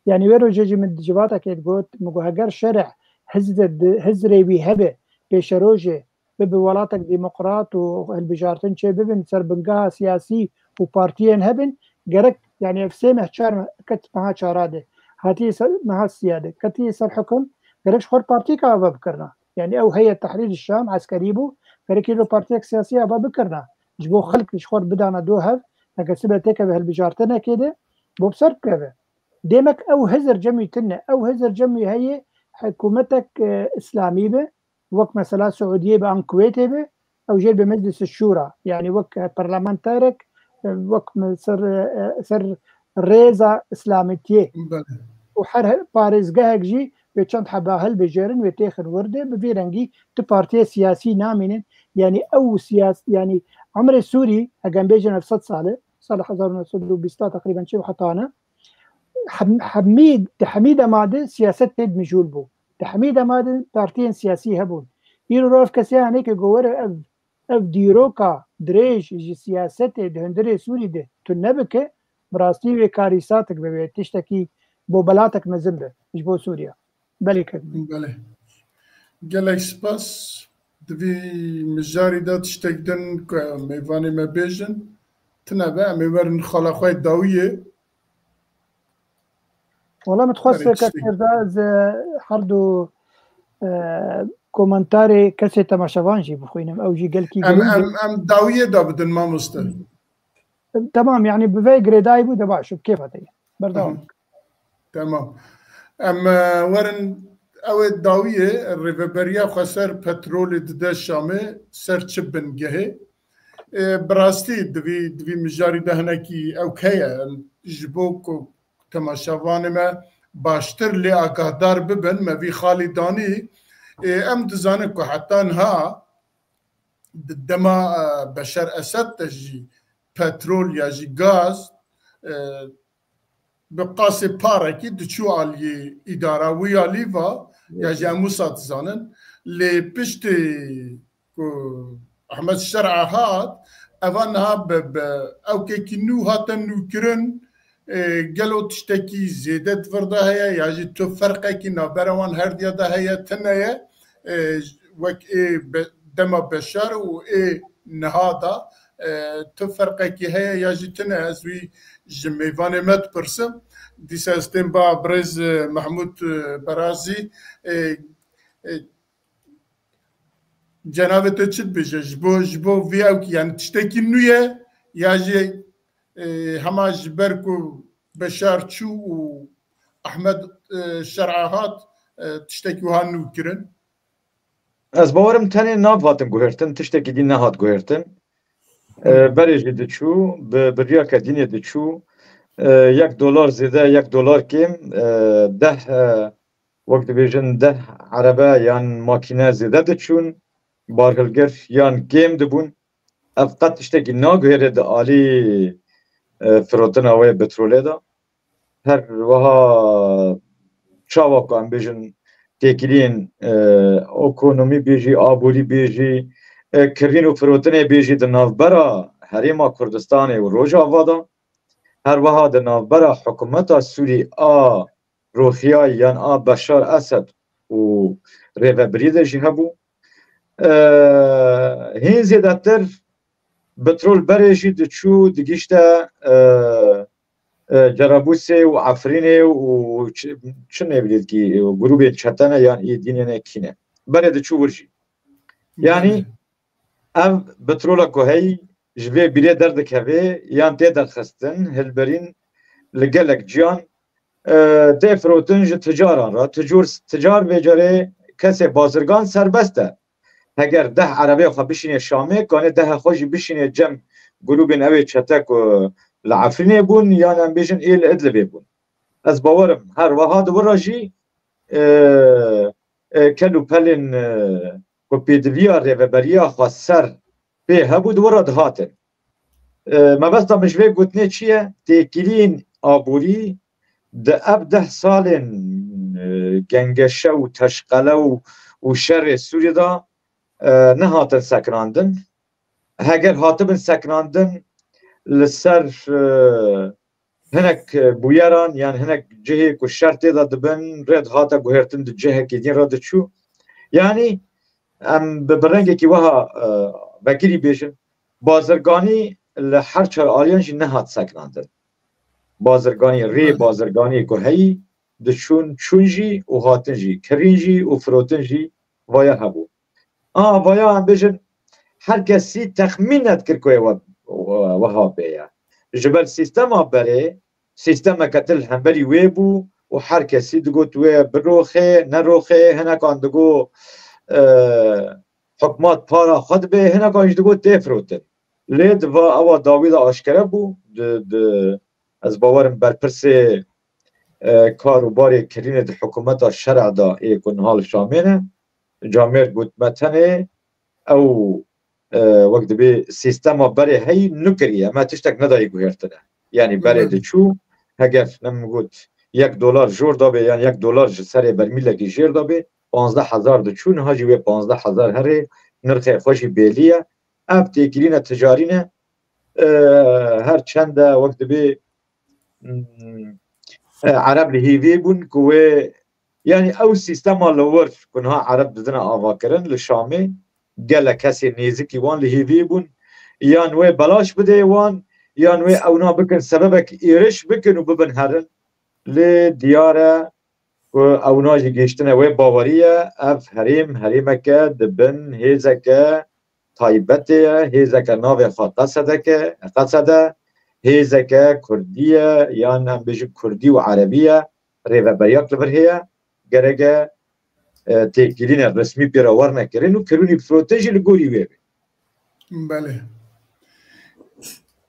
Yanî wê rojê jî min di civatekê digot, min got heger şer'e hizre-, hizrê wî hebe, pêşerojê bibe welatek demokrat û hilbijartin çê bibin, ser bingeha siyasî û partiyên hebin, gerek, yanî ev sê meh, çar meh, ket meha çara de hatiye ser, meha siya de ketiye ser hukum, gerek ji xwe partiyeke ava bikirina. Yanî ew heye Tehrîr Şam eskerî bû, gerek îro partiyek siyasî ava bikirina. Ji bo xelk ji xwe bidana do hev, heke sibe têkeve hilbijartinekê de, bo bi ser bikeve. Demek ew hizir cem wî tune, ew hizir cem wî heye hikûmetek, e, îslamî be, wek mesela Siûdiyê be an Kuwêtê be, ew jê be Meclis Şûra, yanî wek, e, parlamenterek, e, wek me-, ser, e, ser rêza îslametiyê. Belê. Û her he-, parêzgehek jî wê çend heba hilbijêrin, wê têxin wir de, bi vî rengî tu partiyê siyasî namînin. Yanî ew siyas-, yanî emrê Sûrî, hege em bêjin ev sed sal e, sala hezar û neh sed û bîst teqrîben çê û heta ne, hem-, hemî, di hemî dema de siyaset tê de mijûl bû. Di hemî dema de partiyên siyasî hebûn. Îro ro ev kesê hene ke go were ev, ev dîroka dirêj ji siyasetê di hundirê Sûrî de tune bike, bi rastî wê karîsatek be, wê tiştekî bobelatek mezin be ji bo Sûriya. Belê kek. Belê. Gelek spas. Di vî mijarî de tiştek din ku mêvanê me bêjin, tune be, em ê werin xala xwe yê dawiyê. Wala min dixwest Erê, kek tiştek. Mirza, ez, e, her du, e, komentarê kesê temaşevan jî bixwînim. Ew jî gelkî Em, girîng e. em, em dawiyê de bidin, mamoste. Tamam, yanî bi vê girêdayî bû de baş, bi kêfa te ye. Berdewam. Hı hı. Tamam. Em, e, werin, ew ê dawiyê rêveberiya xweser petrolê dide Şamê ser çi bingehê? E, bi rastî di vî, di vî mijarî de hinekî ewk heye. Em ji bo ku temaşevanê me baştir lê agahdar bibin, me vî xalî danî. E, em dizanin ku heta niha di dema, e, Beşar Esed de jî petrol ya jî gaz, e, bi qasê parekî diçû aliyê îdara wî alî va, ya jî em wisa dizanin. Lê piştî ku Ehmed Şer'a hat, eva niha bi, bi ewkekî nû hate nûkirin, e, gelo tiştekî zêde di vir de heye, ya jî tu ferqekî navbera wan herdiya de heye, tune ye, e, wek ê be-, dema Beşar û ê niha de, e, tu ferqekî heye ya jî tune, ez wî ji mêvanê me dipirsim. Dîsa ez tên ba birêz, e, Mehmûd, e, Berazî, e, e, cenabê te çi dibêje? Ji bo, ji bo vî ewkî, yani tiştekî nû ye ya jî e, hema ji ber ku Beşar çû û Ehmed, e, Şer'a hat, e, tiştekî wiha nû kirin? Ez bawerim tenê nav hatin guhertin, tiştekî dî nehat guhertin. E, berê jî diçû, bi, bi riyake dînê diçû. E, yek dolar zêde, yek dolar kêm, e, deh, e, wek dibêjin deh erebe yan makîne zêde diçûn, barhilgir yan kêm dibûn. Ev qet tiştekî naguhêre di alî, e, firotina wê petrolê de. Her wiha çawa ku em bêjin têkiliyên, e, ekonomî bê jî, aborî bê jî, e, kirîn û firotinê bê jî di navbera Herêma Kurdistanê û Rojava de, her wiha di navbera hikûmeta Sûrî a Rûxiyayî yan a Beşar Esed û rêvebirî de jî hebû. E, hîn zêdetir petrol berê jî diçû, digihîşte, e, e, Cerabûsê û Efrînê û çi, çi nêvî dî, grûbên çete ne yan ê dînê ne kî ne. Berê diçû wir jî. Yanî ev petrola ku heyî ji vê bîrê derdikeve yan tê derxistin, hilberîn li gelek ciyan, e, tê firotin ji ticaran re. Ticor, ticar vê carê kesê bazirgan serbest e. Heger deh erebeyê xwe bişînê Şamê, kanê dehê xwe jî bişînê cem grûbên ew ê çete ku li Efrînê bûn yan em bêjin ê li Idlibê bûn. Ez bawerim her wiha di wir re jî, e, e, kel û pelên, e, ku pêdiviya rêveberiya xweser pê hebû di wir re dihatin. E, mebesta min ji vê gotinê çi ye? Têkiliyên aborî di ev deh salên, e, gengeşe û teşqele û, û şerê Sûriyê de, e, nehatin sekinandin. Heger hatibin sekinandin, li ser, e, hinek, e, bûyeran yan hinek cihê ku şer tê de dibin, rê dihate guhertin di cihekî din re diçû. Yanî em bi, bi rengekî wiha, e, vekirî bêjin, bazirganî li her çar aliyan jî nehat sekinandin. Bazirganî, rê bazirganî ku heyî, diçûn, çûn jî û hatin jî, kirîn jî û firotin jî vaya hebû. A, vaya em bêjin, her kesî texmîn nedikir ku ê we, we, wiha bê ye. Ji ber sîstema berê, sîstemeke til hemberî wê bû û her kesî digot wê biroxê, neroxê, hinekan digot, e, hikûmet para xwe dibe, hinekan jî digot tê firotin. Lê di va ewa dawî de aşkere bû, di, di, ez bawerim berpirsê, e, kar û barê kirînê di hikûmeta şer'a de ê ku niha li Şamê ne, camêrd got me tenê ew, e, wek dibê sîstema berê heyî nû kiriye, me tiştek nedayî guhertine. Yanî berê diçû, heger ne min got yek dolar jor dabê yan yek dolar ji serê bermîlekî jêr dabê, panzdeh hezar diçû, niha jî wê panzdeh hezar herê, nirxê xwe jî bêlî ye. Ev têkilîne ticarî ne, e, her çend e wek dibê, mm, e, Ereb li hêviyê bûn ku wê, yanî ew sîstema li wir ku niha Ereb didine avakirin li Şamê, gelek kesê nêzikî wan li hêviyê bûn, yan wê belaş bidê wan, yan wê ewna bikin sebebek êriş bikin û bibin herin. Lê diyar e ku ewna jî gihiştine wê bawerî ye, ev herêm herêmeke di bin hêzeke taybetê ye, hêzeke navê xwe Qesedeke, Qesede, hêzeke kurdî ye, yan em bêjin kurdî û erebî ye, rêveberiyak li vir heye, gereke, e, têkilîne resmî pê re werne kirin û kirûnî firotin jî li gorî wê be. Belê.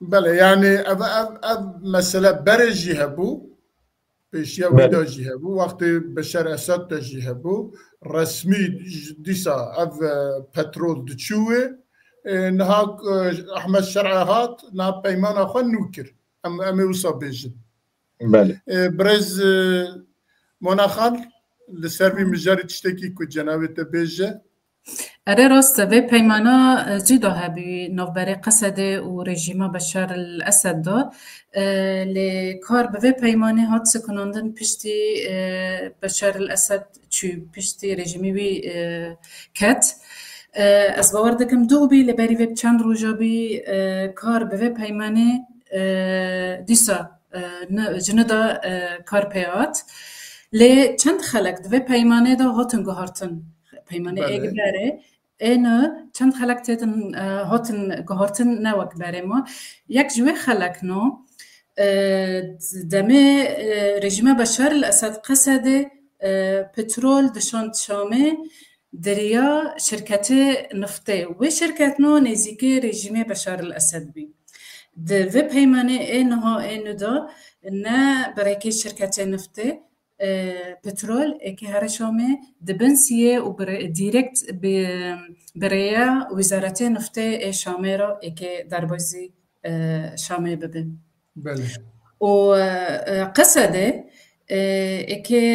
Belê, yanî ev, ev, ev mesele berê jî hebû, pêşiya wî de jî hebû, wextê Beşar Esad de jî hebû. Resmî dîsa ev, e, petrol diçû wê. E, niha, e, Ehmed Şer'a hat, niha peymana xwe nû kir. Em, em ê wisa bêjin. Belê. E, birêz, e, Mona Xan, li ser vî mijarî tiştekî ku cenabê te bêje? Erê, rast e, vê peymana, e, zû da hebû navberê Qesedê û rejîma Beşar el Esed da. E, lê kar bi vê peymanê hat sekinandin piştî, e, Beşar el Esed çû, piştî rejîmê wî, e, ket. E, ez bawer dikim doh bî, lê berî vê bi çend roja bî, e, kar bi vê peymanê, e, dîsa, e, ne, ji nida, e, kar pê hat. Lê çend xelek di vê peymanê de hatin guhartin. Peymanê Belê. Êgberê. êno çend xelek têdin, e, hatin guhartin ne wek berê ma. Yek ji wê xelekno, e, demê, e, rejîma Beşar el Esed Qesedê, e, petrol dişand Şamê, diriya şirketê niftê. Wê şirketno nêzîkê rejîmê Beşar el Esed bî. Di vê peymanê ê niha ê nû de ne bi rêkê şirketê niftê, e, petrol êkê here Şamê, di bin siyê û bi rê-, direkt bi, bi rêya Wîzaretê Niftê ê Şamê re êkê derbazî, e, Şamê bibe. Belê. Û, e, e, Qesedê, e, êkê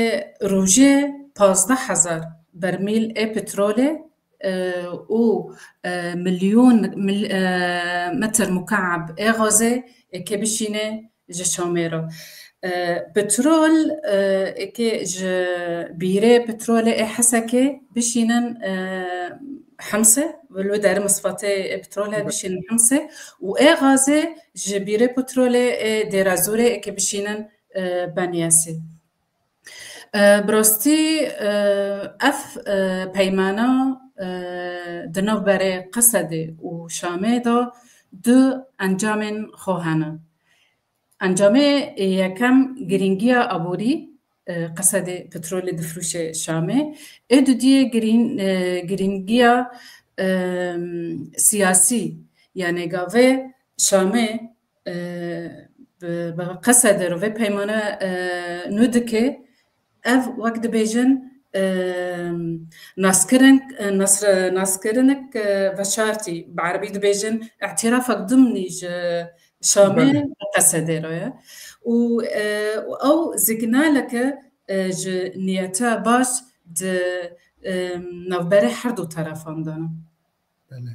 rojê pazdeh hezar bermîl ê petrolê, e, û, e, milyon mil-, e, metr mukab ê gazê êkê bişîne ji Şamê re. E, petrol, e, êkê ji bîrê petrolê ê Hesekê bişînin, e, Himsê, li wê derê misfatê ê petrolê bişînin Himsê û ê gazê ji bîrê petrolê ê Dêrazorê êkê bişînin, e, Benyasê. E, bi rastî, e, ev, e, peymana, e, di navberê Qesedê û Şamê de du encamên xwe hene. Encamê yekem girîngiya aborî, e, Qesedê petrolê difrûşe Şamê. Ê dudiyê girîn-, e, girîngiya, e, siyasî, yanê gavê Şamê, e, bi, bi Qesedê re vê peymane, e, nû dike, ev wek dibêjin, e, naskirin, e, nasr-, naskirinek, e, veşartî, bi erebî dibêjin îtirafek dimnî ji Şamê Belê. Qesedê re ye. Û, e, û ew signaleke, e, ji niyeta baş di, e, navberê her du terefan de ne. Belê.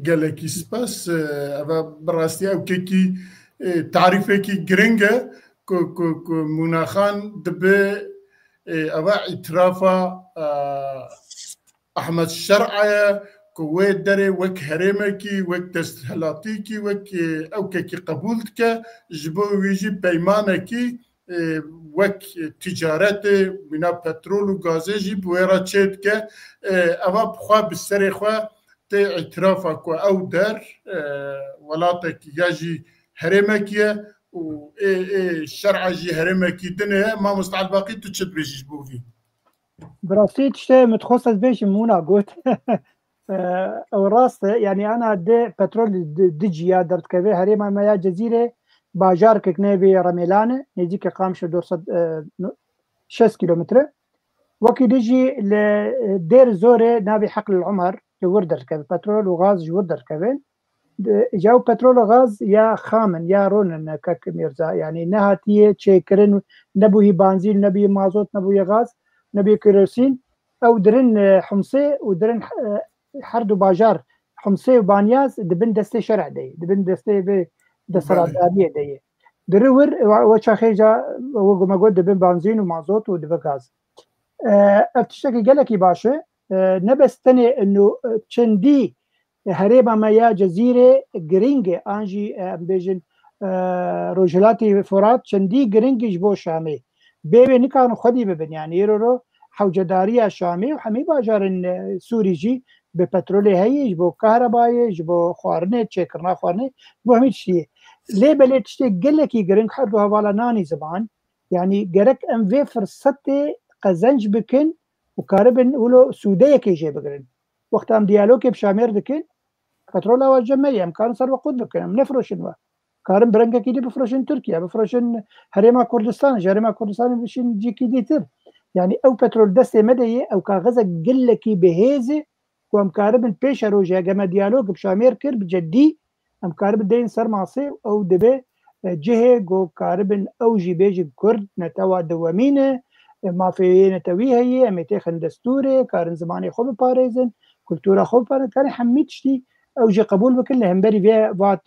Gelekî spas. E, eva bi rastî ew kekî, e, tarîfekî giring e ku, ku, ku Mûna Xan dibe, e, eva îtirafa, e, Ahmet Şer'a ye ku wê derê wek herêmekî, wek desthilatîkî, wek, e, ew kekî qebûl dike, ji bo wî jî peymanekî, e, wek ticaretê, mîna petrol û gazê jî bi wê re çêdike. E, eva bi xwe, bi serê xwe tê îtirafa ku ew der, e, welatekî ya jî herêmekî ye û ê, ê Şer'a jî herêmekî din e. Mamoste Elbaqî, tu çi dibêjî ji bo vî? Bi rastî tiştê min dixwest ez bêjim, Mûna got. E, ew rast e. Yanî ana di petrol di, di ciya derdikeve. Herêma me ya Cezîrê bajarkek navê Remêlan e. Nêzîkê Qamişlo dor sed, e, no-, şêst kîlometre. Wekî din jî li, e, Dêr Zorê navê Heql el Umer li wir derdikeve. Petrol û gaz ji wir derdikeve. Di, ji ew petrol û gaz ya xam in, ya ron in, kek Mîrza. Yanî nehatiye çêkirin, nebûyî banzîn, nebûyî mazot, nebûyî gaz, nebûyî kerosîn. Ew dirin, e, Himsê û dirin, e, her du bajar Himsê û Banyas di bin destê Şer'a de ye, di bin destê vê Belê. desthilatdariyê de ye. Diri wir, we, we çaxê ca, we me got, di bin banzîn û mazot û di bin gaz. E, ev tiştekî gelekî baş e. E, ne bes tenê ino, e, çendî herêma me ya Cezîrê giring e, an jî, e, em bêjin, e, Rojhilatî Furat çendî giring e ji bo Şamê. Bê wê nikarin xwedî bibin, yanî îro ro hewcedariya Şamê û hemî bajarên, e, Sûrî jî bi petrolê heye, ji bo kahrebayê, ji bo xwarinê, çêkirina xwarinê, ji bo hemî tiştiyê. Lê belê tiştê gelekî giring her du hevala nanî ziman, yanî gerek em vê firsetê qezenc bikin û karibin wilo sûdeyekê jê bigirin. Wexta em diyalogê bi Şamêr dikin, petrola we cem me ye, em karin ser we qut bikin, em nefiroşin we. Karin bi rengekî dî bifiroşin Tirkiye, bifiroşin Herêma Kurdistan, ji Herêma Kurdistanê bişin cîkî dîtir. Yanî ew petrol destê me de ye, ew kaxezek gelekî bihêz e ku em karibin pêşerojê, hege me diyalog bi Şamêr kir bi ceddî, em karibin deyên ser masê û ew dibe, e, cihê ku karibin ew jî bêjin Kurd netewa dewemîn e, e, mafê yê netewî heye, em ê têxin destûrê, karin zimanê xwe biparêzin, kultura xwe biparêzin, karê hemî tiştî ew jî qebûl bikin li hemberî vê va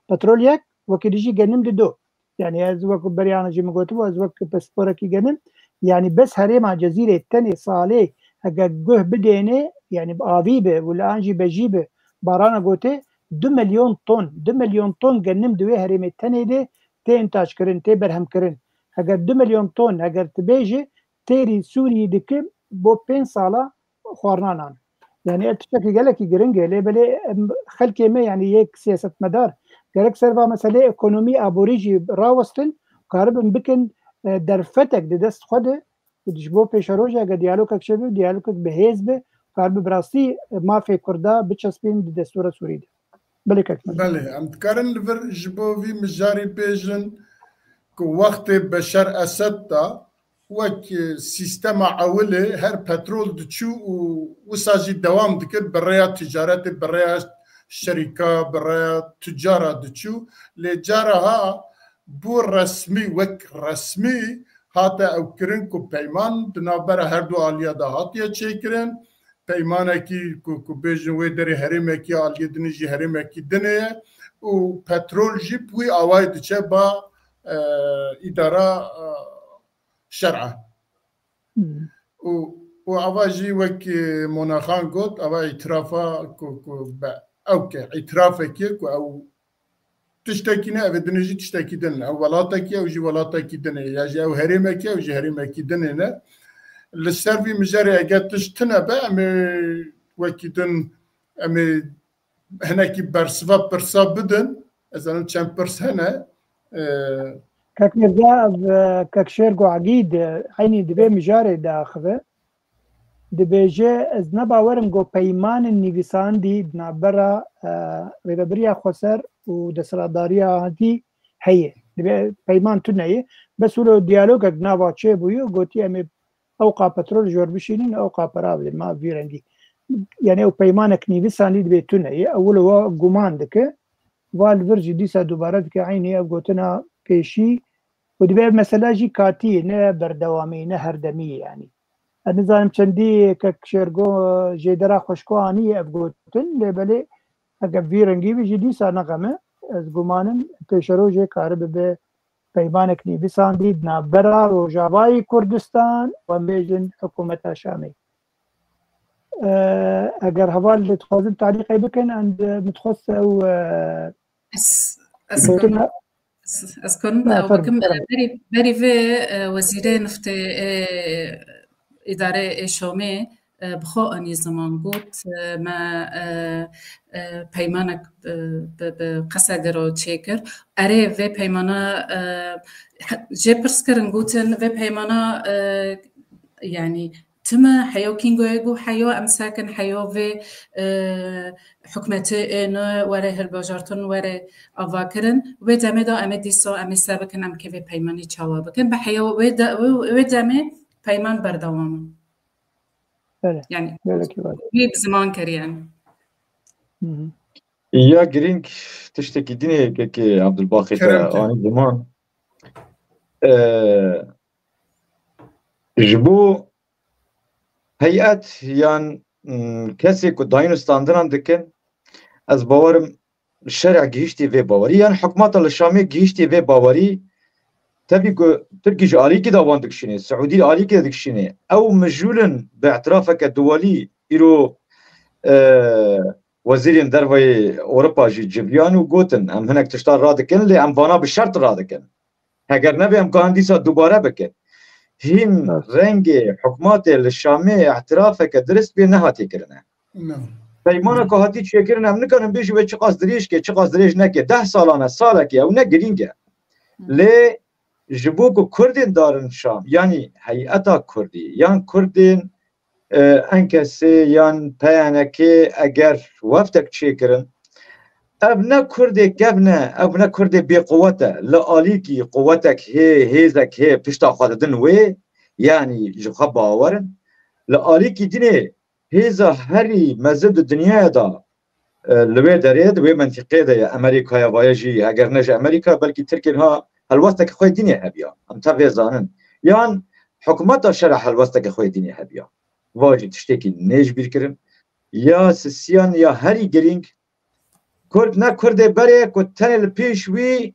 petrol yek, wekî dijî genim dido. Yanî ez wek beriya jî min gotibû, ez wek pisporekî genim. Yanî bes herêma Cezîrê tenê salê heke guh bidêne, yanî bi avî be û li an jî bejî be, Barana gotê, du milyon ton, du milyon ton genim di wê herêmê tenê de tê întac kirin, tê berhem kirin. Heger du milyon ton, heger tu bêjî, têrî Sûriyê dike bo pênc sala xwarina nan. Yani ev tiştekî gelekî giring e, lê belê em, xelkê me, yani yek siyasetmedar, gerek ser va meselê ekonomî, aborî jî rawestin, karibin bikin, e, derfetek di dest xwe de, ji bo pêşerojê, eger diyalogek çêbe, diyalogek bi hêz be, karibe bi rastî, e, mafê Kurda biçespînin di destûra Sûrî de. Belê kek Mehmet. Belê, em dikarin li vir ji bo vî mijarî bêjin ku wextê Beşar Esed da, wek, e, sîstema ewilê her petrol diçû û wisa jî dewam dikir, bi rêya ticaretê, bi rêya şerîka, bi rêya tucara diçû. Lê cara ha bû resmî, wek resmî hate ew kirin ku peyman di navbera her du aliya de hatiye çêkirin. Peymanekî ku, ku bêjin wê derê herêmekî, aliyê dinê jî herêmekî dinê ye û petrol jî bi wî awayî diçe ba, e, îdara, e, şer'a. Hmm. Û, û ava jî wek, e, Mona Xan got, ava îtirafa ku, ku be, ew ke îtirafekî ku ew tiştekî ne, ev ê dinê jî tiştekî din e. Ew welatekî, ew jî welatekî din e. Ya jî ew herêmekî, ew jî herêmekî dinê ne. Li ser vî mijarê eger tişt tune be, em ê wekî din, em ê hinekî bersiva pirsa bidin. Ez zanim çend pirs hene. Ee, Kek Mirza, ev, e, Kek Şêrgo Egîd, e, eynî di vê mijarê diaxive. Dibêje, ez ne bawer im ku peymanên nivîsandî di navbera, e, Rêvebiriya Xweser û desthilatdariya hatî heye. Dibe peyman tune ye. Bes wilo diyalogek nava çêbûye, gotiye, em ê ewqa petrol ji wir bişînin, ewqa pera bidin. Ma vî rengî. Yani ew peymanek nivîsandî dibê tune ye. Ew wilo wa guman dike. Va li vir jî dîsa dubare dike eynî ev gotina pêşî. Û dibe ev mesela jî katî ye, ne berdewamî, ne herdemî ye yani. Ez nizanim çendî Kek Şêrgo jêdera xwe ji ku aniye ev gotin, lê belê eger vî rengî bî jî dîsa ne xem e. Ez gumanim pêşerojê karibe be peymanek nivîsandî di navbera Rojavayê Kurdistan û em bêjin hikûmeta Şamê. E, eger heval dixwazin talîqê bikin, em di, min dixwest ew, e, Ez, ez gotina Ez, ez karim, Na, e, fermo, wakim, e, fermo. Berî, berî vê, e, wezîrê niftê, e, îdareyê ê Şamê, e, bi xwe anî ziman got, e, me, e, e, peymanek, e, bi, bi Qesedê re çêkir. Erê, vê peymana, e, he-, jê pirs kirin, gotin, vê peymana, e, yanî, Tim e, heyo kîngoyê ku heyo em sekin, heyo vê, e, hikûmetê ê nû were hilbijartin, were avakirin. Wê demê de em ê dîsa em ê se bikin, em kê vê peymanî çawa bikin. Bi heyo wê de, wê, wê demê peyman berdewam e. Belê. Yani, Belê ki var. Wî bi ziman kiriye. Hı hı. Ya girîng tiştekî din e, kekê Abdulbaqî te Kerem te. Anî ziman. E, ji bo heyet yan, mm, kesê ku dayîn û standinan dikin, ez bawerim şerê gihiştî vê bawerî, yan hikûmeta li Şamê gihiştî vê bawerî, tevî ku Tirkî ji alîkî de wan dikişînê, Siûdî alîkî de dikişînê. Ew mijûl in bi îtirafeke duwalî îro, e, wezîrên derveyê Ewropa jî civiyan û gotin, em hinek tiştan radikin, lê em vana bi şert radikin. Heger nebe em karin dîsa dubare bikin. Hîn Evet. rengê hikûmetê li Şamê îtirafeke dirist pê nehatiye kirine. Ne. Peymana ku hatî çêkirin, em nikarin bêjin wê çiqas dirêj ke, çiqas dirêj neke. Deh salan e, salekê ew ne girîng e. Lê ji bo ku Kurdên darin Şam, yanî heyeta Kurdî, yan Kurdên e, Enkesê yan P Y N K eger wefdek çêkirin, ev ne Kurdê kevn e, ev ne Kurdê bêquwet e. Li alîkî quwetek hê, hêzek hê, pişta xwe didin wê, yanî ji xwe bawer in. Li alîkî dinê hêza herî mezin di dinyaya de, e, li wê derê, di wê mentîqê de ye. Amerîkaya vaye jî, eger ne ji Amerîka, belkî Tirkiyê niha helwesteke xwe dînê hebiya. Em tevê zanin. Yan hikûmeta şer e helwesteke xwe dînê hebiya. Va jî tiştekî nê ji bîr kirin. Ya sisiyan ya herî girîng, Kurd ne Kurdê berê ku tenê li pêş wî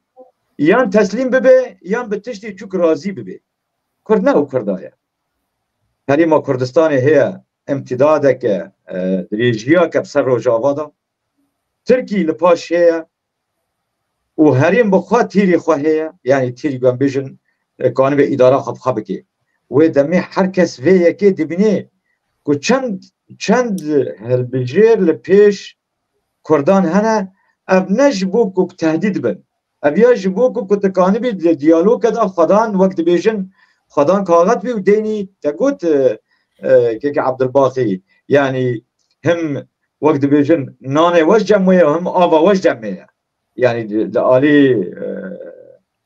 yan teslîm bibe, yan bi tiştî çûk razî bibe. Kurd ne ew Kurda ye. Herêma Kurdistanê heye, îmtîdadeke, e, dirêjiyake bi ser Rojava de. Tirkî li paş heye û herêm bi xwe tîrê xwe heye, yanî tîrî ku em bêjin, e, kanibe îdara xwe bi xwe bike. Wê demê her kes vê yekê dibîne ku çend çend hilbijêr li pêş Kurdan hene, ev ne ji bo ku tehdîd bin. Ev ya ji bo ku, ku dikanibî li diyaloga de xwedan wek dibêjin, xwedan kaxet bî û deynî te got, e, e, keke Abdulbaqî, yanî him wek dibêjin nanê we ji cem wê ye, him ava we ji cem wê ye. Yanî di, di alî, e,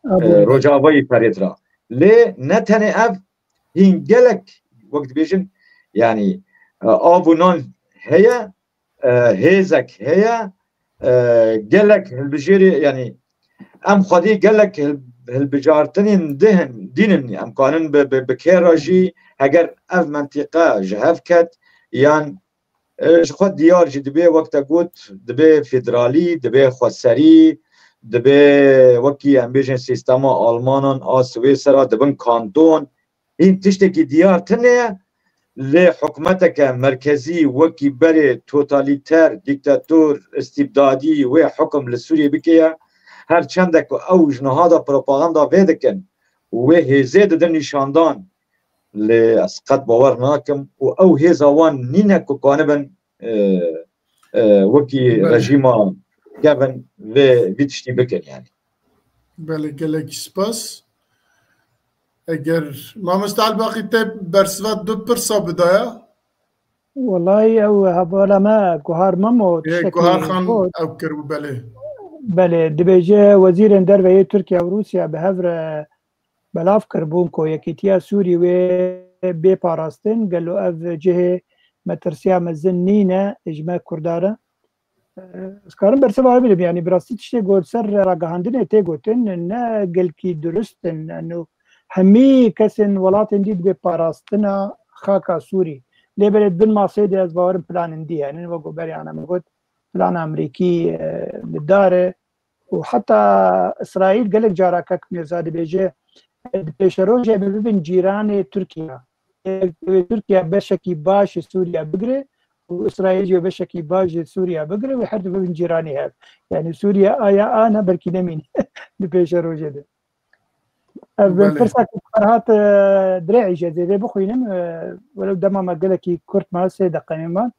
e, Rojavayî perêt ra. Lê ne tenê ev, hîn gelek, wek dibêjin, yanî, e, av û nan heye, e, hêzek heye, e, gelek hilbijêrê, yanî em xwedî gelek hil-, hilbijartinên dihin, dînin, em kanin bi, bi, bi kê re jî, heger ev mentîqe ji hev ket, yan, e, ji xwe diyar jî dibe, wek te got, dibe federalî, dibe xweserî, dibe wekî em bêjin sîstema Almanan a Swêsera, dibin kanton, hîn tiştekî diyar tune ye, lê hikûmeteke merkezî wekî berê totalîter, dîktator, îstîbdadî wê hikûm li Sûriyê bike ye. Her çende ku ew ji niha de propaganda vê dikin û wê hêzê didin nîşandan, lê ez qet bawer nakim û ew hêza wan nîne ku kanibin, e, e, wekî Belê. rejîma kevin vê, vî tiştî bikin, yanî. Belê, gelekî spas. Eger Mamoste Elbaqî te bersiva du pirsa bidaya? Welay ew hevala me Guhar Memo Yê tiştekî Guhar Xan got. Ew kiribû, belê. Belê, dibêje wezîrên derve yê Tirkiye û Rûsya bi hev re belav kiribûn ku yekîtiya Sûrî wê bê parastin, gelo ev cihê metirsiya mezin nîne ji me Kurda re? Ez karim bersiva wê bidim, yanî bi rastî tiştê ku ser ragihandinê tê gotin, ne gelkî durist in, eno hemî kesên welatên dî dibê parastina xaka Sûrî. Lê belê di bin masê de ez bawerim planin dî henin, wek ku berê ana min got, plana Amerîkî, e, li dar e. Û heta Îsraîl gelek cara kek Mîrza dibêje, e, di pêşerojê em ê bibin cîranê Tirkiye. Ê, Tirkiye beşekî baş ji Sûriye bigire û Îsraîl jî beşekî baş ji Sûriye bigire û her du bibin cîranê hev. Yanî Sûriye aya a ne belkî nemîne di pêşerojê de. Ev Belê. pirsa ku Ferhat, e, Dirê'î jî ez ê vê bixwînim, e, welew dema me gelekî kurt ma, sê deqeyê man.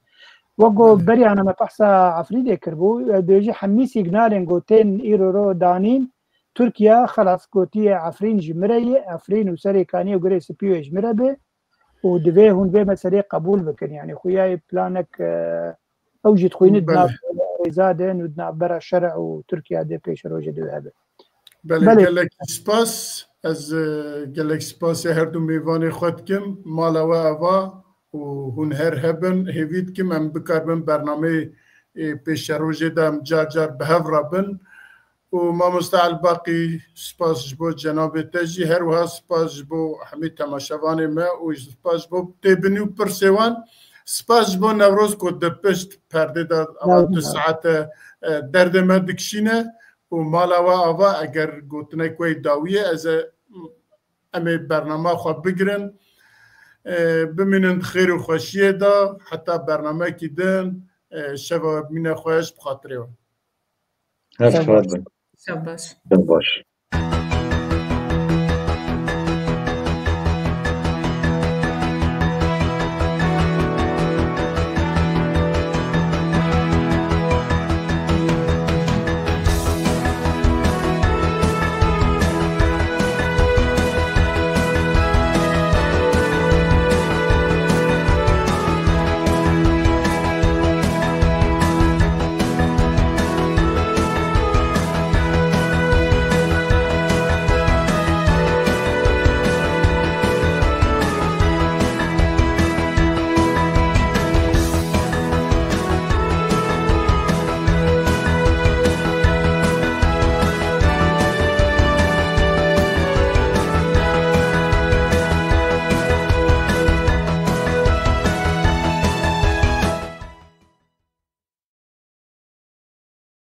Wek ku Belê. beriyana me behsa Efrînê kiribû, e, dibêjî hemî sîgnalên ku tên îro ro danîn, Tirkiye xelas gotiye Efrîn ji min re ye, Efrîn û Serê Kaniyê û Girê Spî wê ji min re be û divê hûn vê meseleyê qebûl bikin. Yanî xuyayê planek, e, ew jî dixwîne di Belê. nav rêza de û di navbera şer û Tirkiye de pêşerojê de hebe. Belê, Belê. gelek spas. Ez, e, gelek spasê her du mêvanê xwe dikim. Mala we ava û hûn her hebin. Hêvî dikim em bikaribin bernameyê, e, pêşerojê de em car car bi hev re bin. Û Mamoste Elbaqî, spas ji bo cenabê te jî. Her wiha spas ji bo hemî temaşevanê me û spas ji bo têbinî û pirsê wan. Spas ji bo Newroz ku di pişt perdê de ava Newroz. du saete, e, derdê me dikişîne. Û mala we ava, eger gotinek we yê dawî ye, ez ê, em ê bernama xwe bigirin. E, bimînin di xêr û xweşiyê de, heta bernamekî din, e, şeva we bimîne xweş bi xatirê we. Her Şev xebat baş. bin. Şev baş. Şev baş.